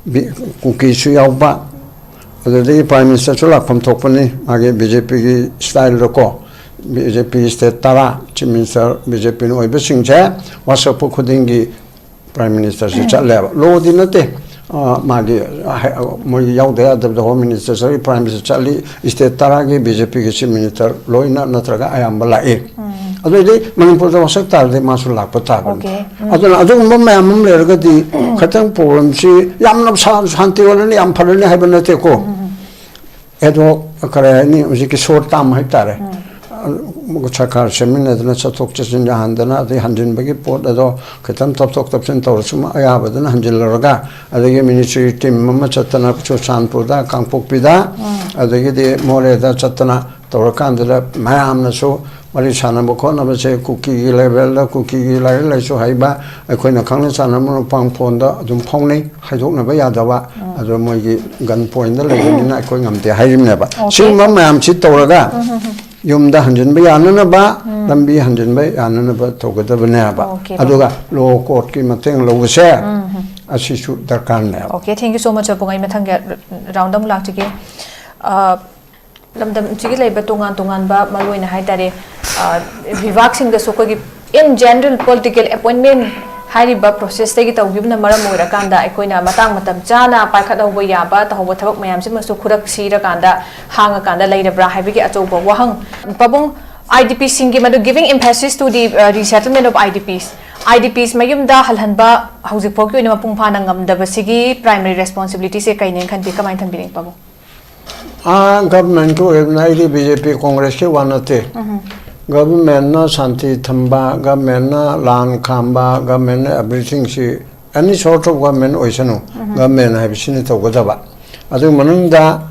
ꯕꯤ-, ꯀꯨꯀꯤꯁꯨ ꯌꯥꯎꯕ, ꯑꯗꯨꯗꯒꯤ ꯄ꯭ꯔꯥꯏꯝ ꯃꯤꯅꯤꯁꯇꯔꯁꯨ ꯂꯥꯛꯐꯝ ꯊꯣꯛꯄꯅꯤ, ꯃꯥꯒꯤ ꯕꯤ ꯖꯦ ꯄꯤꯒꯤ ꯁ꯭ꯇꯥꯏꯜꯗꯀꯣ꯫ ꯕꯤ ꯖꯦ ꯄꯤ ꯁ꯭ꯇꯦꯠ ꯇꯔꯥ, ꯆꯤꯐ ꯃꯤꯅꯤꯁꯇꯔ ꯕꯤ ꯖꯦ ꯄꯤꯅ ꯑꯣꯏꯕꯁꯤꯡꯁꯦ ꯋꯥꯁꯛꯄ ꯈꯨꯗꯤꯡꯒꯤ ꯄ꯭ꯔꯥꯏꯝ ꯃꯤꯅꯤꯁꯇꯔꯁꯤ ꯆꯠꯂꯦꯕ꯫ ꯂꯣꯗꯤ ꯅꯠꯇꯦ, ꯑ, ꯃꯥꯒꯤ, ꯑ, ꯍꯥꯏ-, ꯑ, ꯃꯣꯏꯒꯤ ꯌꯥꯎꯗ ꯌꯥꯗꯕꯗ ꯍꯣꯝ ꯃꯤꯅꯤꯁꯇꯔ ꯆꯠꯂꯤ, ꯄ꯭ꯔꯥꯏꯝ ꯃꯤꯅꯤꯁꯇꯔ ꯆꯠꯂꯤ, ꯁ꯭ꯇꯦꯠ ꯇꯔꯥꯒꯤ ꯕꯤ ꯖꯦ ꯄꯤꯒꯤ ꯆꯤꯐ ꯃꯤꯅꯤꯁꯇꯔ ꯂꯣꯏꯅ ꯅꯠꯇ꯭ꯔꯒ ꯑꯌꯥꯝꯕ ꯂꯥꯛꯏ꯫ ꯑꯗꯨꯑꯣꯏꯗꯤ ꯃꯅꯤꯄꯨꯔꯗ ꯋꯥꯁꯛ ꯇꯥꯔꯗꯤ ꯃꯥꯁꯨ ꯂꯥꯛꯄ ꯇꯥꯕꯅꯤ꯫ ꯑꯣꯀꯦ꯫ ꯑꯗꯨꯅ ꯑꯗꯨꯒꯨꯝꯕ ꯃꯌꯥꯝ ꯑꯃ ꯂꯩꯔꯒꯗꯤ ꯈꯤꯇꯪ ꯄ꯭ꯔꯣꯕ꯭ꯂꯦꯝꯁꯤ ꯌꯥꯝꯅ ꯁꯥ-, ꯁꯥꯟꯇꯤ ꯑꯣꯏꯔꯅꯤ, ꯌꯥꯝ ꯐꯔꯅꯤ ꯍꯥꯏꯕ ꯅꯠꯇꯦꯀꯣ꯫ ꯑꯦꯗꯣ ꯀꯔꯤ ꯍꯥꯏꯅꯤ, ꯍꯧꯖꯤꯛꯀꯤ ꯁꯣꯔꯠ ꯇꯥꯔꯝ ꯍꯥꯏꯕ ꯇꯥꯔꯦ꯫ ꯁꯔꯀꯥꯔ ꯁꯦꯝꯃꯤꯟꯅꯗꯅ ꯆꯠꯊꯣꯛ ꯆꯠꯁꯤꯟ ꯌꯥꯍꯟꯗꯅ, ꯑꯗꯩ ꯍꯟꯖꯤꯟꯕꯒꯤ ꯄꯣꯠ ꯑꯗꯣ ꯈꯤꯇꯪ ꯇꯞꯊꯣꯛ ꯇꯞꯁꯤꯟ ꯇꯧꯔꯁꯨ ꯑꯌꯥꯕꯗꯨꯅ ꯍꯟꯖꯤꯜꯂꯨꯔꯒ, ꯑꯗꯒꯤ ꯃꯤꯅꯤꯁꯇ꯭ꯔꯤ ꯇꯤꯝ ꯑꯃ ꯆꯠꯇꯅ ꯆꯨꯔꯆꯥꯟꯄꯨꯔꯗ, ꯀꯥꯡꯄꯣꯛꯄꯤꯗ, ꯑꯗꯒꯤꯗꯤ ꯃꯣꯔꯦꯗ ꯆꯠꯇꯅ ꯇꯧꯔꯀꯥꯟꯗꯨꯗ ꯃꯌꯥꯝꯅꯁꯨ ꯋꯥꯔꯤ ꯁꯥꯟꯅꯕ ꯈꯣꯠꯅꯕꯁꯦ ꯀꯨꯀꯤꯒꯤ ꯂꯦꯚꯦꯜꯗ, ꯀꯨꯀꯤꯒꯤ ꯂꯥꯏꯔꯤꯛ ꯂꯥꯏꯁꯨ ꯍꯩꯕ, ꯑꯩꯈꯣꯏꯅ ꯈꯪꯅ ꯆꯥꯟꯅꯕ ꯃꯔꯨꯞ ꯃꯄꯥꯡ ꯐꯣꯟꯗ ꯑꯗꯨꯝ ꯐꯥꯎꯅꯩ, ꯍꯥꯏꯗꯣꯛꯅꯕ ꯌꯥꯗꯕ꯫ ꯑꯗꯣ ꯃꯣꯏꯒꯤ ꯒꯟ ꯄꯣꯏꯟꯗ ꯂꯩꯕꯅꯤꯅ ꯑꯩꯈꯣꯏ ꯉꯝꯗꯦ ꯍꯥꯏꯔꯤꯕꯅꯦꯕ꯫ ꯑꯣꯀꯦ꯫ ꯁꯤꯒꯨꯝꯕ ꯃꯌꯥꯝꯁꯤ ꯇꯧꯔꯒ ꯌꯨꯝꯗ ꯍꯟꯖꯤꯟꯕ ꯌꯥꯅꯅꯕ, ꯂꯝꯕꯤ ꯍꯟꯖꯤꯟꯕ ꯌꯥꯅꯅꯕ ꯇꯧꯒꯗꯕꯅꯦꯕ꯫ ꯑꯣꯀꯦ, ꯑꯗꯨꯒ ꯂꯣ ꯀꯣꯔꯠꯀꯤ ꯃꯇꯦꯡ ꯂꯧꯕꯁꯦ, ꯑꯁꯤꯁꯨ ꯗꯔꯀꯥꯔꯅꯦꯕ꯫ Okay, thank you so much, ꯄꯥꯕꯨꯡ꯫ ꯑꯩ ꯃꯊꯪꯒꯤ ꯔꯥꯎꯟꯗ ꯑꯃꯨꯛ ꯂꯥꯛꯆꯒꯦ꯫ ꯑ, ꯂꯝꯗꯝꯁꯤꯒꯤ ꯂꯩꯕ ꯇꯣꯉꯥꯟ ꯇꯣꯉꯥꯟꯕ, ꯃꯔꯨꯑꯣꯏꯅ ꯍꯥꯏ ꯇꯥꯔꯦ, ꯑ, ꯕꯤꯚꯥꯒꯁꯤꯡꯗꯁꯨ ꯑꯩꯈꯣꯏꯒꯤ in general political appointment ꯍꯥꯏꯔꯤꯕ ꯄ꯭ꯔꯣꯁꯦꯁꯇꯒꯤ ꯇꯧꯈꯤꯕꯅ ꯃꯔꯝ ꯑꯣꯏꯔꯀꯥꯟꯗ ꯑꯩꯈꯣꯏꯅ ꯃꯇꯥꯡ ꯃꯇꯝ ꯆꯥꯅ ꯄꯥꯏꯈꯠꯍꯧꯕ ꯌꯥꯕ, ꯇꯧꯍꯧꯕ ꯊꯕꯛ ꯃꯌꯥꯝꯁꯤꯃꯁꯨ ꯈꯨꯔꯛ ꯁꯤꯔꯀꯥꯟꯗ, ꯍꯥꯡꯉꯀꯥꯟꯗ ꯂꯩꯔꯕ꯭ꯔꯥ ꯍꯥꯏꯕꯒꯤ ꯑꯆꯧꯕ ꯋꯥꯍꯪ꯫ ꯄꯥꯕꯨꯡ, IDPꯁꯤꯡꯒꯤ ꯃꯗꯨ giving emphasis to the, uh, resettlement of IDPs, IDPs ꯃꯌꯨꯝꯗ ꯍꯜꯍꯟꯕ ꯍꯧꯖꯤꯛ ꯐꯥꯎꯒꯤ ꯑꯣꯏꯅ ꯃꯄꯨꯡ ꯐꯥꯅ ꯉꯝꯗꯕꯁꯤꯒꯤ primary responsibilityꯁꯦ ꯀꯩꯅꯦꯅ ꯈꯟꯕꯤ? ꯀꯃꯥꯏꯅ ꯈꯟꯕꯤꯅꯤꯡ, ꯄꯥꯕꯨꯡ? ꯑꯥ, ꯒꯚꯔꯟꯃꯦꯟꯠꯀꯤ ꯑꯣꯏꯕꯅ, ꯑꯩꯗꯤ BJP ꯀꯣꯡꯒ꯭ꯔꯦꯁꯀꯤ ꯋꯥ ꯅꯠꯇꯦ꯫ ꯒꯚꯔꯟꯃꯦꯟꯠꯅ ꯁꯥꯟꯇꯤ ꯊꯝꯕ, ꯒꯚꯔꯟꯃꯦꯟꯠꯅ ꯂꯥꯟ ꯈꯥꯝꯕ, ꯒꯚꯔꯟꯃꯦꯟꯠꯅ everythingꯁꯤ, any sort of government ꯑꯣꯏꯁꯅꯨ, ꯒꯚꯔꯟꯃꯦꯟꯠ ꯍꯥꯏꯕꯁꯤꯅ ꯇꯧꯒꯗꯕ꯫ ꯑꯗꯨ ꯃꯅꯨꯡꯗ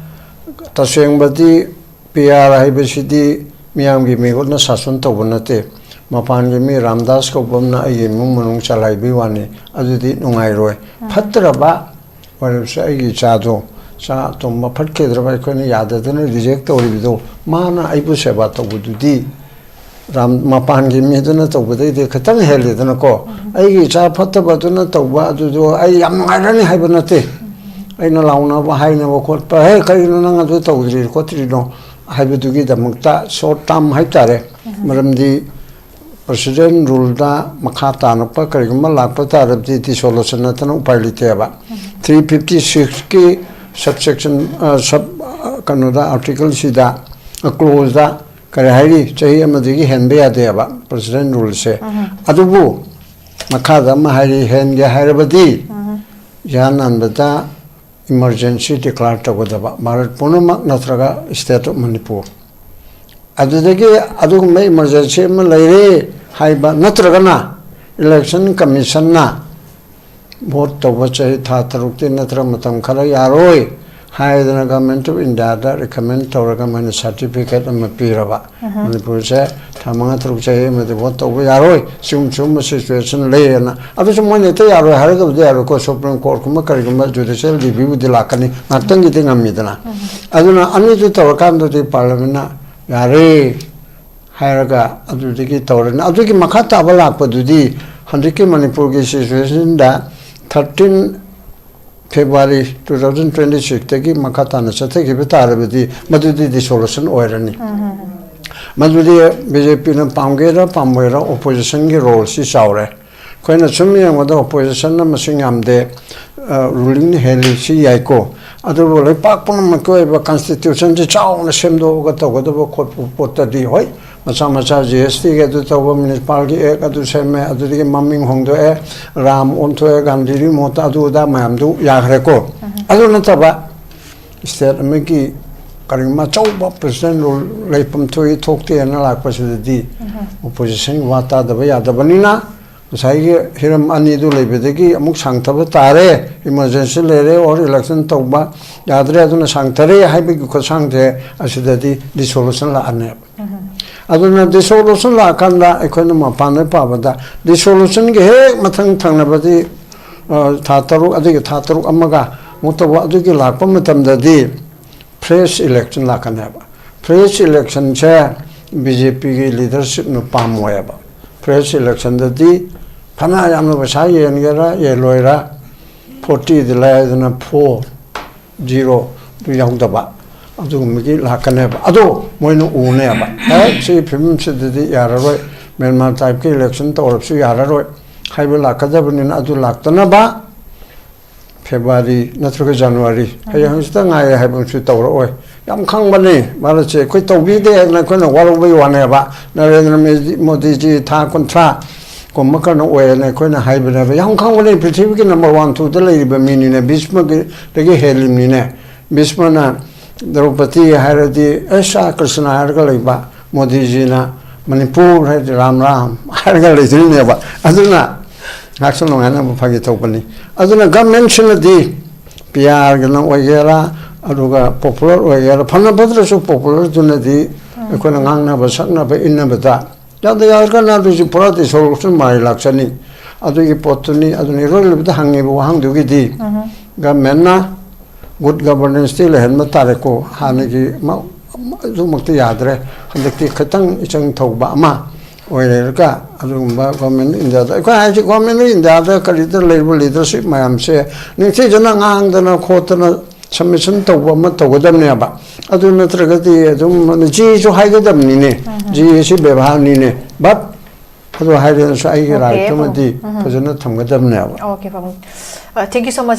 ꯇꯁꯦꯡꯕꯗꯤ PR ꯍꯥꯏꯕꯁꯤꯗꯤ ꯃꯤꯌꯥꯝꯒꯤ ꯃꯤꯍꯨꯠꯅ ꯁꯥꯁꯟ ꯇꯧꯕ ꯅꯠꯇꯦ꯫ ꯃꯄꯥꯟꯒꯤ ꯃꯤ ꯔꯥꯝꯗꯥꯁ ꯀꯧꯕ ꯑꯃꯅ ꯑꯩꯒꯤ ꯏꯃꯨꯡ ꯃꯅꯨꯡ ꯆꯂꯥꯏꯕꯒꯤ ꯋꯥꯅꯤ꯫ ꯑꯗꯨꯗꯤ ꯅꯨꯡꯉꯥꯏꯔꯣꯏ꯫ ꯐꯠꯇ꯭ꯔꯕ ꯑꯣꯏꯔꯕꯁꯨ ꯑꯩꯒꯤ ꯏꯆꯥꯗꯣ, ꯆꯥ ꯇꯨꯝꯕ ꯐꯠꯈꯤꯗ꯭ꯔꯕ ꯑꯩꯈꯣꯏꯅ ꯌꯥꯗꯗꯅ reject ꯇꯧꯔꯤꯕꯗꯣ, ꯃꯥꯅ ꯑꯩꯕꯨ ꯁꯦꯕꯥ ꯇꯧꯕꯗꯨꯗꯤ ꯔꯥꯝ-, ꯃꯄꯥꯟꯒꯤ ꯃꯤꯗꯨꯅ ꯇꯧꯕꯗꯩꯗꯤ ꯈꯤꯇꯪ ꯍꯦꯜꯂꯤꯗꯅꯀꯣ꯫ ꯑꯩꯒꯤ ꯏꯆꯥ ꯐꯠꯇꯕꯗꯨꯅ ꯇꯧꯕ ꯑꯗꯨꯗꯣ ꯑꯩ ꯌꯥꯝ ꯅꯨꯡꯉꯥꯏꯔꯅꯤ ꯍꯥꯏꯕ ꯅꯠꯇꯦ꯫ ꯑꯩꯅ ꯂꯥꯎꯅꯕ, ꯍꯥꯏꯅꯕ ꯈꯣꯠꯄ, "ꯍꯦ, ꯀꯔꯤꯅꯣ ꯅꯪ ꯑꯗꯨ ꯇꯧꯗ꯭ꯔꯤ ꯈꯣꯠꯇ꯭ꯔꯤꯅꯣ?" ꯍꯥꯏꯕꯗꯨꯒꯤꯗꯃꯛꯇ short term ꯍꯥꯏꯇꯥꯔꯦ꯫ ꯃꯔꯝꯗꯤ President ruleꯗ ꯃꯈꯥ ꯇꯥꯔꯛꯄ ꯀꯔꯤꯒꯨꯝꯕ ꯂꯥꯛꯄ ꯇꯥꯔꯕꯗꯤ dissolution ꯅꯠꯇꯅ ꯎꯄꯥꯏ ꯂꯩꯇꯦꯕ꯫ Three fifty sixꯀꯤ subsection, ꯑ, sub, ꯑ, ꯀꯩꯅꯣꯗ, articleꯁꯤꯗ, ꯑ, clauseꯗ ꯀꯔꯤ ꯍꯥꯏꯔꯤ? ꯆꯍꯤ ꯑꯃꯗꯒꯤ ꯍꯦꯟꯕ ꯌꯥꯗꯦꯕ President ruleꯁꯦ꯫ ꯑꯗꯨꯕꯨ ꯃꯈꯥꯗ ꯑꯃ ꯍꯥꯏꯔꯤ, ꯍꯦꯟꯒꯦ ꯍꯥꯏꯔꯕꯗꯤ ꯏꯍꯥꯟ ꯍꯥꯟꯕꯗ emergency declare ꯇꯧꯒꯗꯕ ꯚꯥꯔꯠ ꯄꯨꯝꯅꯃꯛ ꯅꯠꯇ꯭ꯔꯒ state of ꯃꯅꯤꯄꯨꯔ꯫ ꯑꯗꯨꯗꯒꯤ ꯑꯗꯨꯒꯨꯝꯕ ꯏꯃꯔꯖꯦꯟꯁꯤ ꯑꯃ ꯂꯩꯔꯦ ꯍꯥꯏꯕ ꯅꯠꯇ꯭ꯔꯒꯅ ꯏꯂꯦꯛꯁꯟ ꯀꯃꯤꯁꯟꯅ ꯚꯣꯠ ꯇꯧꯕ ꯆꯍꯤ ꯊꯥ ꯇꯔꯨꯛꯇꯤ ꯅꯠꯇ꯭ꯔꯒ ꯃꯇꯝ ꯈꯔ ꯌꯥꯔꯣꯏ ꯍꯥꯏꯗꯅ Government of Indiaꯗ recommend ꯇꯧꯔꯒ ꯃꯣꯏꯅ certificate ꯑꯃ ꯄꯤꯔꯕ, ꯃꯅꯤꯄꯨꯔꯁꯦ ꯊꯥ ꯃꯉꯥ ꯇꯔꯨꯛ ꯆꯍꯤ ꯑꯃꯗꯤ ꯚꯣꯠ ꯇꯧꯕ ꯌꯥꯔꯣꯏ, ꯁꯤꯒꯨꯝ ꯁꯤꯒꯨꯝꯕ situation ꯂꯩꯌꯦꯅ꯫ ꯑꯗꯨꯁꯨ ꯃꯣꯏꯅ ꯍꯦꯛꯇ ꯌꯥꯔꯣꯏ ꯍꯥꯏꯔꯒꯕꯨꯗꯤ ꯌꯥꯔꯣꯏꯀꯣ, Supreme Courtꯀꯨꯝꯕ ꯀꯔꯤꯒꯨꯝꯕ judicial reviewꯕꯨꯗꯤ ꯂꯥꯛꯀꯅꯤ, ꯉꯥꯛꯇꯪꯒꯤꯗꯤ ꯉꯝꯃꯤꯗꯅ꯫ ꯑꯗꯨꯅ ꯑꯅꯤꯗꯨ ꯇꯧꯔꯀꯥꯟꯗꯗꯤ Parliamentꯅ ꯌꯥꯔꯦ ꯍꯥꯏꯔꯒ ꯑꯗꯨꯗꯒꯤ ꯇꯧꯔꯅꯤ꯫ ꯑꯗꯨꯒꯤ ꯃꯈꯥ ꯇꯥꯕ ꯂꯥꯛꯄꯗꯨꯗꯤ ꯍꯧꯖꯤꯛꯀꯤ ꯃꯅꯤꯄꯨꯔꯒꯤ situationꯗ thirteen February two thousand twenty sixꯇꯒꯤ ꯃꯈꯥ ꯇꯥꯅ ꯆꯠꯊꯈꯤꯕ ꯇꯥꯔꯕꯗꯤ ꯃꯗꯨꯗꯤ dissolution ꯑꯣꯏꯔꯅꯤ꯫ ꯃꯗꯨꯗꯤ BJPꯅ ꯄꯥꯝꯒꯦꯔꯥ ꯄꯥꯝꯃꯣꯏꯔꯥ oppositionꯒꯤ roleꯁꯤ ꯆꯥꯎꯔꯦ꯫ ꯑꯩꯈꯣꯏꯅ ꯁꯨꯝ ꯌꯦꯡꯕꯗ oppositionꯅ ꯃꯁꯤꯡ ꯌꯥꯝꯗꯦ, ꯑ, rulingꯅ ꯍꯦꯜꯂꯤ, ꯁꯤ ꯌꯥꯏꯀꯣ꯫ ꯑꯗꯨꯕꯨ ꯂꯩꯄꯥꯛ ꯄꯨꯝꯅꯃꯛꯀꯤ ꯑꯣꯏꯕ constitutionꯁꯤ ꯆꯥꯎꯅ ꯁꯦꯝꯗꯣꯛꯑꯒ ꯇꯧꯒꯗꯕ ꯈꯣꯠꯄ ꯄꯣꯠꯇꯗꯤ, ꯍꯣꯏ, ꯃꯆꯥ ꯃꯆꯥ GSTꯒꯤ ꯑꯗꯨ ꯇꯧꯕ, municipalꯒꯤ act ꯑꯗꯨ ꯁꯦꯝꯃꯦ, ꯑꯗꯨꯗꯒꯤ ꯃꯃꯤꯡ ꯍꯣꯡꯗꯣꯛꯑꯦ, ꯔꯥꯝ ꯑꯣꯟꯊꯣꯛꯑꯦ, ꯒꯥꯟꯙꯤꯒꯤ ꯃꯍꯨꯠꯇ ꯑꯗꯨ ꯑꯗꯥ ꯃꯌꯥꯝꯗꯨ ꯌꯥꯈ꯭ꯔꯦꯀꯣ꯫ ꯑꯗꯨ ꯅꯠꯇꯕ state ꯑꯃꯒꯤ ꯀꯔꯤꯒꯨꯝꯕ ꯑꯆꯧꯕ president rule ꯂꯩꯐꯝ ꯊꯣꯛꯏ ꯊꯣꯛꯇꯦꯅ ꯂꯥꯛꯄꯁꯤꯗꯗꯤ oppositionꯒꯤ ꯋꯥ ꯇꯥꯗꯕ ꯌꯥꯗꯕꯅꯤꯅ, ꯉꯁꯥꯏꯒꯤ ꯍꯤꯔꯝ ꯑꯅꯤꯗꯨ ꯂꯩꯕꯗꯒꯤ ꯑꯃꯨꯛ ꯁꯥꯡꯊꯕ ꯇꯥꯔꯦ, emergency ꯂꯩꯔꯦ or election ꯇꯧꯕ ꯌꯥꯗ꯭ꯔꯦ, ꯑꯗꯨꯅ ꯁꯥꯡꯊꯔꯦ ꯍꯥꯏꯕꯒꯤ ꯈꯣꯠꯁꯥꯡꯁꯦ ꯑꯁꯤꯗꯗꯤ dissolution ꯂꯥꯛꯑꯅꯦꯕ꯫ ꯑꯗꯨꯅ dissolution ꯂꯥꯛꯑꯀꯥꯟꯗ ꯑꯩꯈꯣꯏꯅ ꯃꯄꯥꯟꯗ ꯄꯥꯕꯗ dissolutionꯒꯤ ꯍꯦꯛ ꯃꯊꯪ ꯊꯪꯅꯕꯗꯤ, ꯑ, ꯊꯥ ꯇꯔꯨꯛ, ꯑꯗꯒꯤ ꯊꯥ ꯇꯔꯨꯛ ꯑꯃꯒ ꯑꯃꯨꯛ ꯇꯧꯕ, ꯑꯗꯨꯒꯤ ꯂꯥꯛꯄ ꯃꯇꯝꯗꯗꯤ fresh election ꯂꯥꯛꯀꯅꯦꯕ꯫ Fresh electionꯁꯦ BJPꯒꯤ leadershipꯅ ꯄꯥꯝꯃꯣꯏꯕ꯫ Fresh electionꯗꯗꯤ ꯐꯅ ꯌꯥꯝꯅ ꯄꯩꯁꯥ ꯌꯦꯟꯒꯦꯔꯥ ꯌꯦꯜꯂꯣꯏꯔꯥ, fortyꯗꯤ ꯂꯥꯏꯗꯅ four zero ꯌꯥꯎꯗꯕ ꯑꯗꯨꯒꯨꯝꯕꯒꯤ ꯂꯥꯛꯀꯅꯦꯕ꯫ ꯑꯗꯣ ꯃꯣꯏꯅ ꯎꯅꯦꯕ, "ꯑꯦ, ꯁꯤꯒꯤ ꯐꯤꯕꯝꯁꯤꯗꯗꯤ ꯌꯥꯔꯔꯣꯏ, Myanmar typeꯀꯤ election ꯇꯧꯔꯕꯁꯨ ꯌꯥꯔꯔꯣꯏ" ꯍꯥꯏꯕ ꯂꯥꯛꯀꯗꯕꯅꯤꯅ, ꯑꯗꯨ ꯂꯥꯛꯇꯅꯕ February ꯅꯠꯇ꯭ꯔꯒ January, ꯍꯌꯦꯡ ꯍꯪꯆꯤꯠꯇ ꯉꯥꯏꯔꯦ ꯍꯥꯏꯕ ꯑꯃꯁꯨ ꯇꯧꯔꯛꯑꯣꯏ꯫ ꯌꯥꯝ ꯈꯪꯕꯅꯤ ꯃꯥꯅꯁꯦ, ꯑꯩꯈꯣꯏ ꯇꯧꯕꯤꯗꯦ ꯍꯥꯏꯗꯅ ꯑꯩꯈꯣꯏꯅ ꯋꯥꯔꯧꯕꯩ ꯋꯥꯅꯦꯕ꯫ ꯅꯔꯦꯟꯗ꯭ꯔ ꯃꯣꯗꯤ-, ꯃꯣꯗꯤꯖꯤ ꯊꯥ ꯀꯨꯟꯊ꯭ꯔꯥ ꯀꯨꯝꯕ ꯀꯩꯅꯣ ꯑꯣꯏꯌꯦꯅ ꯑꯩꯈꯣꯏꯅ ꯍꯥꯏꯕꯅꯦꯕ꯫ ꯌꯥꯝ ꯈꯪꯕꯅꯤ, ꯄ꯭ꯔꯤꯊꯤꯕꯤꯒꯤ number one twoꯗ ꯂꯩꯔꯤꯕ ꯃꯤꯅꯤꯅꯦ, ꯚꯤꯁꯃꯒꯤꯗꯒꯤ ꯍꯦꯜꯂꯤꯕꯅꯤꯅꯦ꯫ ꯚꯤꯁꯃꯅ ꯗ꯭ꯔꯧꯄꯗꯤ ꯍꯥꯏꯔꯗꯤ ꯑꯦꯁ ꯑꯥꯔ ꯀ꯭ꯔꯤꯁꯅ ꯍꯥꯏꯔꯒ ꯂꯩꯕ, ꯃꯣꯗꯤꯖꯤꯅ ꯃꯅꯤꯄꯨꯔ ꯍꯥꯏꯔꯗꯤ ꯔꯥꯝ ꯔꯥꯝ ꯍꯥꯏꯔꯒ ꯂꯩꯗꯣꯏꯅꯦꯕ꯫ ꯑꯗꯨꯅ ꯉꯥꯏꯍꯥꯛꯁꯨ ꯅꯨꯡꯉꯥꯏꯅꯕ ꯐꯥꯒꯤ ꯇꯧꯕꯅꯤ꯫ ꯑꯗꯨꯅ ꯒꯃꯦꯟꯁꯤꯅꯗꯤ ꯄꯤ ꯑꯥꯔꯒꯤꯅ ꯑꯣꯏꯒꯦꯔꯥ, ꯑꯗꯨꯒ ꯄꯣꯄꯨꯂꯔ ꯑꯣꯏꯒꯦꯔꯥ, ꯐꯅ ꯐꯠꯇ꯭ꯔꯁꯨ ꯄꯣꯄꯨꯂꯔꯗꯨꯅꯗꯤ ꯑꯩꯈꯣꯏꯅ ꯉꯥꯡꯅꯕ ꯁꯛꯅꯕ ꯏꯟꯅꯕꯗ ꯌꯥꯗ ꯌꯥꯔꯒꯅ ꯑꯗꯨꯁꯨ ꯄꯨꯔꯥ ꯗꯤꯁꯣꯂꯨꯁꯟ ꯃꯥꯏ ꯂꯥꯛꯆꯅꯤ꯫ ꯑꯗꯨꯒꯤ ꯄꯣꯠꯇꯨꯅꯤ꯫ ꯑꯗꯨꯅ ꯏꯔꯣꯏ ꯂꯣꯏꯕꯗ ꯍꯪꯉꯤꯕ ꯋꯥꯍꯪꯗꯨꯒꯤꯗꯤ ꯒꯃꯦꯟꯅ ꯒꯨꯗ ꯒꯕꯔꯅꯦꯟꯁꯇꯤ ꯂꯩꯍꯟꯕ ꯇꯥꯔꯦꯀꯣ꯫ ꯍꯥꯟꯅꯒꯤ ꯃ-, ꯑꯗꯨꯃꯛꯇꯤ ꯌꯥꯗ꯭ꯔꯦ꯫ ꯍꯟꯗꯛꯇꯤ ꯈꯤꯇꯪ ꯏꯆꯪ ꯊꯧꯕ ꯑꯃ ꯑꯣꯏꯔꯒ ꯑꯗꯨꯒꯨꯝꯕ ꯒꯣꯔꯃꯦꯟ ꯏꯟꯗꯤꯌꯥꯗ, ꯑꯩꯈꯣꯏ ꯍꯥꯏꯁꯦ ꯒꯣꯔꯃꯦꯟ ꯏꯟꯗꯤꯌꯥꯗ ꯀꯔꯤꯗ ꯂꯩꯔꯤꯕ ꯂꯤꯗꯔꯁꯤꯞ ꯃꯌꯥꯝꯁꯦ ꯅꯤꯡꯊꯤꯖꯅ ꯉꯥꯡꯗꯅ ꯈꯣꯠꯇꯅ ꯁꯕꯃꯤꯁꯟ ꯇꯧꯕ ꯑꯃ ꯇꯧꯒꯗꯕꯅꯦꯕ꯫ ꯑꯗꯨ ꯅꯠꯇ꯭ꯔꯒꯗꯤ ꯑꯗꯨꯝ ꯖꯤꯁꯨ ꯍꯥꯏꯒꯗꯕꯅꯤꯅꯦ, ꯖꯤ ꯑꯁꯤ ꯕꯦꯕꯥꯔꯅꯤꯅꯦ꯫ ꯕꯠ ꯑꯗꯨ ꯍꯥꯏꯔꯦꯅꯁꯨ ꯑꯩꯒꯤ Okay, ꯔꯥꯏꯠꯇꯨꯃꯗꯤ ꯎꯝ꯫ ꯐꯖꯅ ꯊꯝꯒꯗꯕꯅꯦꯕ꯫ Okay, ꯄꯥꯕꯨꯡ꯫ Uh, thank you so much.